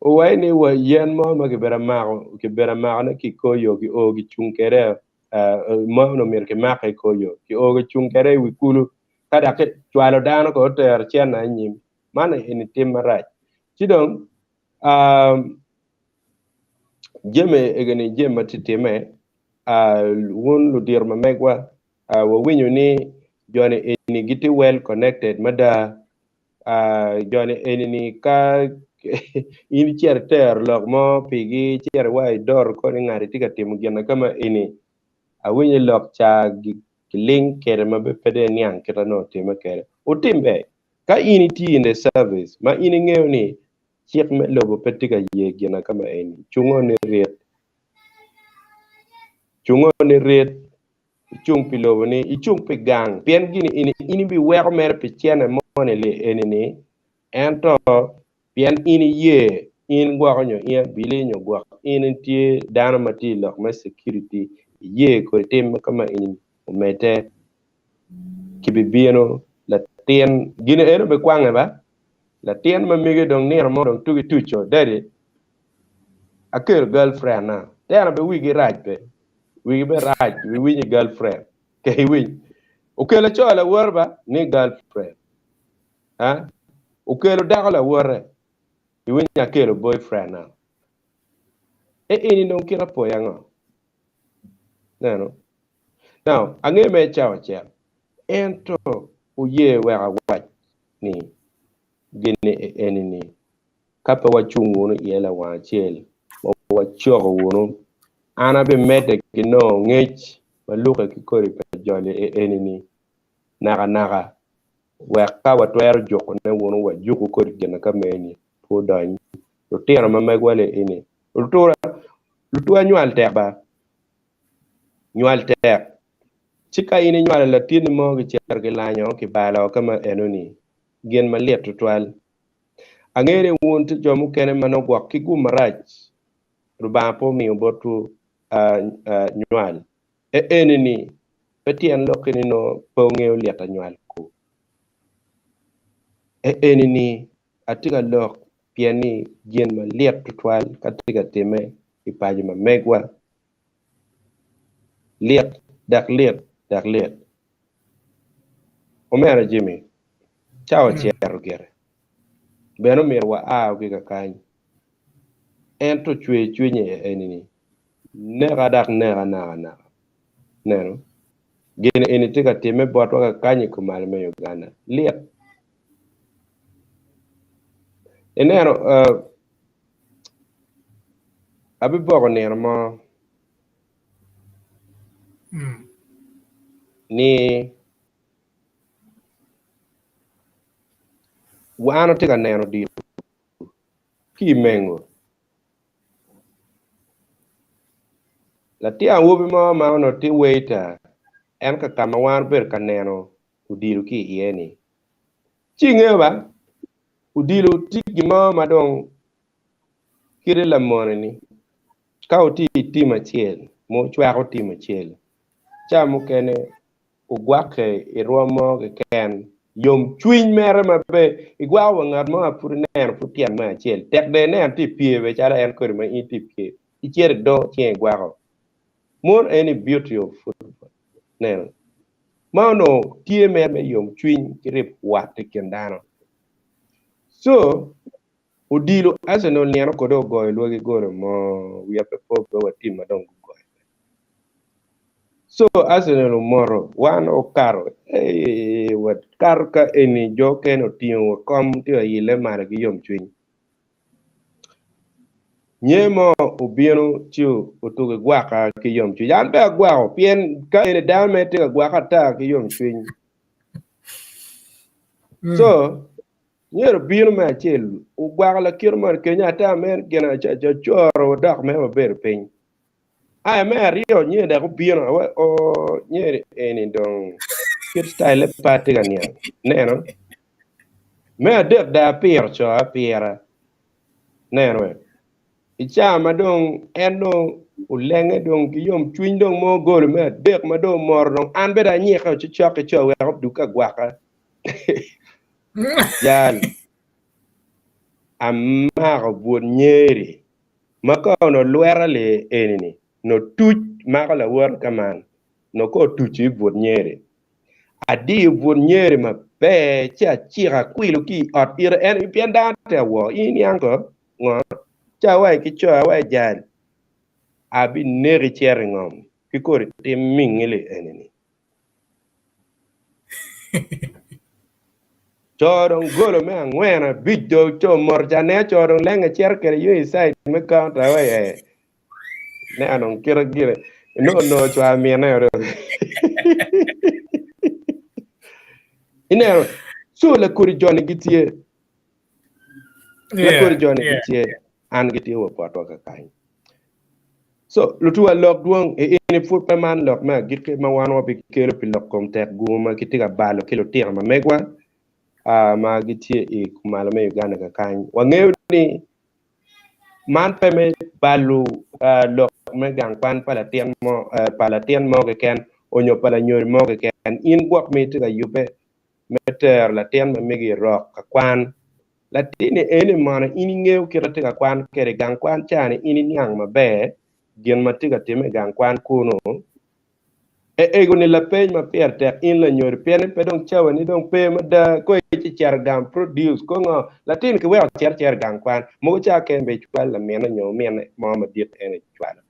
Owaco ni wa yen mo ma kibedo amako kibedo amakone ki i kor yo kio kicung kwede mo onongo myero kimake i kor yo kio kicung kwede i wi kulu ka dok kicwalo dano kono otero cente anyim man eni tim marac ci dong jami egoni jami ma tye time wun ludito ma megwa wawinyo ni joni eni gitye well connected mada joni eni-ni ka in icito itero lok mo pigi icito wa idoro koni ngat tye ka timo gin ma kama eni awinyo lok ca giling kwede ma bene pe dong iniang kit ma nongo otimme kwede. Wutim ber ka in itye in the service ma in ingeyo ni cik me lobo pe tye ka ye gin ma kama eni cungo ni rit cungo ni rit icung pi lobo-ni, icung pi gang, pien gini eni in ibiweko mere pi cene moni li eni-ni, ento pien in iye, in gwoko nyo in abili nyo gwok in itye dano ma tye i lok me security, iye kodi tim ma kama eni omedde, kibibino latin, gini eno bikwange ba, latin ma mege dong nino mo dong tugi tuco, daddy, akelo girlfriend na, tena be wigi rac be. Wigi be rac, iwinyo girlfriend. Ke iwiny. Okelo laco lawote ba ni girlfriend. Ha? Okelo dako lawote. Iwinyo akelo boyfriend na. E eni dong kit apoya ango? Neno. Now, angeyo mere cawa acel. Ento oye wek awac ni gini eni ni ka pe wacung wunu iye lawang acel ma wacoko wunu, an abimedde ki nongo ngec ma lukke ki kodi pa joli eni-ni nakanaka, wek ka watwero jukone wunu wajuku kodi gin ka meni pe odony. Lutino ma megwa li eni, lutura nywal tek ba, nywal tek. Ci ka in inywalo latinni mo kicito kilanyo kibalo ka ma enoni, gin malit tutwal. Angeyo ni wun tye jo mukene ma nongo gwok ki gum marac. Lubanga pe omiyo botwu nywal. Eni-ni pe tyen lokke ni nongo pe wungeyo lita nywal ku. Eni-ni atye ka lok pien ni gin malit tutwal ka tye ka timme i paco ma megwa. Lit dok lit dok lit. Omera Jimmy, cawa ocito gire. Bene omyero waa ki kakany. Ento cwer cwinye eni-ni neka dok neka nakanaka. Neno, gin eni tye ka timme botwa kakany i kumalo me Uganda. Lit. Ineno, uh, abiboko nino mo ni wan watye ka neno odilo ki i mengo. Latin awobi mo ma onongo tye waiter en ka ka ma wan obedo ka neno odilo ki iye-ni. Ci ingeyo ba, odilo tye gin mo ma dong kite lamone-ni ka wutye i tim acel ma wucwako tim acel, ca mukene ogwakke i rwom mo keken, yomcwiny mere ma pe igwako wa ngat mo ma pud ineno pud tyen me acel, tek dong ineno tye i pye bene calo en kodi ma in itye i pye, icito idongo cinge igwako. Mono eni beauty of football, ineno, ma onongo tye mere me yomcwiny ki ribo wat i kin dano. So, odilo Arsenal nino kode ogoyo lwagi golo mo, wiya pe po be wa team ma dong gugoyo. So Arsenal omoto, wan okato, eeii wakato ka eni jo okene otingo wa kom tye ka yille malo ki yomcwiny. Nyer mo obino ci otuko gwaka ki yomcwiny. An bene agwako pien ka eni dano mere tye ka gwaka ata ki yomcwiny. So nyer obino me acel ogwako lakite moni kenyo ata mere gin acoro dok mere wabedo piny. Aya me aryo nyer dok obino awe oo nyer eni dong kit style pe atye ka niang neno. Me adek dong apiro co apira neno we i caa ma dong en dong olenge dong ki yom cwiny dong mo golo me adek ma dong omoro dong an bene anyike cocok ki co wek odug ka gwaka jal amako but nyeri Ma ka onongo lweta lee eni-ni nongo tuc mako lawote ka man, nongo ka otuco i but nyeri. Adiyo but nyeri maber ci aciko akwilo ki i ot ite en pien dano tye awor. In iniang ko ngo? Ci awaco ki co awaco jal abineki icito i ngom ki kodi tim mingili eni-ni. Co dong golo me angwen abic dong co moto ca ne co dong lenge cito kede yo i side me counter wa iye ne dong kite gire no no cwa mine dong ineno so lakodi joni gitye lakodi joni gitye an gitye wa botwa kakany So, lutuwa lok dwong i ini pud pe man lok me agikki ma wan wabikelo pi lok kom tek gungu ma kitye ka balo ki lutino ma megwa ma gitye i kumalo me Uganda kakany. Wangeyo ni man pe me balo lok me gang kwan pa latin mo pa latin mo keken onyo pa lanyodo mo keken. In gwok ma itye ka yubbe me tero latin ma megi i rok ka kwan Latinni eni mono in ingeyo kit atye ka kwan kwede i gang kwan ca-ni in iniang maber gin ma tye ka timme i gang kwan kunu? Eego ni lapeny ma pire tek in lanyodo pien ni pe dong cawa ni dong pe mada ko ci cito gang produce ko ngo latin ki weko cito acita i gang kwan mogo ca keken bene icwalo lamine nyo omine mo madit en icwalo.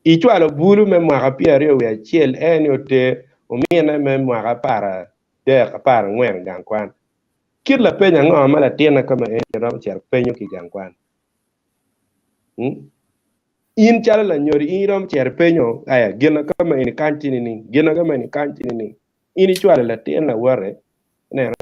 Icwalo bulu me mwaka pyeraryo wiye acel en ni oter omine me mwaka aparadek aparangwen i gang kwan. Kit lapeny ango ma latinna ka ma en romo cito penyo ki i gang kwan? Hmm? In calo lanyodo, in iromo cito ipenyo, aya, gin ka ma eni kany tye nining? Gin ka ma eni kany tye nining? In icwalo latin lawote, ineno?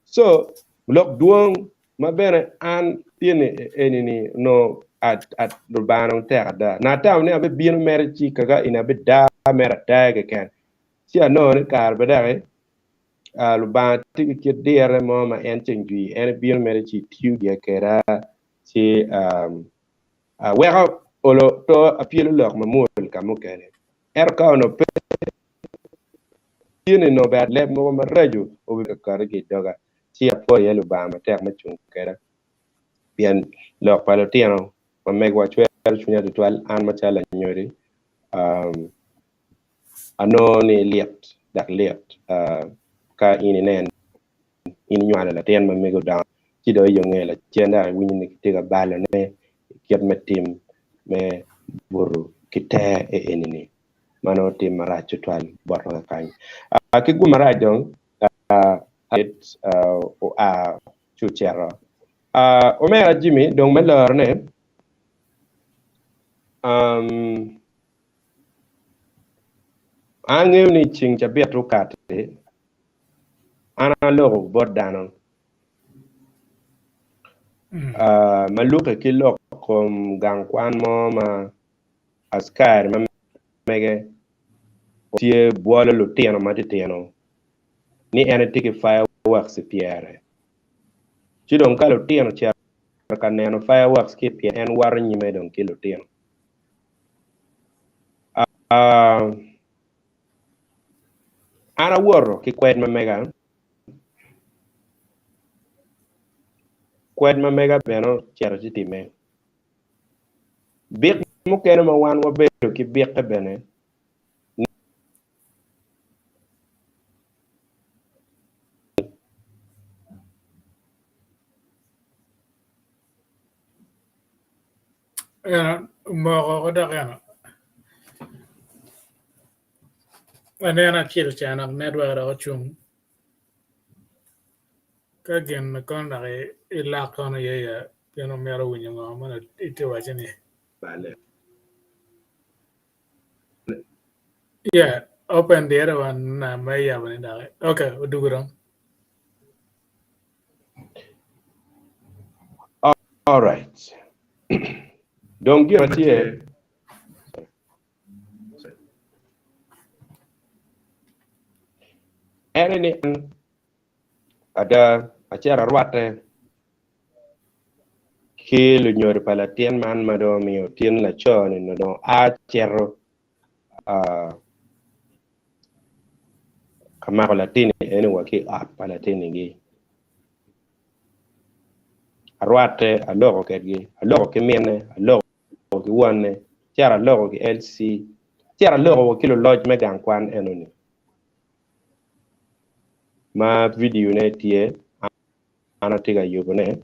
So, lok dwong ma bene an tye ni eni ni no at at Lubanga dong tek ada. Na atamo ni abibino mere ci kaka eni abida mere ada keken. Ci anongo ni kare pe daki Lubanga tye ki kit dirre mo ma en ceng jwi en bino mere ci tiyo gire keda ci weko. Olo to apyelo lok mamwol ka mukene. Ento ka onongo pe tye ni onongo ber leb mogo maraco obedo ka kati ki i doga, ci apwoyo iye Lubanga matek me cung kweda, pien lok pa lutino ma megwa cwero cwinya tutwal. An macalo lanyodi, anongo ni lit dok lit ka in inen in inywalo latin ma mego odongo ci dong iyo nge lacen dok iwinyo ni kitye ka balone i kit me tim me buto ki ter e eni-ni. Ma nongo tim marac tutwal botwa kakany. Ki gum marac dong oa ci ocito. Omera Jimmy dong me lorone angeyo ni ceng cabit okati An aloko bot dano ma lukke ki lok kom gang kwan mo ma askari ma mege tye bwolo lutino matitino ni en etye ki fireworks i pyere ci dong ka lutino ocito ka neno fireworks ki i pyere en woto nyime dong ki lutino. An awoto ki kwed ma mega, kwed ma mega bene ocito ci timme. Bik mukene ma wan wabedo ki bikke bene Omoko ko dok eno aneno acel ca dok network dok ocung ka gin ma kono dok ilok kono iye ya pien omito winyo ngo ma itye ka waco ni yeah open the other one ma iyabo ni doki okay odwogo dong. All right. Dong gin ma tye en ni ada acito arwatte ki lunyodo pa latin man ma dong omiyo tin laco-ni dong a cito ka mako latinni eni wa ki i ot pa latinigi. Arwatte aloko kwedgi, aloko ki minne, aloko ki wonne, acito aloko ki LC, acito aloko wa ki luloc me gang kwan enoni ma vidio-ne tye an atye ka yubone.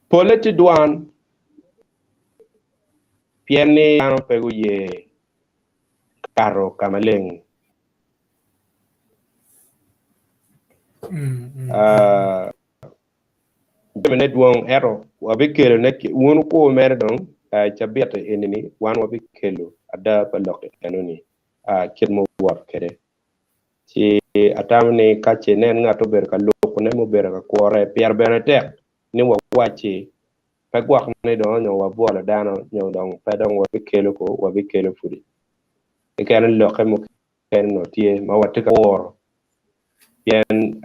Polle tye dwan pien ni dano pe guye kato ka maleng. Jamine dwong ento wabikelone wun wukur mere dong cabit eni-ni wan wabikelo ada pa lok enoni kit ma owot kwede. Ci atamo ni ka ce inen ngat obedo ka lukone ma obedo ka kure pire bene tek ni wawacci pe gwok ni dong onyo wabwolo dano nyo dong pe dong wabikelo ko wabikelo pudi. Keken lokke mukene onongo tye ma watye ka kuro pien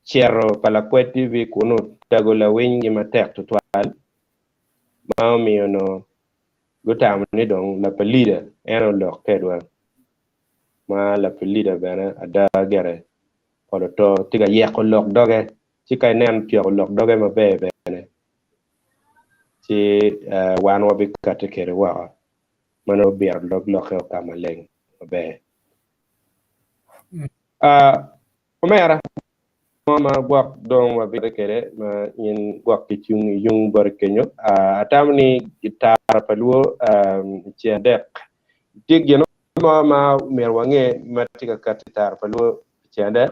cito pa lakwed TV kunu otago lawinygi matek tutwal ma omiyo onongo gutamo ni dong lapalida en olok kedwa ma lapalida bene ada gire olo to tye ka yeko lok doge ci ka inen tyeko lok doge maber bene ci wan wabikati kwede woko ma nongo obito dog lokke ka maleng maber. Omera mo ma gwok dong wabite kwede ma in gwok ki cung iyung boti kenyo, atamo ni tara pa luo i ceng adek tye gin mo ma myero wange ma tye ka kati i tara pa luo i ceng adek.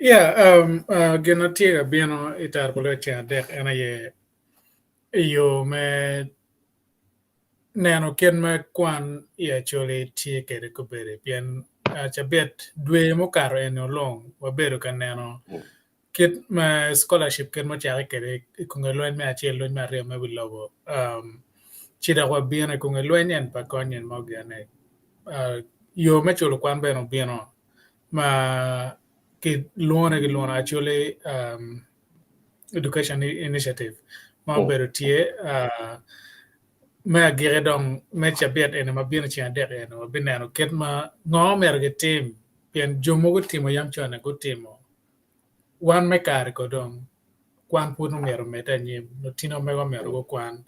Yeah, um, uh, gin ma tye ka bino i tara pa luo i ceng adek en aye i yo me neno kit ma kwan i Acholi tye kwede kobedi pien cabit dwe mukato eni olung wabedo ka neno kit ma scholarship kit ma ocake kwede i konge lweny me acel lweny me aryo me wi lobo ci dok wabino i konge lweny en pa kony en ma ogene yo me culo kwan bene obino ma kilwongo ni kilwongo Acholi Education Initiative. ma obedo tye me agiki dong me cabit eni ma bino ceng adek eni wabineno kit ma ngo myero gitim pien jo mogo timo yam con-ni gutimo wan me kare ko dong kwan pud omyero omedde anyim lutino mego myero gukwan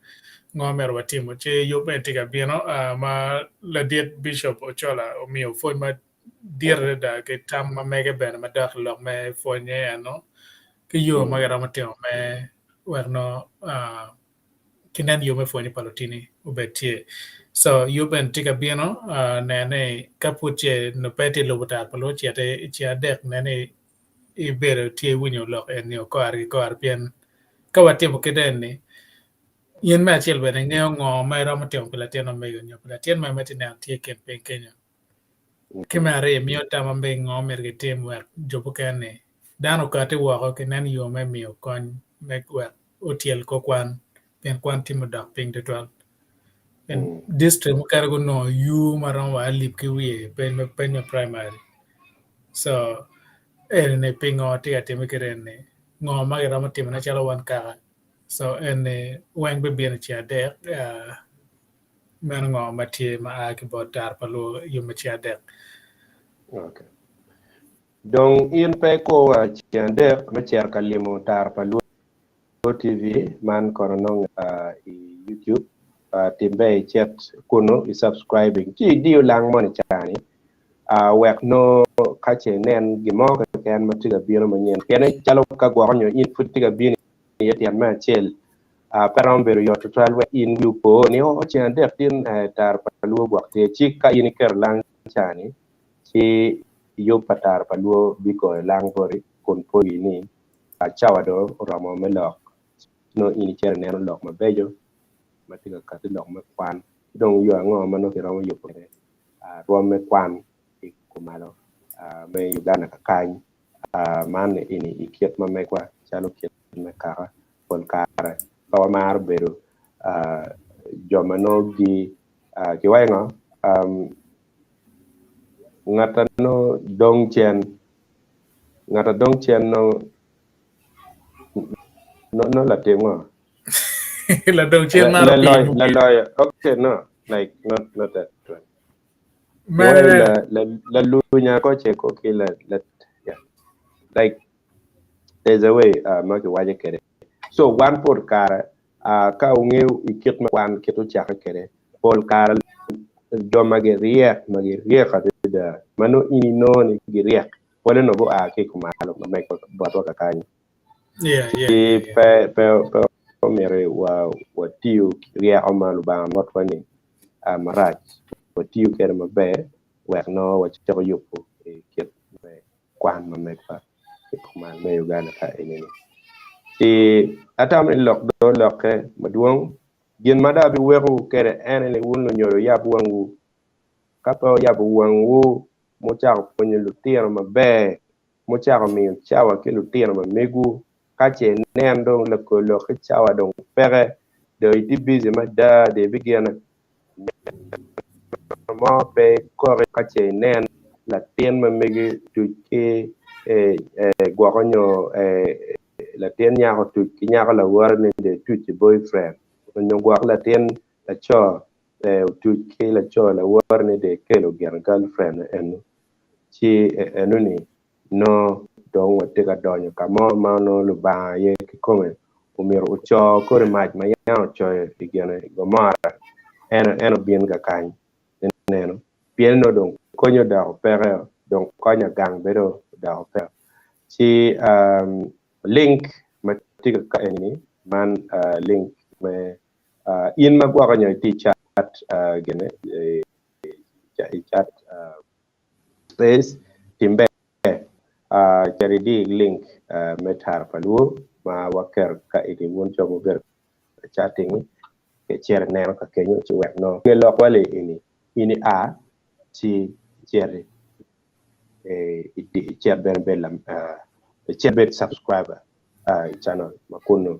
ngo myero watimo ci yub eni tye ka bino ma ladit Bishop Ochola omiyo pwony madit adada ki tam ma mege bene madok i lok me pwonye eno ki yo ma giromo timo me wek nongo ki nen yo me pwonye pa lutini obed tye. So yub eni tye ka bino nen ni ka pud ce nongo pe itye lubo tar pa luo cit i ceng adek nen ni ibedo tye iwinyo lok eni kore ki kore pien ka watimo kit eni in me acel bene ingeyo ngo ma iromo timo pi latin omego nyo pi latin ma itye neno tye i kin piny kenyo. Ki me aryo imiyo tam ma mege ngo myero gitim wek jo mukene-ni dano okati woko ki nen yo me miyo kony me wek otyel kor kwan pien kwan tye mudok piny tutwal. Pien district mukene gunongo yur ma romo wa alip ki wiye peny me peny me primary. So eni pingo tye ka timme kit eni ngo ma giromo timone calo wan kaka so eni weng bibino i ceng adek Meno ngo ma tye ma a ki bot Tar pa Luo i yo me ceng adek? Okay. Dong in pe ikowa ceng adek me cito ka limo Tar pa Luo TV man kono nonge i YouTube. Tim ber icit kunu i subscribing ci idiyo lang moni cani wek nongo ka ce inen gin mo keken ma tye ka bino manyen. Pien calo ka gwoko nyo in pud itye ka bino iye tyen me acel Pe romo bedo yot tutwal wek in wi opo ni o ceng adek tin tara pa luo gwok tye. Ci ka in iketo lang ca-ni, ci yub pa tara pa luo bigoyo lang boti kun poyi ni cawa dong oromo me lok. Ci nongo in icito ineno lok mabeco ma tye ka kati lok me kwan ki dong yo ango ma nongo kiromo yubo kwede rwom me kwan i kumalo me Uganda kakany. Man eni i kit ma megwa calo kit me kaka pol kare pe wamaro bedo jo ma nongo gi kiwaco ngo ngat a nongo dong cen ngat a dong cen nongo nongo latim ngo Ladong cen maro pii laloyo laloyo okay no like not not that one Mere lalunya ko ce ko ki la la yeah like there's a way uh, ma kiwaco kwede so wan pol kare uh, ka wungeyo i kit ma kwan kit ocake kwede pol kare jo ma giryek ma giryek adada ma nongo in inongo ni giryek pole nongo gua ki kumalo ma meg botwa kakany Yeah, yeah, ci yeah, yeah. pe pe pe omyero wa watiyo ki ryeko ma Lubanga motwa ni uh, marac watiyo kwede maber wek nongo wacako yubo i kit me kwan ma megwa i kumal me Uganda ka eni-ni. Ci atamo ni lok do lokke madwong. Gin ma dong abiwekowu kwede en ni wun lunyodo wuyab wangwu. Ka pe wuyabo wangwu mucako pwonyo lutino maber, mucako miyo cawa ki lutino ma megwu, ka ce inen dong lakor lok ki cawa dong peke, dong itye bici mada dong ibigine Nino mo pe ikoki ka ce inen latin ma megi otuc ki gwoko nyo latin nyako otuc ki nyako lawote ni dong etuc ki boyfriend nyo gwok latin laco otuc ki laco lawote ni dong ekelo gire girlfriend eno ci enoni nongo dong watye ka donyo ka mo ma nongo Lubanga aye kikome omyero oco kodi mac ma yam ocoyo i gine i Gomora, ento en obin kakany me neno, pien nongo dong konye odoko peke, dong konyo gang bene odoko peke. Ci link ma tye ka eni man link me in ma gwoko nyo itye i chat gine i chat Space tim ber cit idi link me tara pa luo ma waketo ka eni wun jo mubedo ka chatting ki icit ineno ka kenyo ci wek nongo nge lok wa li eni in ia ci iciti icit bene ibed icit ibed subscriber i channel ma kunu.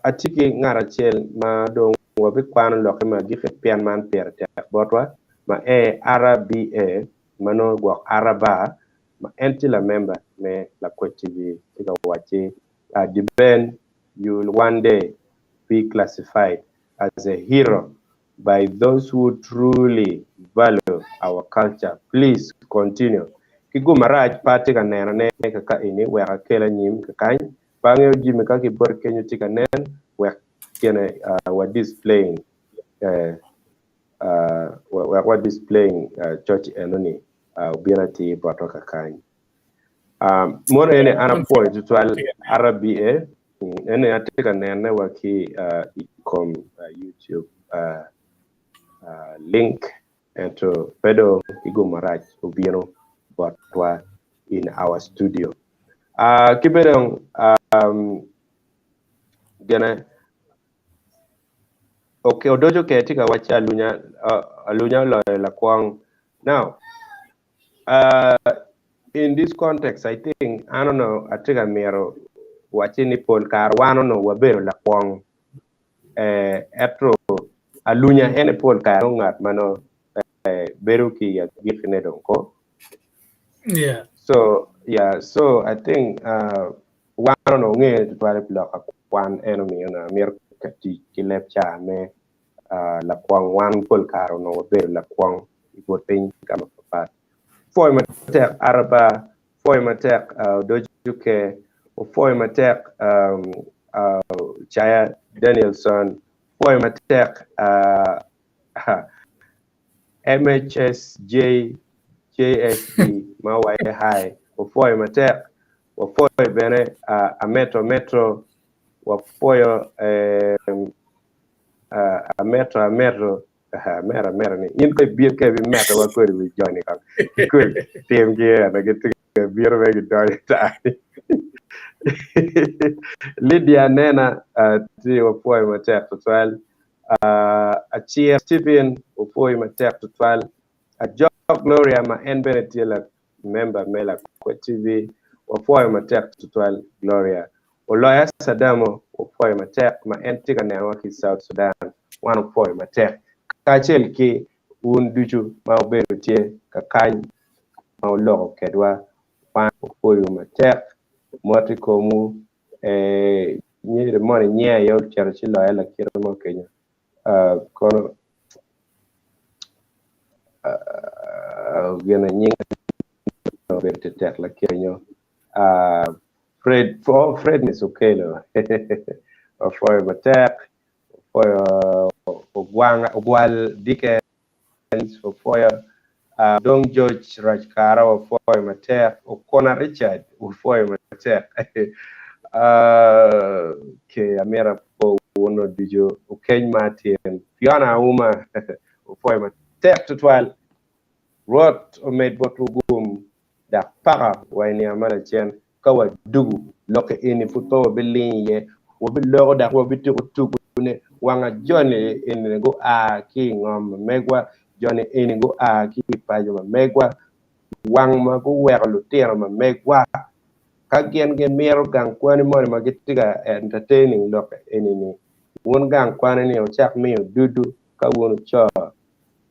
Atye ki ngat acel ma dong wabikwano lokke me agikki pien man pire tek botwa, ma en RBA, ma nongo gwok Araba, ma en tye lamemba me Lakwec TV, tye ka wacci, Diben. You will one day be classified as a hero by those who truly value our culture. Please continue. Ki gum marac pe atye ka neno ne kaka eni wek akel anyim kakany. Pe angeyo jimi ka ki boti kenyo tye ka nen wek kene wa displaying wek wa displaying coc eno ni obin atir botwa kakany. Mono eni an apwoyo tutwal RBA eni atye ka nene wa ki i kom YouTube link ento pe dong ki gum marac obino botwa in our studio. Ki bene dong gene okay odoco ke tye ka wacci alunya alunya oloyo lakwong now In this context, I think an onongo atye ka mito wacci ni pol kare wan onongo wabedo lakwong ento alunya en aye pol kare nongo ngat ma nongo bedo ki i agikkine dong ko. Yeah. So yeah, so I think wan onongo wangeyo tutwal pi lok akwan en omiyo onongo amito ka tic ki leb ca me lakwong wan pol kare onongo wabedo lakwong i but piny ka mapat. Pwoyo matek Araba, pwoyo matek Odoco Ker, opwoyo matek Caya Danielson, pwoyo matek MHSJ JSB ma waye hi, opwoyo matek, wapwoyo bene Ameto Metro, wapwoyo Ameto ameto amero amero ni in ko ibino ka ibimeto wa kodi wi joni kong kodi tim gi eno gitye ka bino me gidonyo tani Lydia Nena tye wapwoyo matek tutwal Acir Stephen wapwoyo matek tutwal Ajok Gloria ma en bene tye la member me Lakwed TV wapwoyo matek tutwal Gloria Oloya Sadamo wapwoyo matek ma en tye ka nenowa ki South Sudan wan wapwoyo matek kacel ki wun ducu ma wubedo tye kakany ma wuloko kedwa wan wapwoyo matek mot i komwu nyeri moni nyiya aye ocito ci loya lakite mo kenyo kono gine nyinge obedo tetek lakenyo Fred, oh, Fred Okelo opwoyo matek opwoyo Ogwanga Ogwal Dickens opwoyo Dong George Rajkara opwoyo matek Okona Richard opwoyo matek okay amito apo wun ducu Okeny Martin Fiona Auma opwoyo matek tutwal Rwot omed botwu gum dok paka wa i nino ma lacen ka wadugu lokke eni pud pe wabiling iye, wabiloko dok wabituko tugone wanga joni eni gua ki i ngom ma megwa, joni eni gua ki i paco ma megwa, wang ma guweko lutino ma megwa. Ka gin gimito gang kwani moni ma gitye ka entertaining lok eni-ni, wun gang kwani-ni wucak miyo dudu ka wun wuco.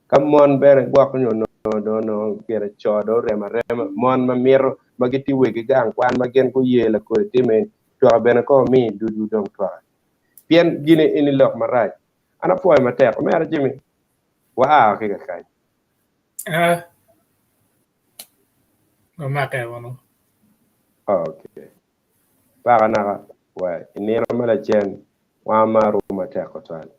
Ka mon bene gwok nyo onongo dong onongo gire co dong oremo arema, mon ma mito ma gitye wegi gang kwan ma gin guye lakodi time twaka bene kong omi ducu dong twaka. Pien gini eni lok marac. An apwoyo matek omera Jimmy wa aa ki kakany. Ah. Wamake wunu. Okay. Paka naka wa inino ma lacen wan amaru matek tutwal.